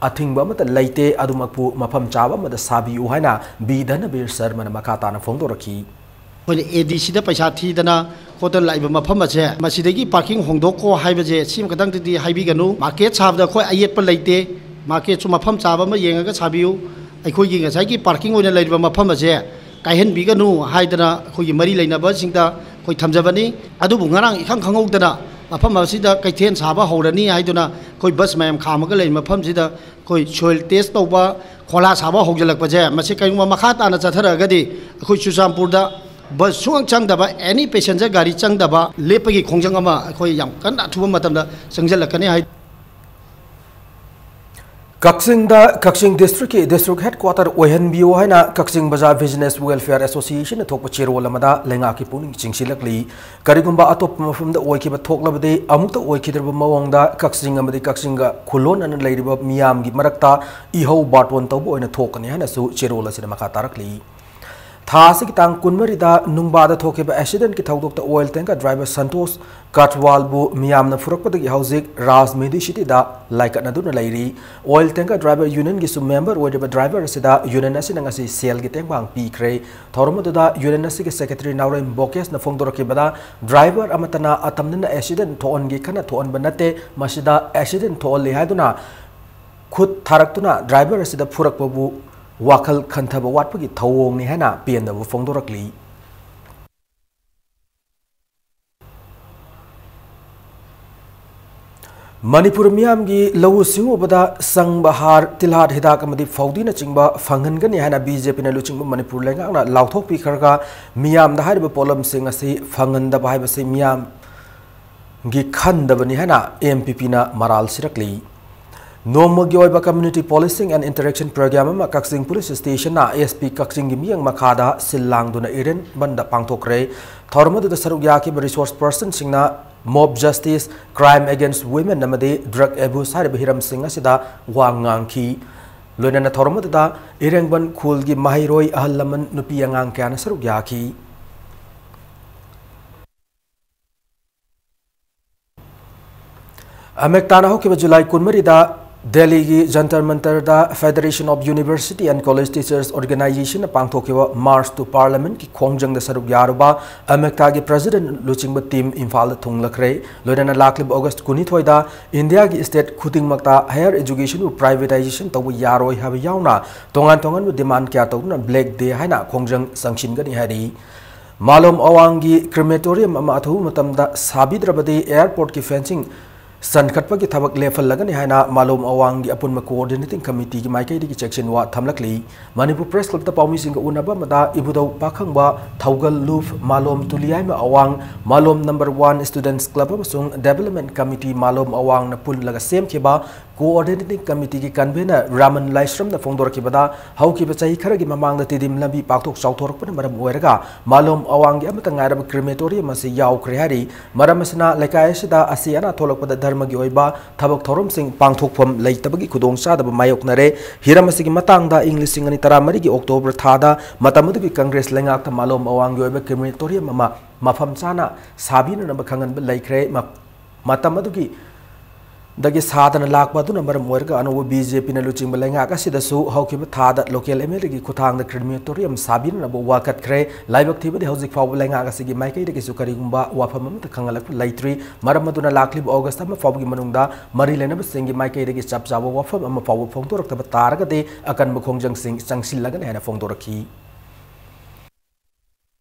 ꯑꯊꯤꯡꯕ ꯑꯃꯠꯇ ꯂꯩꯇꯦ, ꯑꯗꯨꯃꯛꯄꯨ ꯃꯐꯝ ꯆꯥꯕ ꯑꯃꯗ ꯁꯥꯕꯤꯌꯨ ꯍꯥꯏꯅ ꯕꯤ ꯙꯅꯕꯤꯔ ꯁꯔꯃꯅ ꯃꯈꯥ ꯇꯥꯅ ꯐꯣꯡꯗꯣꯔꯛꯈꯤ꯫ ꯑꯩꯈꯣꯏꯅ ꯑꯦ ꯗꯤ ꯁꯤꯗ ꯄꯩꯁꯥ ꯊꯤꯗꯅ ꯈꯣꯠꯇꯅ ꯂꯥꯛꯏꯕ ꯃꯐꯝ ꯑꯁꯦ, ꯃꯁꯤꯗꯒꯤ ꯄꯥꯔꯀꯤꯡ ꯍꯣꯡꯗꯣꯛꯈꯣ ꯍꯥꯏꯕꯁꯦ ꯁꯤꯃ ꯈꯛꯇꯪꯗꯗꯤ ꯍꯥꯏꯕꯤꯒꯅꯨ꯫ ꯃꯥꯔꯀꯦꯠ ꯁꯥꯕꯗ ꯑꯩꯈꯣꯏ ꯑꯌꯦꯠꯄ ꯂꯩꯇꯦ꯫ ꯃꯥꯔꯀꯦꯠꯁꯨ ꯃꯐꯝ ꯆꯥꯕ ꯑꯃ ꯌꯦꯡꯉꯒ ꯁꯥꯕꯤꯌꯨ꯫ ꯑꯩꯈꯣꯏꯒꯤ ꯉꯁꯥꯏꯒꯤ ꯄꯥꯔꯀꯤꯡ ꯑꯣꯏꯅ ꯂꯩꯔꯤꯕ ꯃꯐꯝ ꯑꯁꯦ ꯀꯥꯏꯍꯟꯕꯤꯒꯅꯨ ꯍꯥꯏꯗꯅ ꯑꯩꯈꯣꯏꯒꯤ ꯃꯔꯤ ꯂꯩꯅꯕꯁꯤꯡꯗ ꯑꯩꯈꯣꯏ ꯊꯝꯖꯕꯅꯤ꯫ ꯑꯗꯨꯕꯨ ꯉꯔꯥꯡ ꯏꯈꯪ ꯈꯪꯍꯧꯗꯅ ꯃꯐꯝ ꯑꯁꯤꯗ ꯀꯩꯊꯦꯜ ꯁꯥꯕ ꯍꯧꯔꯅꯤ ꯍꯥꯏꯗꯨꯅ ꯑꯩꯈꯣꯏ ꯕꯁ ꯃꯌꯥꯝ ꯈꯥꯝꯃꯒ ꯂꯩꯔꯤꯕ ꯃꯐꯝꯁꯤꯗ ꯑꯩꯈꯣꯏ ꯁꯣꯏꯜ ꯇꯦꯁ ꯇꯧꯕ, ꯈꯣꯂꯥ ꯁꯥꯕ ꯍꯧꯖꯤꯜꯂꯛꯄꯁꯦ, ꯃꯁꯤ ꯀꯔꯤꯒꯨꯝꯕ ꯃꯈꯥ ꯇꯥꯅ ꯆꯠꯊꯔꯛꯑꯒꯗꯤ ꯑꯩꯈꯣꯏ ꯆꯨꯔꯆꯥꯟꯄꯨꯔꯗ ꯕꯁ ꯁꯨꯡꯆꯪ ꯆꯪꯗꯕ, ꯑꯦꯅꯤ ꯄꯦꯁꯦꯟꯖꯔ ꯒꯥꯔꯤ ꯆꯪꯗꯕ ꯂꯦꯞꯄꯒꯤ ꯈꯣꯡꯖꯪ ꯑꯃ ꯑꯩꯈꯣꯏ ꯌꯥꯝ ꯀꯟꯅ ꯑꯊꯨꯕ ꯃꯇꯝꯗ ꯆꯪꯁꯤꯜꯂꯛꯀꯅꯤ ꯍꯥꯏ꯫ ꯀꯛꯆꯤꯡꯗ ꯀꯛꯆꯤꯡ ꯗꯤꯁꯇ꯭ꯔꯤꯛꯀꯤ ꯗꯤꯁꯇ꯭ꯔꯤꯛ ꯍꯦꯗꯀ꯭ꯋꯥꯇꯔ ꯑꯣꯏꯍꯟꯕꯤꯌꯨ ꯍꯥꯏꯅ ꯀꯛꯆꯤꯡ ꯕꯖꯥꯔ ꯕꯤꯖꯤꯅꯦꯁ ꯋꯦꯜꯐꯤꯌꯔ ꯑꯦꯁꯣꯁꯤꯌꯦꯁꯟꯅ ꯊꯣꯛꯄ ꯆꯦꯔꯣꯜ ꯑꯃꯗ ꯂꯩꯉꯥꯛꯀꯤ ꯄꯨꯛꯅꯤꯡ ꯆꯤꯡꯁꯤꯜꯂꯛꯂꯤ꯫ ꯀꯔꯤꯒꯨꯝꯕ ꯑꯇꯣꯞꯄ ꯃꯐꯝꯗ ꯑꯣꯏꯈꯤꯕ ꯊꯣꯛꯂꯕꯗꯤ ꯑꯃꯨꯛꯇ ꯑꯣꯏꯈꯤꯗ꯭ꯔꯕ ꯃꯑꯣꯡꯗ ꯀꯛꯆꯤꯡ ꯑꯃꯗꯤ ꯀꯛꯆꯤꯡꯒ ꯈꯨꯂꯣꯟꯅꯅ ꯂꯩꯔꯤꯕ ꯃꯤꯌꯥꯝꯒꯤ ꯃꯔꯛꯇ ꯏꯍꯧ ꯕꯥꯔꯇꯣꯟ ꯇꯧꯕ ꯑꯣꯏꯅ ꯊꯣꯛꯀꯅꯤ ꯍꯥꯏꯅꯁꯨ ꯆꯦꯔꯣꯜ ꯑꯁꯤꯗ ꯃꯈꯥ ꯇꯥꯔꯛꯂꯤ꯫ ꯊꯥ ꯑꯁꯤꯒꯤ ꯇꯥꯡ ꯀꯨꯟꯃꯔꯤꯗ ꯅꯨꯡꯕꯥꯗ ꯊꯣꯛꯈꯤꯕ ꯑꯦꯛꯁꯤꯗꯦꯟꯠꯀꯤ ꯊꯧꯗꯣꯛꯇ ꯑꯣꯏꯜ ꯇꯦꯡꯀꯔ ꯗ꯭ꯔꯥꯏꯚꯔ ꯁꯟꯇꯣꯁ ꯀꯥꯠꯋꯥꯜꯕꯨ ꯃꯤꯌꯥꯝꯅ ꯐꯨꯔꯛꯄꯗꯒꯤ ꯍꯧꯖꯤꯛ ꯔꯥꯖ ꯃꯦꯗꯤꯁꯤꯇꯤꯗ ꯂꯥꯏꯀꯠꯅꯗꯨꯅ ꯂꯩꯔꯤ꯫ ꯑꯣꯏꯜ ꯇꯦꯡꯀꯔ ꯗ꯭ꯔꯥꯏꯚꯔ ꯌꯨꯅꯤꯌꯟꯒꯤꯁꯨ ꯃꯦꯝꯕꯔ ꯑꯣꯏꯔꯤꯕ ꯗ꯭ꯔꯥꯏꯚꯔ ꯑꯁꯤꯗ ꯌꯨꯅꯤꯌꯟ ꯑꯁꯤꯅ ꯉꯁꯤ ꯁꯦꯜꯒꯤ ꯇꯦꯡꯕꯥꯡ ꯄꯤꯈ꯭ꯔꯦ꯫ ꯊꯧꯔꯝ ꯑꯗꯨꯗ ꯌꯨꯅꯤꯌꯟ ꯑꯁꯤꯒꯤ ꯁꯦꯀ꯭ꯔꯦꯇꯔꯤ ꯅꯥꯎꯔꯦꯝ ꯕꯣꯀꯦꯁꯅ ꯐꯣꯡꯗꯣꯔꯛꯈꯤꯕꯗ, ꯗ꯭ꯔꯥꯏꯚꯔ ꯑꯃꯠꯇꯅ ꯑꯇꯝꯅꯅ ꯑꯦꯛꯁꯤꯗꯦꯟꯠ ꯊꯣꯛꯍꯟꯒꯦ ꯈꯟꯅ ꯊꯣꯛꯍꯟꯕ ꯅꯠꯇꯦ, ꯃꯁꯤꯗ ꯑꯦꯛꯁꯤꯗꯦꯟꯠ ꯊꯣꯛꯍꯜꯂꯤ ꯍꯥꯏꯗꯨꯅ ꯈꯨꯠ ꯊꯥꯔꯛꯇꯨꯅ ꯗ꯭ꯔꯥꯏꯚꯔ ꯑꯁꯤꯗ ꯐꯨꯔꯛꯄꯕꯨ ꯋꯥꯈꯜ ꯈꯟꯊꯕ ꯋꯥꯠꯄꯒꯤ ꯊꯧꯑꯣꯡꯅꯤ ꯍꯥꯏꯅ ꯄꯦꯟꯗꯕ ꯐꯣꯡꯗꯣꯔꯛꯂꯤ꯫ ꯃꯅꯤꯄꯨꯔ ꯃꯤꯌꯥꯝꯒꯤ ꯂꯧꯎ ꯁꯤꯡꯎꯕꯗ ꯆꯪꯕ ꯍꯥꯔ, ꯇꯤꯜꯍꯥꯠ ꯍꯤꯗꯥꯛ ꯑꯃꯗꯤ ꯐꯥꯎꯗꯤꯅꯆꯤꯡꯕ ꯐꯪꯍꯟꯒꯅꯤ ꯍꯥꯏꯅ ꯕꯤ ꯖꯦ ꯄꯤꯅ ꯂꯨꯆꯤꯡꯕ ꯃꯅꯤꯄꯨꯔ ꯂꯩꯉꯥꯛꯅ ꯂꯥꯎꯊꯣꯛꯄꯤꯈ꯭ꯔꯒ, ꯃꯤꯌꯥꯝꯗ ꯍꯥꯏꯔꯤꯕ ꯄꯣꯠꯂꯝꯁꯤꯡ ꯑꯁꯤ ꯐꯪꯍꯟꯗꯕ ꯍꯥꯏꯕꯁꯤ ꯃꯤꯌꯥꯝ ꯒꯤ ꯈꯟꯗꯕꯅꯤ ꯍꯥꯏꯅ ꯑꯦꯝ ꯄꯤ ꯄꯤꯅ ꯃꯔꯥꯜ ꯁꯤꯔꯛꯂꯤ꯫ ꯅꯣꯡꯃꯒꯤ ꯑꯣꯏꯕ Community Policing and Interaction Program ꯑꯃ ꯀꯛꯆꯤꯡ ꯄꯨꯂꯤꯁ ꯁ꯭ꯇꯦꯁꯟꯅ ꯑꯦꯁ ꯄꯤ ꯀꯛꯆꯤꯡꯒꯤ ꯃꯤꯠꯌꯦꯡ ꯃꯈꯥꯗ ꯁꯤꯜ ꯂꯥꯡꯗꯨꯅ ꯏꯔꯦꯡꯕꯟꯗ ꯄꯥꯡꯊꯣꯛꯈ꯭ꯔꯦ꯫ ꯊꯧꯔꯝ ꯑꯗꯨꯗ ꯁꯔꯨꯛ ꯌꯥꯈꯤꯕ resources ꯄꯔꯁꯟꯁꯤꯡꯅ mob justice, crime against women ꯑꯃꯗꯤ drug abuse ꯍꯥꯏꯔꯤꯕ ꯍꯤꯔꯝꯁꯤꯡ ꯑꯁꯤꯗ ꯋꯥ ꯉꯥꯡꯈꯤ꯫ ꯂꯣꯏꯅꯅ ꯊꯧꯔꯝ ꯑꯗꯨꯗ ꯏꯔꯦꯡꯕꯟ ꯈꯨꯜꯒꯤ ꯃꯍꯩꯔꯣꯏ, ꯑꯍꯜ ꯂꯃꯟ, ꯅꯨꯄꯤ ꯑꯉꯥꯡ ꯀꯌꯥꯅ ꯁꯔꯨꯛ ꯌꯥꯈꯤ꯫ ꯑꯃꯦꯛꯇꯥꯅ ꯍꯧꯈꯤꯕ ꯖꯨꯂꯥꯏ ꯀꯨꯟꯃꯔꯤꯗ ꯗꯦꯜꯂꯤꯒꯤ Jantar ꯃꯟꯇꯔꯗ Federation of University and College Teachers Organizationꯅ ꯄꯥꯡꯊꯣꯛꯈꯤꯕ March to Parliamentꯀꯤ ꯈꯣꯡꯖꯪꯗ ꯁꯔꯨꯛ ꯌꯥꯔꯨꯕ ꯑꯃꯦꯛꯇꯥꯒꯤ president ꯂꯨꯆꯤꯡꯕ team ꯏꯝꯐꯥꯜꯗ ꯊꯨꯡꯂꯈ꯭ꯔꯦ꯫ ꯂꯣꯏꯅꯅ ꯂꯥꯛꯂꯤꯕ August ꯀꯨꯟꯅꯤꯊꯣꯏꯗ ꯏꯟꯗꯤꯌꯥꯒꯤ state ꯈꯨꯗꯤꯡꯃꯛꯇ higher educationꯕꯨ privatization ꯇꯧꯕ ꯌꯥꯔꯣꯏ ꯍꯥꯏꯕ ꯌꯥꯎꯅ ꯇꯣꯉꯥꯟ ꯇꯣꯉꯥꯟꯕ demand ꯀꯌꯥ ꯇꯧꯗꯨꯅ Black Day ꯍꯥꯏꯅ ꯈꯣꯡꯖꯪ ꯆꯪꯁꯤꯟꯒꯅꯤ ꯍꯥꯏꯔꯤ꯫ ꯃꯥꯂꯣꯝ ꯑꯋꯥꯡꯒꯤ crematorium ꯑꯃ ꯑꯊꯨꯕ ꯃꯇꯝꯗ ꯁꯥꯕꯤꯗ꯭ꯔꯕꯗꯤ airportꯀꯤ fencing ꯆꯟꯈꯠꯄꯒꯤ ꯊꯕꯛ ꯂꯦꯞꯍꯜꯂꯒꯅꯤ ꯍꯥꯏꯅ ꯃꯥꯂꯣꯝ ꯑꯋꯥꯡꯒꯤ ꯑꯄꯨꯟꯕ coordinating committeeꯒꯤ ꯃꯥꯏꯀꯩꯗꯒꯤ ꯆꯦꯛꯁꯤꯟꯋꯥ ꯊꯝꯂꯛꯂꯤ꯫ ꯃꯅꯤꯄꯨꯔ Press Clubꯇ ꯄꯥꯎꯃꯤꯁꯤꯡꯒ ꯎꯅꯕ ꯑꯃꯗ ꯏꯕꯨꯙꯧ ꯄꯥꯈꯪꯕ ꯊꯧꯒꯜ ꯂꯨꯞ, ꯃꯥꯂꯣꯝ ꯇꯨꯂꯤꯌꯥꯏꯃ ꯑꯋꯥꯡ, ꯃꯥꯂꯣꯝ number one Students Club ꯑꯃꯁꯨꯡ Development Committee ꯃꯥꯂꯣꯝ ꯑꯋꯥꯡꯅ ꯄꯨꯜꯂꯒ ꯁꯦꯝꯈꯤꯕ Coordinating Committeeꯒꯤ convener ꯔꯥꯃꯟ ꯂꯥꯏꯁ꯭ꯔꯝꯅ ꯐꯣꯡꯗꯣꯔꯛꯈꯤꯕꯗ, ꯍꯧꯈꯤꯕ ꯆꯍꯤ ꯈꯔꯒꯤ ꯃꯃꯥꯡꯗ ꯇꯤꯗꯤꯝ ꯂꯝꯕꯤ ꯄꯥꯛꯊꯣꯛ ꯆꯥꯎꯊꯣꯔꯛꯄꯅ ꯃꯔꯝ ꯑꯣꯏꯔꯒ ꯃꯥꯂꯣꯝ ꯑꯋꯥꯡꯒꯤ ꯑꯃꯠꯇ ꯉꯥꯏꯔꯕ crematorium ꯑꯁꯤ ꯌꯥꯎꯈ꯭ꯔꯦ ꯍꯥꯏꯔꯤ꯫ ꯃꯔꯝ ꯑꯁꯤꯅ ꯂꯩꯀꯥꯏ ꯑꯁꯤꯗ ꯑꯁꯤ ꯑꯅꯥ ꯊꯣꯛꯂꯛꯄꯗ ꯙꯔꯃꯒꯤ ꯑꯣꯏꯕ ꯊꯕꯛ ꯊꯧꯔꯝꯁꯤꯡ ꯄꯥꯡꯊꯣꯛꯐꯝ ꯂꯩꯇꯕꯒꯤ ꯈꯨꯗꯣꯡꯆꯥꯗꯕ ꯃꯥꯌꯣꯛꯅꯔꯦ꯫ ꯍꯤꯔꯝ ꯑꯁꯤꯒꯤ ꯃꯇꯥꯡꯗ ꯏꯪ ꯂꯤꯁꯤꯡ ꯑꯅꯤ ꯇꯔꯥꯃꯔꯤꯒꯤ October ꯊꯥꯗ ꯃꯇꯝ ꯑꯗꯨꯒꯤ Congress ꯂꯩꯉꯥꯛꯇ ꯃꯥꯂꯣꯝ ꯑꯋꯥꯡꯒꯤ ꯑꯣꯏꯕ crematorium ꯑꯃ ꯃꯐꯝ ꯆꯥꯅ ꯁꯥꯕꯤꯅꯅꯕ ꯈꯪꯍꯟꯕ ꯂꯩꯈ꯭ꯔꯦ꯫ ꯃ-, ꯃꯇꯝ ꯑꯗꯨꯒꯤ ꯗꯒꯤ ꯁꯥꯗꯅ ꯂꯥꯛꯄ ꯑꯗꯨꯅ ꯃꯔꯝ ꯑꯣꯏꯔꯒ ꯑꯅꯧꯕ BJPꯅ ꯂꯨꯆꯤꯡꯕ ꯂꯩꯉꯥꯛ ꯑꯁꯤꯗꯁꯨ ꯍꯧꯈꯤꯕ ꯊꯥꯗ local MLAꯒꯤ ꯈꯨꯠꯊꯥꯡꯗ crematorium ꯁꯥꯕꯤꯅꯅꯕ ꯋꯥꯀꯠꯈ꯭ꯔꯦ꯫ ꯂꯥꯏꯕꯛ ꯊꯤꯕꯗꯤ ꯍꯧꯖꯤꯛ ꯐꯥꯎꯕ ꯂꯩꯉꯥꯛ ꯑꯁꯤꯒꯤ ꯃꯥꯏꯀꯩꯗꯒꯤꯁꯨ ꯀꯔꯤꯒꯨꯝꯕ ꯋꯥꯐꯝ ꯑꯃꯠꯇ ꯈꯪꯍꯜꯂꯛꯄ ꯂꯩꯇ꯭ꯔꯤ꯫ ꯃꯔꯝ ꯑꯗꯨꯅ ꯂꯥꯛꯂꯤꯕ August ꯑꯃ ꯐꯥꯎꯕꯒꯤ ꯃꯅꯨꯡꯗ ꯃꯔꯤ ꯂꯩꯅꯕꯁꯤꯡꯒꯤ ꯃꯥꯏꯀꯩꯗꯒꯤ ꯆꯞ ꯆꯥꯕ ꯋꯥꯐꯝ ꯑꯃ ꯐꯥꯎꯕ ꯐꯣꯡꯗꯣꯔꯛꯇꯕ ꯇꯥꯔꯒꯗꯤ ꯑꯀꯟꯕ ꯈꯣꯡꯖꯪꯁꯤꯡ ꯆꯪꯁꯤꯜꯂꯒꯅꯤ ꯍꯥꯏꯅ ꯐꯣꯡꯗꯣꯔꯛꯈꯤ꯫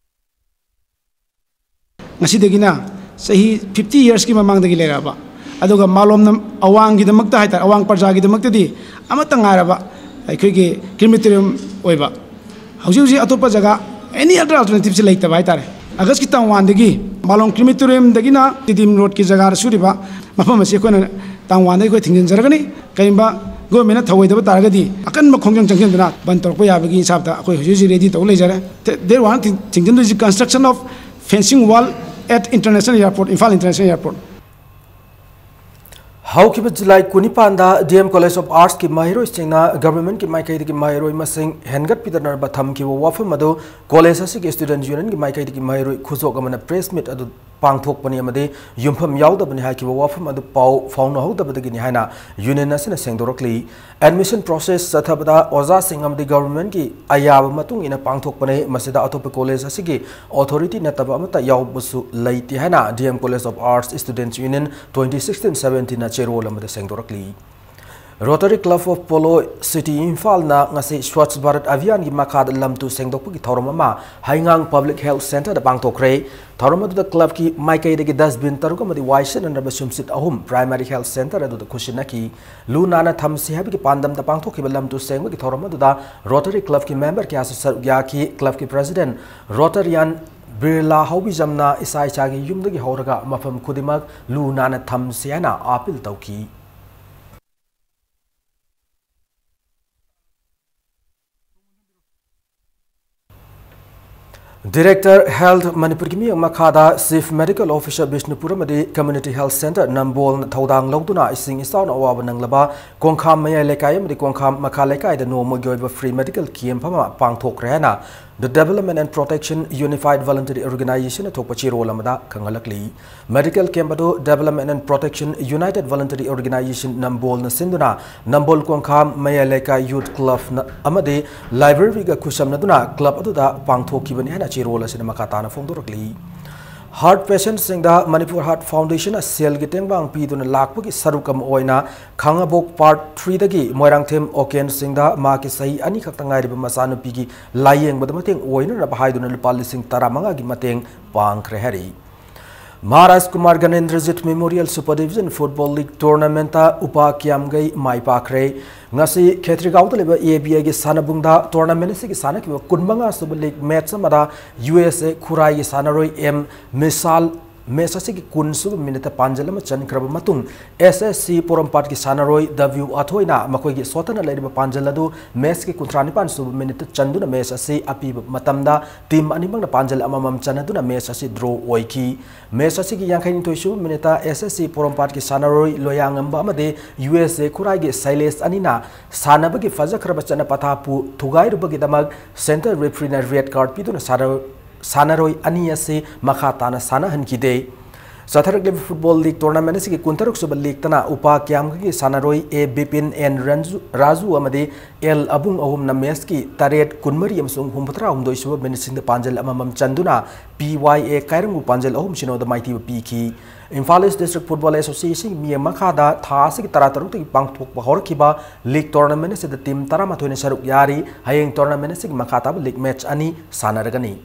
ꯉꯁꯤꯗꯒꯤꯅ ꯆꯍꯤ fifty yearsꯀꯤ ꯃꯃꯥꯡꯗꯒꯤ ꯂꯩꯔꯛꯑꯕ, ꯑꯗꯨꯒ ꯃꯥꯂꯣꯝꯅ ꯑꯋꯥꯡꯒꯤꯗꯃꯛꯇ ꯍꯥꯏꯇꯥꯔꯦ, ꯑꯋꯥꯡ ꯄ꯭ꯔꯖꯥꯒꯤꯗꯃꯛꯇꯗꯤ ꯑꯃꯠꯇ ꯉꯥꯏꯔꯕ ꯑꯩꯈꯣꯏꯒꯤ crematorium ꯑꯣꯏꯕ, ꯍꯧꯖꯤꯛ ꯍꯧꯖꯤꯛ ꯑꯇꯣꯞꯄ ꯖꯒꯥ any other alternativeꯁꯤ ꯂꯩꯇꯕ ꯍꯥꯏꯇꯥꯔꯦ꯫ Augustꯀꯤ ꯇꯥꯡ oneꯗꯒꯤ ꯃꯥꯂꯣꯝ crematoriumꯗꯒꯤꯅ ꯇꯤꯗꯤꯝ roadꯀꯤ ꯖꯒꯥꯗ ꯁꯨꯔꯤꯕ ꯃꯐꯝ ꯑꯁꯤ ꯑꯩꯈꯣꯏꯅ ꯇꯥꯡ oneꯗꯒꯤ ꯑꯩꯈꯣꯏ ꯊꯤꯡꯖꯤꯟꯖꯔꯒꯅꯤ꯫ ꯀꯔꯤꯒꯨꯝꯕ governmentꯅ ꯊꯧꯑꯣꯏꯗꯕ ꯇꯥꯔꯒꯗꯤ ꯑꯀꯟꯕ ꯈꯣꯡꯖꯪ ꯆꯪꯁꯤꯟꯗꯨꯅ ꯕꯟ ꯇꯧꯔꯛꯄ ꯌꯥꯕꯒꯤ ꯍꯤꯁꯥꯕꯇ ꯑꯩꯈꯣꯏ ꯍꯧꯖꯤꯛ ꯍꯧꯖꯤꯛ ready ꯇꯧ ꯂꯩꯖꯔꯦ꯫ Te-, date one thing-, ꯊꯤꯡꯖꯤꯟꯗꯣꯏꯁꯤ construction of fencing wall at International Airport, Imphal International Airport꯫ ꯍꯧꯈꯤꯕ July ꯀꯨꯟꯅꯤꯄꯥꯟꯗ DM College of Artsꯀꯤ ꯃꯍꯩꯔꯣꯏꯁꯤꯡꯅ governmentꯀꯤ ꯃꯥꯏꯀꯩꯗꯒꯤ ꯃꯍꯩꯔꯣꯏ ꯃꯁꯤꯡ ꯍꯦꯟꯒꯠꯄꯤꯗꯅꯕ ꯊꯝꯈꯤꯕ ꯋꯥꯐꯝ ꯑꯗꯨ college ꯑꯁꯤꯒꯤ student unionꯒꯤ ꯃꯥꯏꯀꯩꯗꯒꯤ ꯃꯍꯩꯔꯣꯏ ꯈꯨꯖꯣꯛ ꯑꯃꯅ press meet ꯑꯗꯨ ꯄꯥꯡꯊꯣꯛꯄꯅꯤ ꯑꯃꯗꯤ ꯌꯨꯝꯐꯝ ꯌꯥꯎꯗꯕꯅꯤ ꯍꯥꯏꯈꯤꯕ ꯋꯥꯐꯝ ꯑꯗꯨ ꯄꯥꯎ ꯐꯥꯎꯅꯍꯧꯗꯕꯗꯒꯤꯅꯤ ꯍꯥꯏꯅ union ꯑꯁꯤꯅ ꯁꯦꯡꯗꯣꯔꯛꯂꯤ꯫ Admission process ꯆꯠꯊꯕꯗ ꯑꯣꯖꯥꯁꯤꯡ ꯑꯃꯗꯤ governmentꯀꯤ ꯑꯌꯥꯕ ꯃꯇꯨꯡ ꯏꯟꯅ ꯄꯥꯡꯊꯣꯛꯄꯅꯤ꯫ ꯃꯁꯤꯗ ꯑꯇꯣꯞꯄ college ꯑꯁꯤꯒꯤ authority ꯅꯠꯇꯕ ꯑꯃꯠꯇ ꯌꯥꯎꯕꯁꯨ ꯂꯩꯇꯦ ꯍꯥꯏꯅ DM College of Arts Students Union twenty sixteen seventeenꯅ ꯆꯦꯔꯣꯜ ꯑꯃꯗ ꯁꯦꯡꯗꯣꯔꯛꯂꯤ꯫ Rotary Club of Polo City Imphalꯅ ꯉꯁꯤ Swachh Bharat Abhiyanꯒꯤ ꯃꯈꯥꯗ ꯂꯝ ꯇꯨ ꯁꯦꯡꯗꯣꯛꯄꯒꯤ ꯊꯧꯔꯝ ꯑꯃ ꯍꯩꯉꯥꯡ Public Health Centreꯗ ꯄꯥꯡꯊꯣꯛꯈ꯭ꯔꯦ꯫ ꯊꯧꯔꯝ ꯑꯗꯨꯗ clubꯀꯤ ꯃꯥꯏꯀꯩꯗꯒꯤ dustbin ꯇꯔꯨꯛ ꯑꯃꯗꯤ ꯋꯥꯏ ꯁꯤꯠꯅꯅꯕ ꯁꯨꯝꯁꯤꯠ ꯑꯍꯨꯝ Primary Health Centre ꯑꯗꯨꯗ ꯈꯨꯠꯁꯤꯟꯅꯈꯤ꯫ ꯂꯨ ꯅꯥꯟꯅ ꯊꯝꯁꯤ ꯍꯥꯏꯕꯒꯤ ꯄꯥꯟꯗꯝꯗ ꯄꯥꯡꯊꯣꯛꯈꯤꯕ ꯂꯝ ꯇꯨ ꯁꯦꯡꯕꯒꯤ ꯊꯧꯔꯝ ꯑꯗꯨꯗ Rotary Clubꯀꯤ member ꯀꯌꯥꯁꯨ ꯁꯔꯨꯛ ꯌꯥꯈꯤ꯫ Clubꯀꯤ President Rotarian ꯕꯤꯔꯂꯥ ꯍꯥꯎꯕꯤꯖꯝꯅ ꯏꯁꯥ ꯏꯁꯥꯒꯤ ꯌꯨꯝꯗꯒꯤ ꯍꯧꯔꯒ ꯃꯐꯝ ꯈꯨꯗꯤꯡꯃꯛ ꯂꯨ ꯅꯥꯟꯅ ꯊꯝꯁꯤ ꯍꯥꯏꯅ appeal ꯇꯧꯈꯤ꯫ Director Health ꯃꯅꯤꯄꯨꯔꯒꯤ ꯃꯤꯠꯌꯦꯡ ꯃꯈꯥꯗ Chief Medical Officer ꯕꯤꯁꯅꯨꯄꯨꯔ ꯑꯃꯗꯤ Community Health Centre ꯅꯝꯕꯣꯜꯅ ꯊꯧꯗꯥꯡ ꯂꯧꯗꯨꯅ ꯏꯁꯤꯡ ꯏꯆꯥꯎꯅ ꯑꯋꯥꯕ ꯅꯪꯂꯕ ꯀꯣꯡꯈꯥꯝ ꯃꯌꯥꯏ ꯂꯩꯀꯥꯏ ꯑꯃꯗꯤ ꯀꯣꯡꯈꯥꯝ ꯃꯈꯥ ꯂꯩꯀꯥꯏꯗ ꯅꯣꯡꯃꯒꯤ ꯑꯣꯏꯕ free medical camp ꯑꯃ ꯄꯥꯡꯊꯣꯛꯈ꯭ꯔꯦ ꯍꯥꯏꯅ The Development and Protection Unified Voluntary Organization ꯊꯣꯛꯄ ꯆꯦꯔꯣꯜ ꯑꯃꯗ ꯈꯪꯍꯜꯂꯛꯂꯤ꯫ Medical camp ꯑꯗꯨ Development and Protection United Voluntary Organization ꯅꯝꯕꯣꯜꯅ ꯁꯤꯟꯗꯨꯅ ꯅꯝꯕꯣꯜ ꯀꯣꯡꯈꯥꯝ ꯃꯌꯥꯏ ꯂꯩꯀꯥꯏ Youth Clubꯅ ꯑꯃꯗꯤ libraryꯒ ꯈꯨꯠꯁꯝꯅꯗꯨꯅ club ꯑꯗꯨꯗ ꯄꯥꯡꯊꯣꯛꯈꯤꯕꯅꯤ ꯍꯥꯏꯅ ꯆꯦꯔꯣꯜ ꯑꯁꯤꯅ ꯃꯈꯥ ꯇꯥꯅ ꯐꯣꯡꯗꯣꯔꯛꯂꯤ꯫ Heart patientꯁꯤꯡꯗ Manipur Heart Foundationꯅ ꯁꯦꯜꯒꯤ ꯇꯦꯡꯕꯥꯡ ꯄꯤꯗꯨꯅ ꯂꯥꯛꯄꯒꯤ ꯁꯔꯨꯛ ꯑꯃ ꯑꯣꯏꯅ ꯈꯥꯉꯕꯣꯛ Part Threeꯗꯒꯤ ꯃꯣꯏꯔꯥꯡꯊꯦꯝ ꯑꯣꯀꯦꯟꯁꯤꯡꯗ ꯃꯍꯥꯛꯀꯤ ꯆꯍꯤ ꯑꯅꯤ ꯈꯛꯇ ꯉꯥꯏꯔꯤꯕ ꯃꯆꯥꯅꯨꯄꯤꯒꯤ ꯂꯥꯌꯦꯡꯕꯗ ꯃꯇꯦꯡ ꯑꯣꯏꯅꯅꯕ ꯍꯥꯏꯗꯨꯅ ꯂꯨꯄꯥ ꯂꯤꯁꯤꯡ ꯇꯔꯥꯃꯉꯥꯒꯤ ꯃꯇꯦꯡ ꯄꯥꯡꯈ꯭ꯔꯦ ꯍꯥꯏꯔꯤ꯫ Maharaj Kumar ꯒꯅꯦꯟꯗ꯭ꯔꯖꯤꯠ Memorial Super Division Football League Tournamentꯇ ꯎꯄꯥ ꯀꯤꯌꯥꯝꯒꯩ ꯃꯥꯏ ꯄꯥꯛꯈ꯭ꯔꯦ꯫ ꯉꯁꯤ ꯈꯦꯇ꯭ꯔꯤꯒꯥꯎꯗ ꯂꯩꯕ ABIꯒꯤ ꯁꯥꯟꯅꯕꯨꯡꯗ tournament ꯑꯁꯤꯒꯤ ꯁꯥꯟꯅꯈꯤꯕ ꯀꯨꯟꯃꯉꯥ ꯁꯨꯕ league match ꯑꯃꯗ USA ꯈꯨꯔꯥꯏꯒꯤ ꯁꯥꯟꯅꯔꯣꯏ M ꯃꯤꯁꯥꯜ match ꯑꯁꯤꯒꯤ ꯀꯨꯟ ꯁꯨꯕ minuteꯇ ꯄꯥꯟꯖꯜ ꯑꯃ ꯆꯟꯈ꯭ꯔꯕ ꯃꯇꯨꯡ, SSC ꯄꯣꯔꯣꯝꯄꯥꯠꯀꯤ ꯁꯥꯟꯅꯔꯣꯏ W ꯑꯊꯣꯏꯅ ꯃꯈꯣꯏꯒꯤ ꯁꯣꯠꯊꯅ ꯂꯩꯔꯤꯕ ꯄꯥꯟꯖꯜ ꯑꯗꯨ matchꯀꯤ ꯀꯨꯟꯊ꯭ꯔꯥ ꯅꯤꯄꯥꯟ ꯁꯨꯕ minuteꯇ ꯆꯟꯗꯨꯅ match ꯑꯁꯤ ꯑꯄꯤꯕ ꯃꯇꯝꯗ team ꯑꯅꯤꯃꯛꯅ ꯄꯥꯟꯖꯜ ꯑꯃꯃꯝ ꯆꯟꯅꯗꯨꯅ match ꯑꯁꯤ draw ꯑꯣꯏꯈꯤ꯫ Match ꯑꯁꯤꯒꯤ ꯌꯥꯡꯈꯩ ꯅꯤꯊꯣꯏ ꯁꯨꯕ minuteꯇ SSC ꯄꯣꯔꯣꯝꯄꯥꯠꯀꯤ ꯁꯥꯟꯅꯔꯣꯏ ꯂꯣꯌꯥꯉꯝꯕ ꯑꯃꯗꯤ USA ꯈꯨꯔꯥꯏꯒꯤ ꯁꯩꯂꯦꯁ ꯑꯅꯤꯅ ꯁꯥꯟꯅꯕꯒꯤ ꯐꯖꯈ꯭ꯔꯕ ꯆꯠꯅ ꯄꯊꯥꯞꯄꯨ ꯊꯨꯒꯥꯏꯔꯨꯕꯒꯤꯗꯃꯛ center refereeꯅ red card ꯄꯤꯗꯨꯅ ꯁꯥꯟꯅꯔꯣꯏ, ꯁꯥꯟꯅꯔꯣꯏ ꯑꯅꯤ ꯑꯁꯤ ꯃꯈꯥ ꯇꯥꯅ ꯁꯥꯟꯅꯍꯟꯈꯤꯗꯦ꯫ ꯆꯠꯊꯔꯛꯂꯤꯕ football league tournament ꯑꯁꯤꯒꯤ ꯀꯨꯟꯇꯔꯨꯛ ꯁꯨꯕ leagueꯇꯅ ꯎꯄꯥ ꯀꯤꯌꯥꯝꯒꯩꯒꯤ ꯁꯥꯟꯅꯔꯣꯏ A ꯕꯤꯄꯤꯟ N ꯔꯟꯖꯨ, ꯔꯥꯖꯨ ꯑꯃꯗꯤ L ꯑꯕꯨꯡ ꯑꯍꯨꯝꯅ matchꯀꯤ ꯇꯔꯦꯠ, ꯀꯨꯟꯃꯔꯤ ꯑꯃꯁꯨꯡ ꯍꯨꯝꯐꯨꯇꯔꯥ ꯍꯨꯝꯗꯣꯏ ꯁꯨꯕ minuteꯁꯤꯡꯗ ꯄꯥꯟꯖꯜ ꯑꯃꯃꯝ ꯆꯟꯗꯨꯅ PYA ꯀꯥꯏꯔꯪꯕꯨ ꯄꯥꯟꯖꯜ ꯑꯍꯨꯝ ꯁꯤꯅꯣꯗ ꯃꯥꯏꯊꯤꯕ ꯄꯤꯈꯤ꯫ Imphal East District Football Association ꯃꯤꯠꯌꯦꯡ ꯃꯈꯥꯗ ꯊꯥ ꯑꯁꯤꯒꯤ ꯇꯔꯥꯇꯔꯨꯛꯇꯒꯤ ꯄꯥꯡꯊꯣꯛꯄ ꯍꯧꯔꯛꯈꯤꯕ league tournament ꯑꯁꯤꯗ team ꯇꯔꯥꯃꯥꯊꯣꯏꯅ ꯁꯔꯨꯛ ꯌꯥꯔꯤ꯫ ꯍꯌꯦꯡ tournament ꯑꯁꯤꯒꯤ ꯃꯈꯥ ꯇꯥꯕ league match ꯑꯅꯤ ꯁꯥꯟꯅꯔꯒꯅꯤ꯫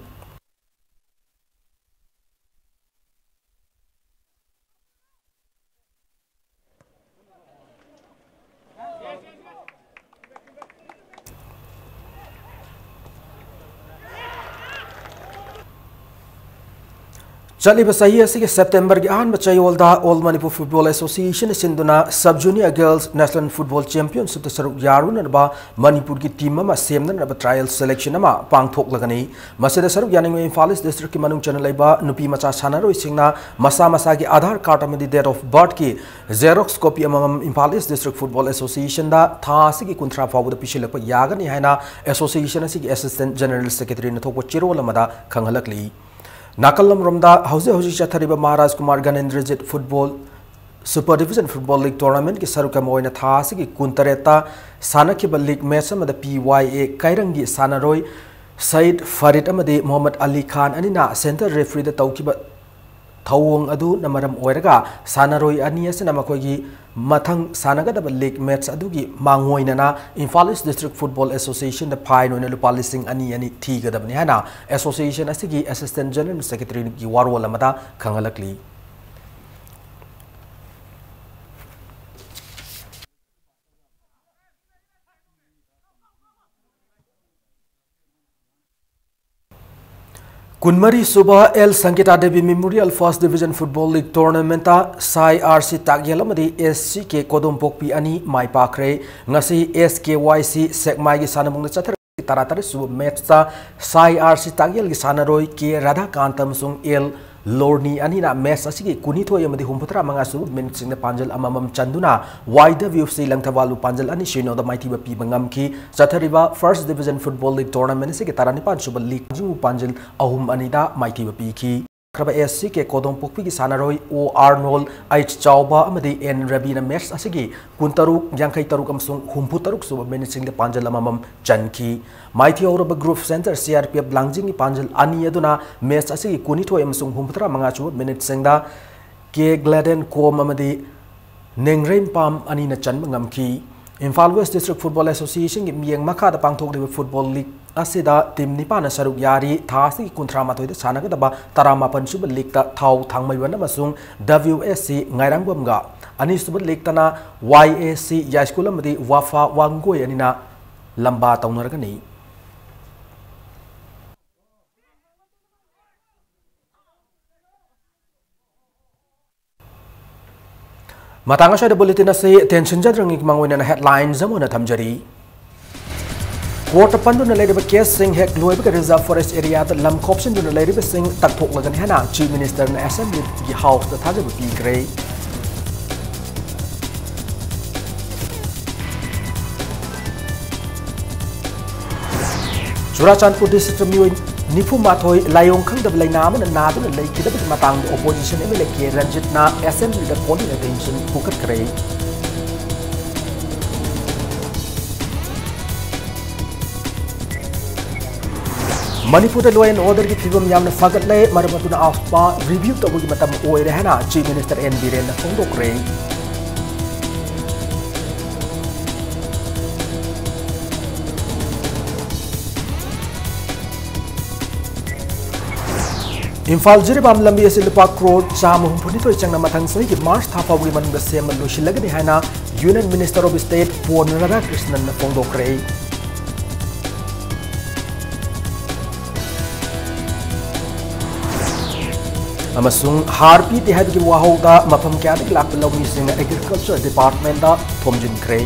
ꯆꯠꯂꯤꯕ ꯆꯍꯤ ꯑꯁꯤꯒꯤ ꯁꯦꯞꯇꯦꯝꯕꯔꯒꯤ ꯑꯍꯥꯟꯕ ꯆꯌꯣꯜꯗ All Manipur Football Association ꯁꯤꯟꯗꯨꯅ Sub Junior Girls National Football Championship ꯁꯔꯨꯛ ꯌꯥꯔꯨꯅꯅꯕ ꯃꯅꯤꯄꯨꯔꯒꯤ ꯇꯤꯝ ꯑꯃ ꯁꯦꯝꯅꯅꯕ trial selection ꯑꯃ ꯄꯥꯡꯊꯣꯛꯂꯒꯅꯤ꯫ ꯃꯁꯤꯗ ꯁꯔꯨꯛ ꯌꯥꯅꯤꯡꯕ ꯏꯝꯐꯥꯜ ꯏꯁ ꯗꯤꯁꯇ꯭ꯔꯤꯛꯀꯤ ꯃꯅꯨꯡ ꯆꯟꯅ ꯂꯩꯕ ꯅꯨꯄꯤ ꯃꯆꯥ ꯁꯥꯟꯅꯔꯣꯏꯁꯤꯡꯅ ꯃꯁꯥ ꯃꯁꯥꯒꯤ ꯑꯥꯙꯥꯔ ꯀꯥꯔꯗ ꯑꯃꯗꯤ date of birthꯀꯤ xerox copy ꯑꯃꯃꯝ ꯏꯝꯐꯥꯜ ꯏꯁ ꯗꯤꯁꯇ꯭ꯔꯤꯛ ꯐꯨꯠꯕꯣꯜ ꯑꯦꯁꯣꯁꯤꯌꯦꯁꯟꯗ ꯊꯥ ꯑꯁꯤꯒꯤ ꯀꯨꯟꯊ꯭ꯔꯥ ꯐꯥꯎꯕꯗ ꯄꯤꯁꯤꯜꯂꯛꯄ ꯌꯥꯒꯅꯤ ꯍꯥꯏꯅ ꯑꯦꯁꯣꯁꯤꯌꯦꯁꯟ ꯑꯁꯤꯒꯤ ꯑꯦꯁꯤꯁꯇꯦꯟꯠ ꯖꯦꯅꯔꯦꯜ ꯁꯦꯀ꯭ꯔꯦꯇꯔꯤꯅ ꯊꯣꯛꯄ ꯆꯦꯔꯣꯜ ꯑꯃꯗ ꯈꯪꯍꯜꯂꯛꯂꯤ꯫ ꯅꯥꯀꯜ ꯑꯃꯔꯣꯝꯗ, ꯍꯧꯖꯤꯛ ꯍꯧꯖꯤꯛ ꯆꯠꯊꯔꯤꯕ Maharaj Kumar Ganendrajit football super division football league ꯇꯣꯔꯅꯥꯃꯦꯟꯠꯀꯤ ꯁꯔꯨꯛ ꯑꯃ ꯑꯣꯏꯅ ꯊꯥ ꯑꯁꯤꯒꯤ ꯀꯨꯟꯇꯔꯦꯠꯇ ꯁꯥꯟꯅꯈꯤꯕ ꯂꯤꯒ ꯃꯦꯠꯆ ꯑꯃꯗ ꯄꯤ ꯋꯥꯏ ꯑꯦ ꯀꯩꯔꯪꯒꯤ ꯁꯥꯟꯅꯔꯣꯏ ꯁꯌꯤꯗ ꯐꯔꯤꯗ ꯑꯃꯗꯤ ꯃꯣꯍꯝꯃꯗ ꯑꯂꯤ ꯈꯥꯟ ꯑꯅꯤꯅ ꯁꯦꯟꯇꯔ ꯔꯦꯐ꯭ꯔꯤꯗ ꯇꯧꯈꯤꯕ ꯊꯧꯑꯣꯡ ꯑꯗꯨꯅ ꯃꯔꯝ ꯑꯣꯏꯔꯒ ꯁꯥꯟꯅꯔꯣꯏ ꯑꯅꯤ ꯑꯁꯤꯅ ꯃꯈꯣꯏꯒꯤ ꯃꯊꯪ ꯁꯥꯟꯅꯒꯗꯕ ꯂꯤꯒ ꯃꯦꯠꯆ ꯑꯗꯨꯒꯤ ꯃꯥꯡꯑꯣꯏꯅꯅ ꯏꯝꯐꯥꯜ ꯏꯁ ꯗꯤꯁꯇ꯭ꯔꯤꯛ ꯐꯨꯠꯕꯣꯜ ꯑꯦꯁꯣꯁꯤꯌꯦꯁꯟꯗ ꯐꯥꯏꯟ ꯑꯣꯏꯅ ꯂꯨꯄꯥ ꯂꯤꯁꯤꯡ ꯑꯅꯤ ꯑꯅꯤ ꯊꯤꯒꯗꯕꯅꯤ ꯍꯥꯏꯅ ꯑꯦꯁꯣꯁꯤꯌꯦꯁꯟ ꯑꯁꯤꯒꯤ ꯑꯦꯁꯤꯁꯇꯦꯟꯠ ꯖꯦꯅꯔꯦꯜ ꯁꯦꯀ꯭ꯔꯦꯇꯔꯤꯒꯤ ꯋꯥꯔꯣꯜ ꯑꯃꯗ ꯈꯪꯍꯜꯂꯛꯂꯤ꯫ ꯀꯨꯟꯃꯔꯤ ꯁꯨꯕ L Sangita Devi memorial first division football league ꯇꯣꯔꯅꯥꯃꯦꯟꯠꯇ ꯁꯥꯏ ꯑꯥꯔ ꯁꯤ ꯇꯥꯛꯌꯦꯜ ꯑꯃꯗꯤ ꯑꯦꯁ ꯁꯤ ꯀꯦ ꯀꯣꯗꯣꯝꯄꯣꯛꯄꯤ ꯑꯅꯤ ꯃꯥꯏ ꯄꯥꯛꯈ꯭ꯔꯦ꯫ ꯉꯁꯤ ꯑꯦꯁ ꯀꯦ ꯋꯥꯏ ꯁꯤ ꯁꯦꯛꯃꯥꯏꯒꯤ ꯁꯥꯟꯅꯕꯨꯡꯗ ꯆꯠꯊꯔꯤꯕ ꯇꯔꯥꯇꯔꯦꯠ ꯁꯨꯕ ꯃꯦꯠꯆꯇ ꯁꯥꯏ ꯑꯥꯔ ꯁꯤ ꯇꯥꯛꯌꯦꯜꯒꯤ ꯁꯥꯟꯅꯔꯣꯏ ꯀꯦ ꯔꯥꯙꯥꯀꯥꯟꯇ ꯑꯃꯁꯨꯡ ꯑꯦꯜ ꯂꯣꯔꯅꯤ ꯑꯅꯤꯅ ꯃꯦꯠꯆ ꯑꯁꯤꯒꯤ ꯀꯨꯟꯅꯤꯊꯣꯏ ꯑꯃꯗꯤ ꯍꯨꯝꯐꯨꯇꯔꯥ ꯃꯉꯥ ꯁꯨꯕ ꯃꯤꯅꯤꯠꯁꯤꯡꯗ ꯄꯥꯟꯖꯜ ꯑꯃꯃꯝ ꯆꯟꯗꯨꯅ ꯋꯥꯏ ꯗꯕ꯭ꯂꯤꯎ ꯁꯤ ꯂꯪꯊꯕꯥꯜꯕꯨ ꯄꯥꯟꯖꯜ ꯑꯅꯤ ꯁꯤꯅꯣꯗ ꯃꯥꯏꯊꯤꯕ ꯄꯤꯕ ꯉꯝꯈꯤ꯫ ꯆꯠꯊꯔꯤꯕ first division football league tournament ꯑꯁꯤꯒꯤ ꯇꯔꯥꯅꯤꯄꯥꯟ ꯁꯨꯕ ꯂꯤꯒ ꯁꯤꯕꯨ ꯄꯥꯟꯖꯜ ꯑꯍꯨꯝ ꯑꯅꯤꯗ ꯃꯥꯏꯊꯤꯕ ꯄꯤꯈꯤ꯫ ꯈ꯭ꯔꯕ ꯑꯦꯁ ꯁꯤ ꯀꯦ ꯀꯣꯗꯣꯝꯄꯣꯛꯄꯤꯒꯤ ꯁꯥꯟꯅꯔꯣꯏ ꯑꯣ ꯑꯥꯔꯅꯣꯜ ꯑꯩꯆ ꯆꯥꯎꯕ ꯑꯃꯗꯤ ꯑꯦꯟ ꯔꯕꯤꯅ ꯃꯦꯠꯆ ꯑꯁꯤꯒꯤ ꯀꯨꯟꯇꯔꯨꯛ, ꯌꯥꯡꯈꯩ ꯇꯔꯨꯛ ꯑꯃꯁꯨꯡ ꯍꯨꯝꯐꯨ ꯇꯔꯨꯛ ꯁꯨꯕ ꯃꯤꯅꯤꯠꯁꯤꯡꯗ ꯄꯥꯟꯖꯜ ꯑꯃꯃꯝ ꯆꯟꯈꯤ꯫ ꯃꯥꯏꯊꯤꯍꯧꯔꯕ group centre C R P F ꯂꯥꯡꯖꯤꯡꯒꯤ ꯄꯥꯟꯖꯜ ꯑꯅꯤ ꯑꯗꯨꯅ ꯃꯦꯠꯆ ꯑꯁꯤꯒꯤ ꯀꯨꯟꯅꯤꯊꯣꯏ ꯑꯃꯁꯨꯡ ꯍꯨꯝꯐꯨꯇꯔꯥ ꯃꯉꯥ ꯁꯨꯕ ꯃꯤꯅꯤꯠꯁꯤꯡꯗ ꯀꯦ ꯒ꯭ꯂꯦꯗꯦꯟ ꯀꯣꯝ ꯑꯃꯗꯤ ꯅꯦꯡꯔꯦꯝꯄꯥꯝ ꯑꯅꯤꯅ ꯆꯟꯕ ꯉꯝꯈꯤ꯫ ꯏꯝꯐꯥꯜ ꯋꯦꯁ ꯗꯤꯁꯇ꯭ꯔꯤꯛ ꯐꯨꯠꯕꯣꯜ ꯑꯦꯁꯣꯁꯤꯌꯦꯁꯟꯒꯤ ꯃꯤꯠꯌꯦꯡ ꯃꯈꯥꯗ ꯄꯥꯡꯊꯣꯛꯂꯤꯕ ꯐꯨꯠꯕꯣꯜ ꯂꯤꯒ ꯑꯁꯤꯗ ꯇꯤꯝ ꯅꯤꯄꯥꯟꯅ ꯁꯔꯨꯛ ꯌꯥꯔꯤ꯫ ꯊꯥ ꯑꯁꯤꯒꯤ ꯀꯨꯟꯊ꯭ꯔꯥ ꯃꯥꯊꯣꯏꯗ ꯁꯥꯟꯅꯒꯗꯕ ꯇꯔꯥꯃꯥꯄꯟ ꯁꯨꯕ ꯂꯤꯒꯇ ꯊꯥꯎ ꯊꯥꯡꯃꯩꯕꯟ ꯑꯃꯁꯨꯡ ꯗꯕ꯭ꯂꯤꯎ ꯑꯦꯁ ꯁꯤ ꯉꯥꯏꯔꯥꯡꯕꯝꯒ, ꯑꯅꯤꯁꯨꯕ ꯂꯤꯒꯇꯅ ꯋꯥꯏ ꯑꯦ ꯁꯤ ꯌꯥꯏꯁ꯭ꯀꯨꯜ ꯑꯃꯗꯤ ꯋꯥꯐꯥ ꯋꯥꯡꯒꯣꯏ ꯑꯅꯤꯅ ꯂꯝꯕꯥ ꯇꯧꯅꯔꯒꯅꯤ꯫ ꯃꯇꯥꯡ ꯑꯁ꯭ꯋꯥꯏꯗ bulletin ꯑꯁꯤ ꯇꯦꯟꯁꯤꯟꯖꯗ꯭ꯔꯤꯉꯩ ꯃꯃꯥꯡ ꯑꯣꯏꯅ headlines ꯑꯃ ꯑꯣꯏꯅ ꯊꯝꯖꯔꯤ꯫ Court ꯄꯟꯗꯨꯅ ꯂꯩꯔꯤꯕ caseꯁꯤꯡ ꯍꯦꯛ ꯂꯣꯏꯕꯒ reserve forest areaꯗ ꯂꯝ ꯈꯣꯞꯆꯤꯟꯗꯨꯅ ꯂꯩꯔꯤꯕꯁꯤꯡ ꯇꯥꯟꯊꯣꯛꯂꯒꯅꯤ ꯍꯥꯏꯅ Chief Ministerꯅ Assemblyꯒꯤ Houseꯇ ꯊꯥꯖꯕ ꯄꯤꯈ꯭ꯔꯦ꯫ ꯆꯨꯔꯥꯆꯥꯟꯄꯨꯔ districtꯇ ꯃꯤꯑꯣꯏ ꯅꯤꯐꯨ ꯃꯥꯊꯣꯏ ꯂꯥꯏꯑꯣꯡ ꯈꯪꯗꯕ ꯂꯥꯏꯅꯥ ꯑꯃꯅ ꯅꯥꯗꯨꯅ ꯂꯩꯈꯤꯗꯕꯒꯤ ꯃꯇꯥꯡꯗ opposition MLA K ꯔꯟꯖꯤꯠꯅ Assemblyꯗ calling attention ꯄꯨꯈꯠꯈ꯭ꯔꯦ꯫ ꯃꯅꯤꯄꯨꯔꯗ law and orderꯒꯤ ꯐꯤꯕꯝ ꯌꯥꯝꯅ ꯐꯒꯠꯂꯦ, ꯃꯔꯝ ꯑꯗꯨꯅ AFSPA review ꯇꯧꯕꯒꯤ ꯃꯇꯝ ꯑꯣꯏꯔꯦ ꯍꯥꯏꯅ Chief Minister N ꯕꯤꯔꯦꯟꯅ ꯐꯣꯡꯗꯣꯛꯈ꯭ꯔꯦ꯫ ꯏꯝꯐꯥꯜ ꯖꯤꯔꯤꯕꯥꯝ ꯂꯝꯕꯤ ꯑꯁꯤ ꯂꯨꯄꯥ ꯀ꯭ꯔꯣꯔ ꯆꯥꯝꯃ ꯍꯨꯝꯐꯨꯅꯤꯊꯣꯏ ꯆꯪꯅ ꯃꯊꯪ ꯆꯍꯤꯒꯤ ꯃꯥꯔꯆ ꯊꯥ ꯐꯥꯎꯕꯒꯤ ꯃꯅꯨꯡꯗ ꯁꯦꯝꯕ ꯂꯣꯏꯁꯤꯜꯂꯒꯅꯤ ꯍꯥꯏꯅ Union Minister of State Pon ꯔꯥꯙꯥꯀ꯭ꯔꯤꯁꯅꯟꯅ ꯐꯣꯡꯗꯣꯛꯈ꯭ꯔꯦ꯫ ꯑꯃꯁꯨꯡ ꯍꯥꯔ ꯄꯤꯗꯦ ꯍꯥꯏꯕꯒꯤ ꯋꯥꯍꯧꯗ ꯃꯐꯝ ꯀꯌꯥꯗꯒꯤ ꯂꯥꯛꯄ ꯂꯧꯃꯤꯁꯤꯡ Agriculture Departmentꯇ ꯊꯣꯝꯖꯤꯟꯈ꯭ꯔꯦ꯫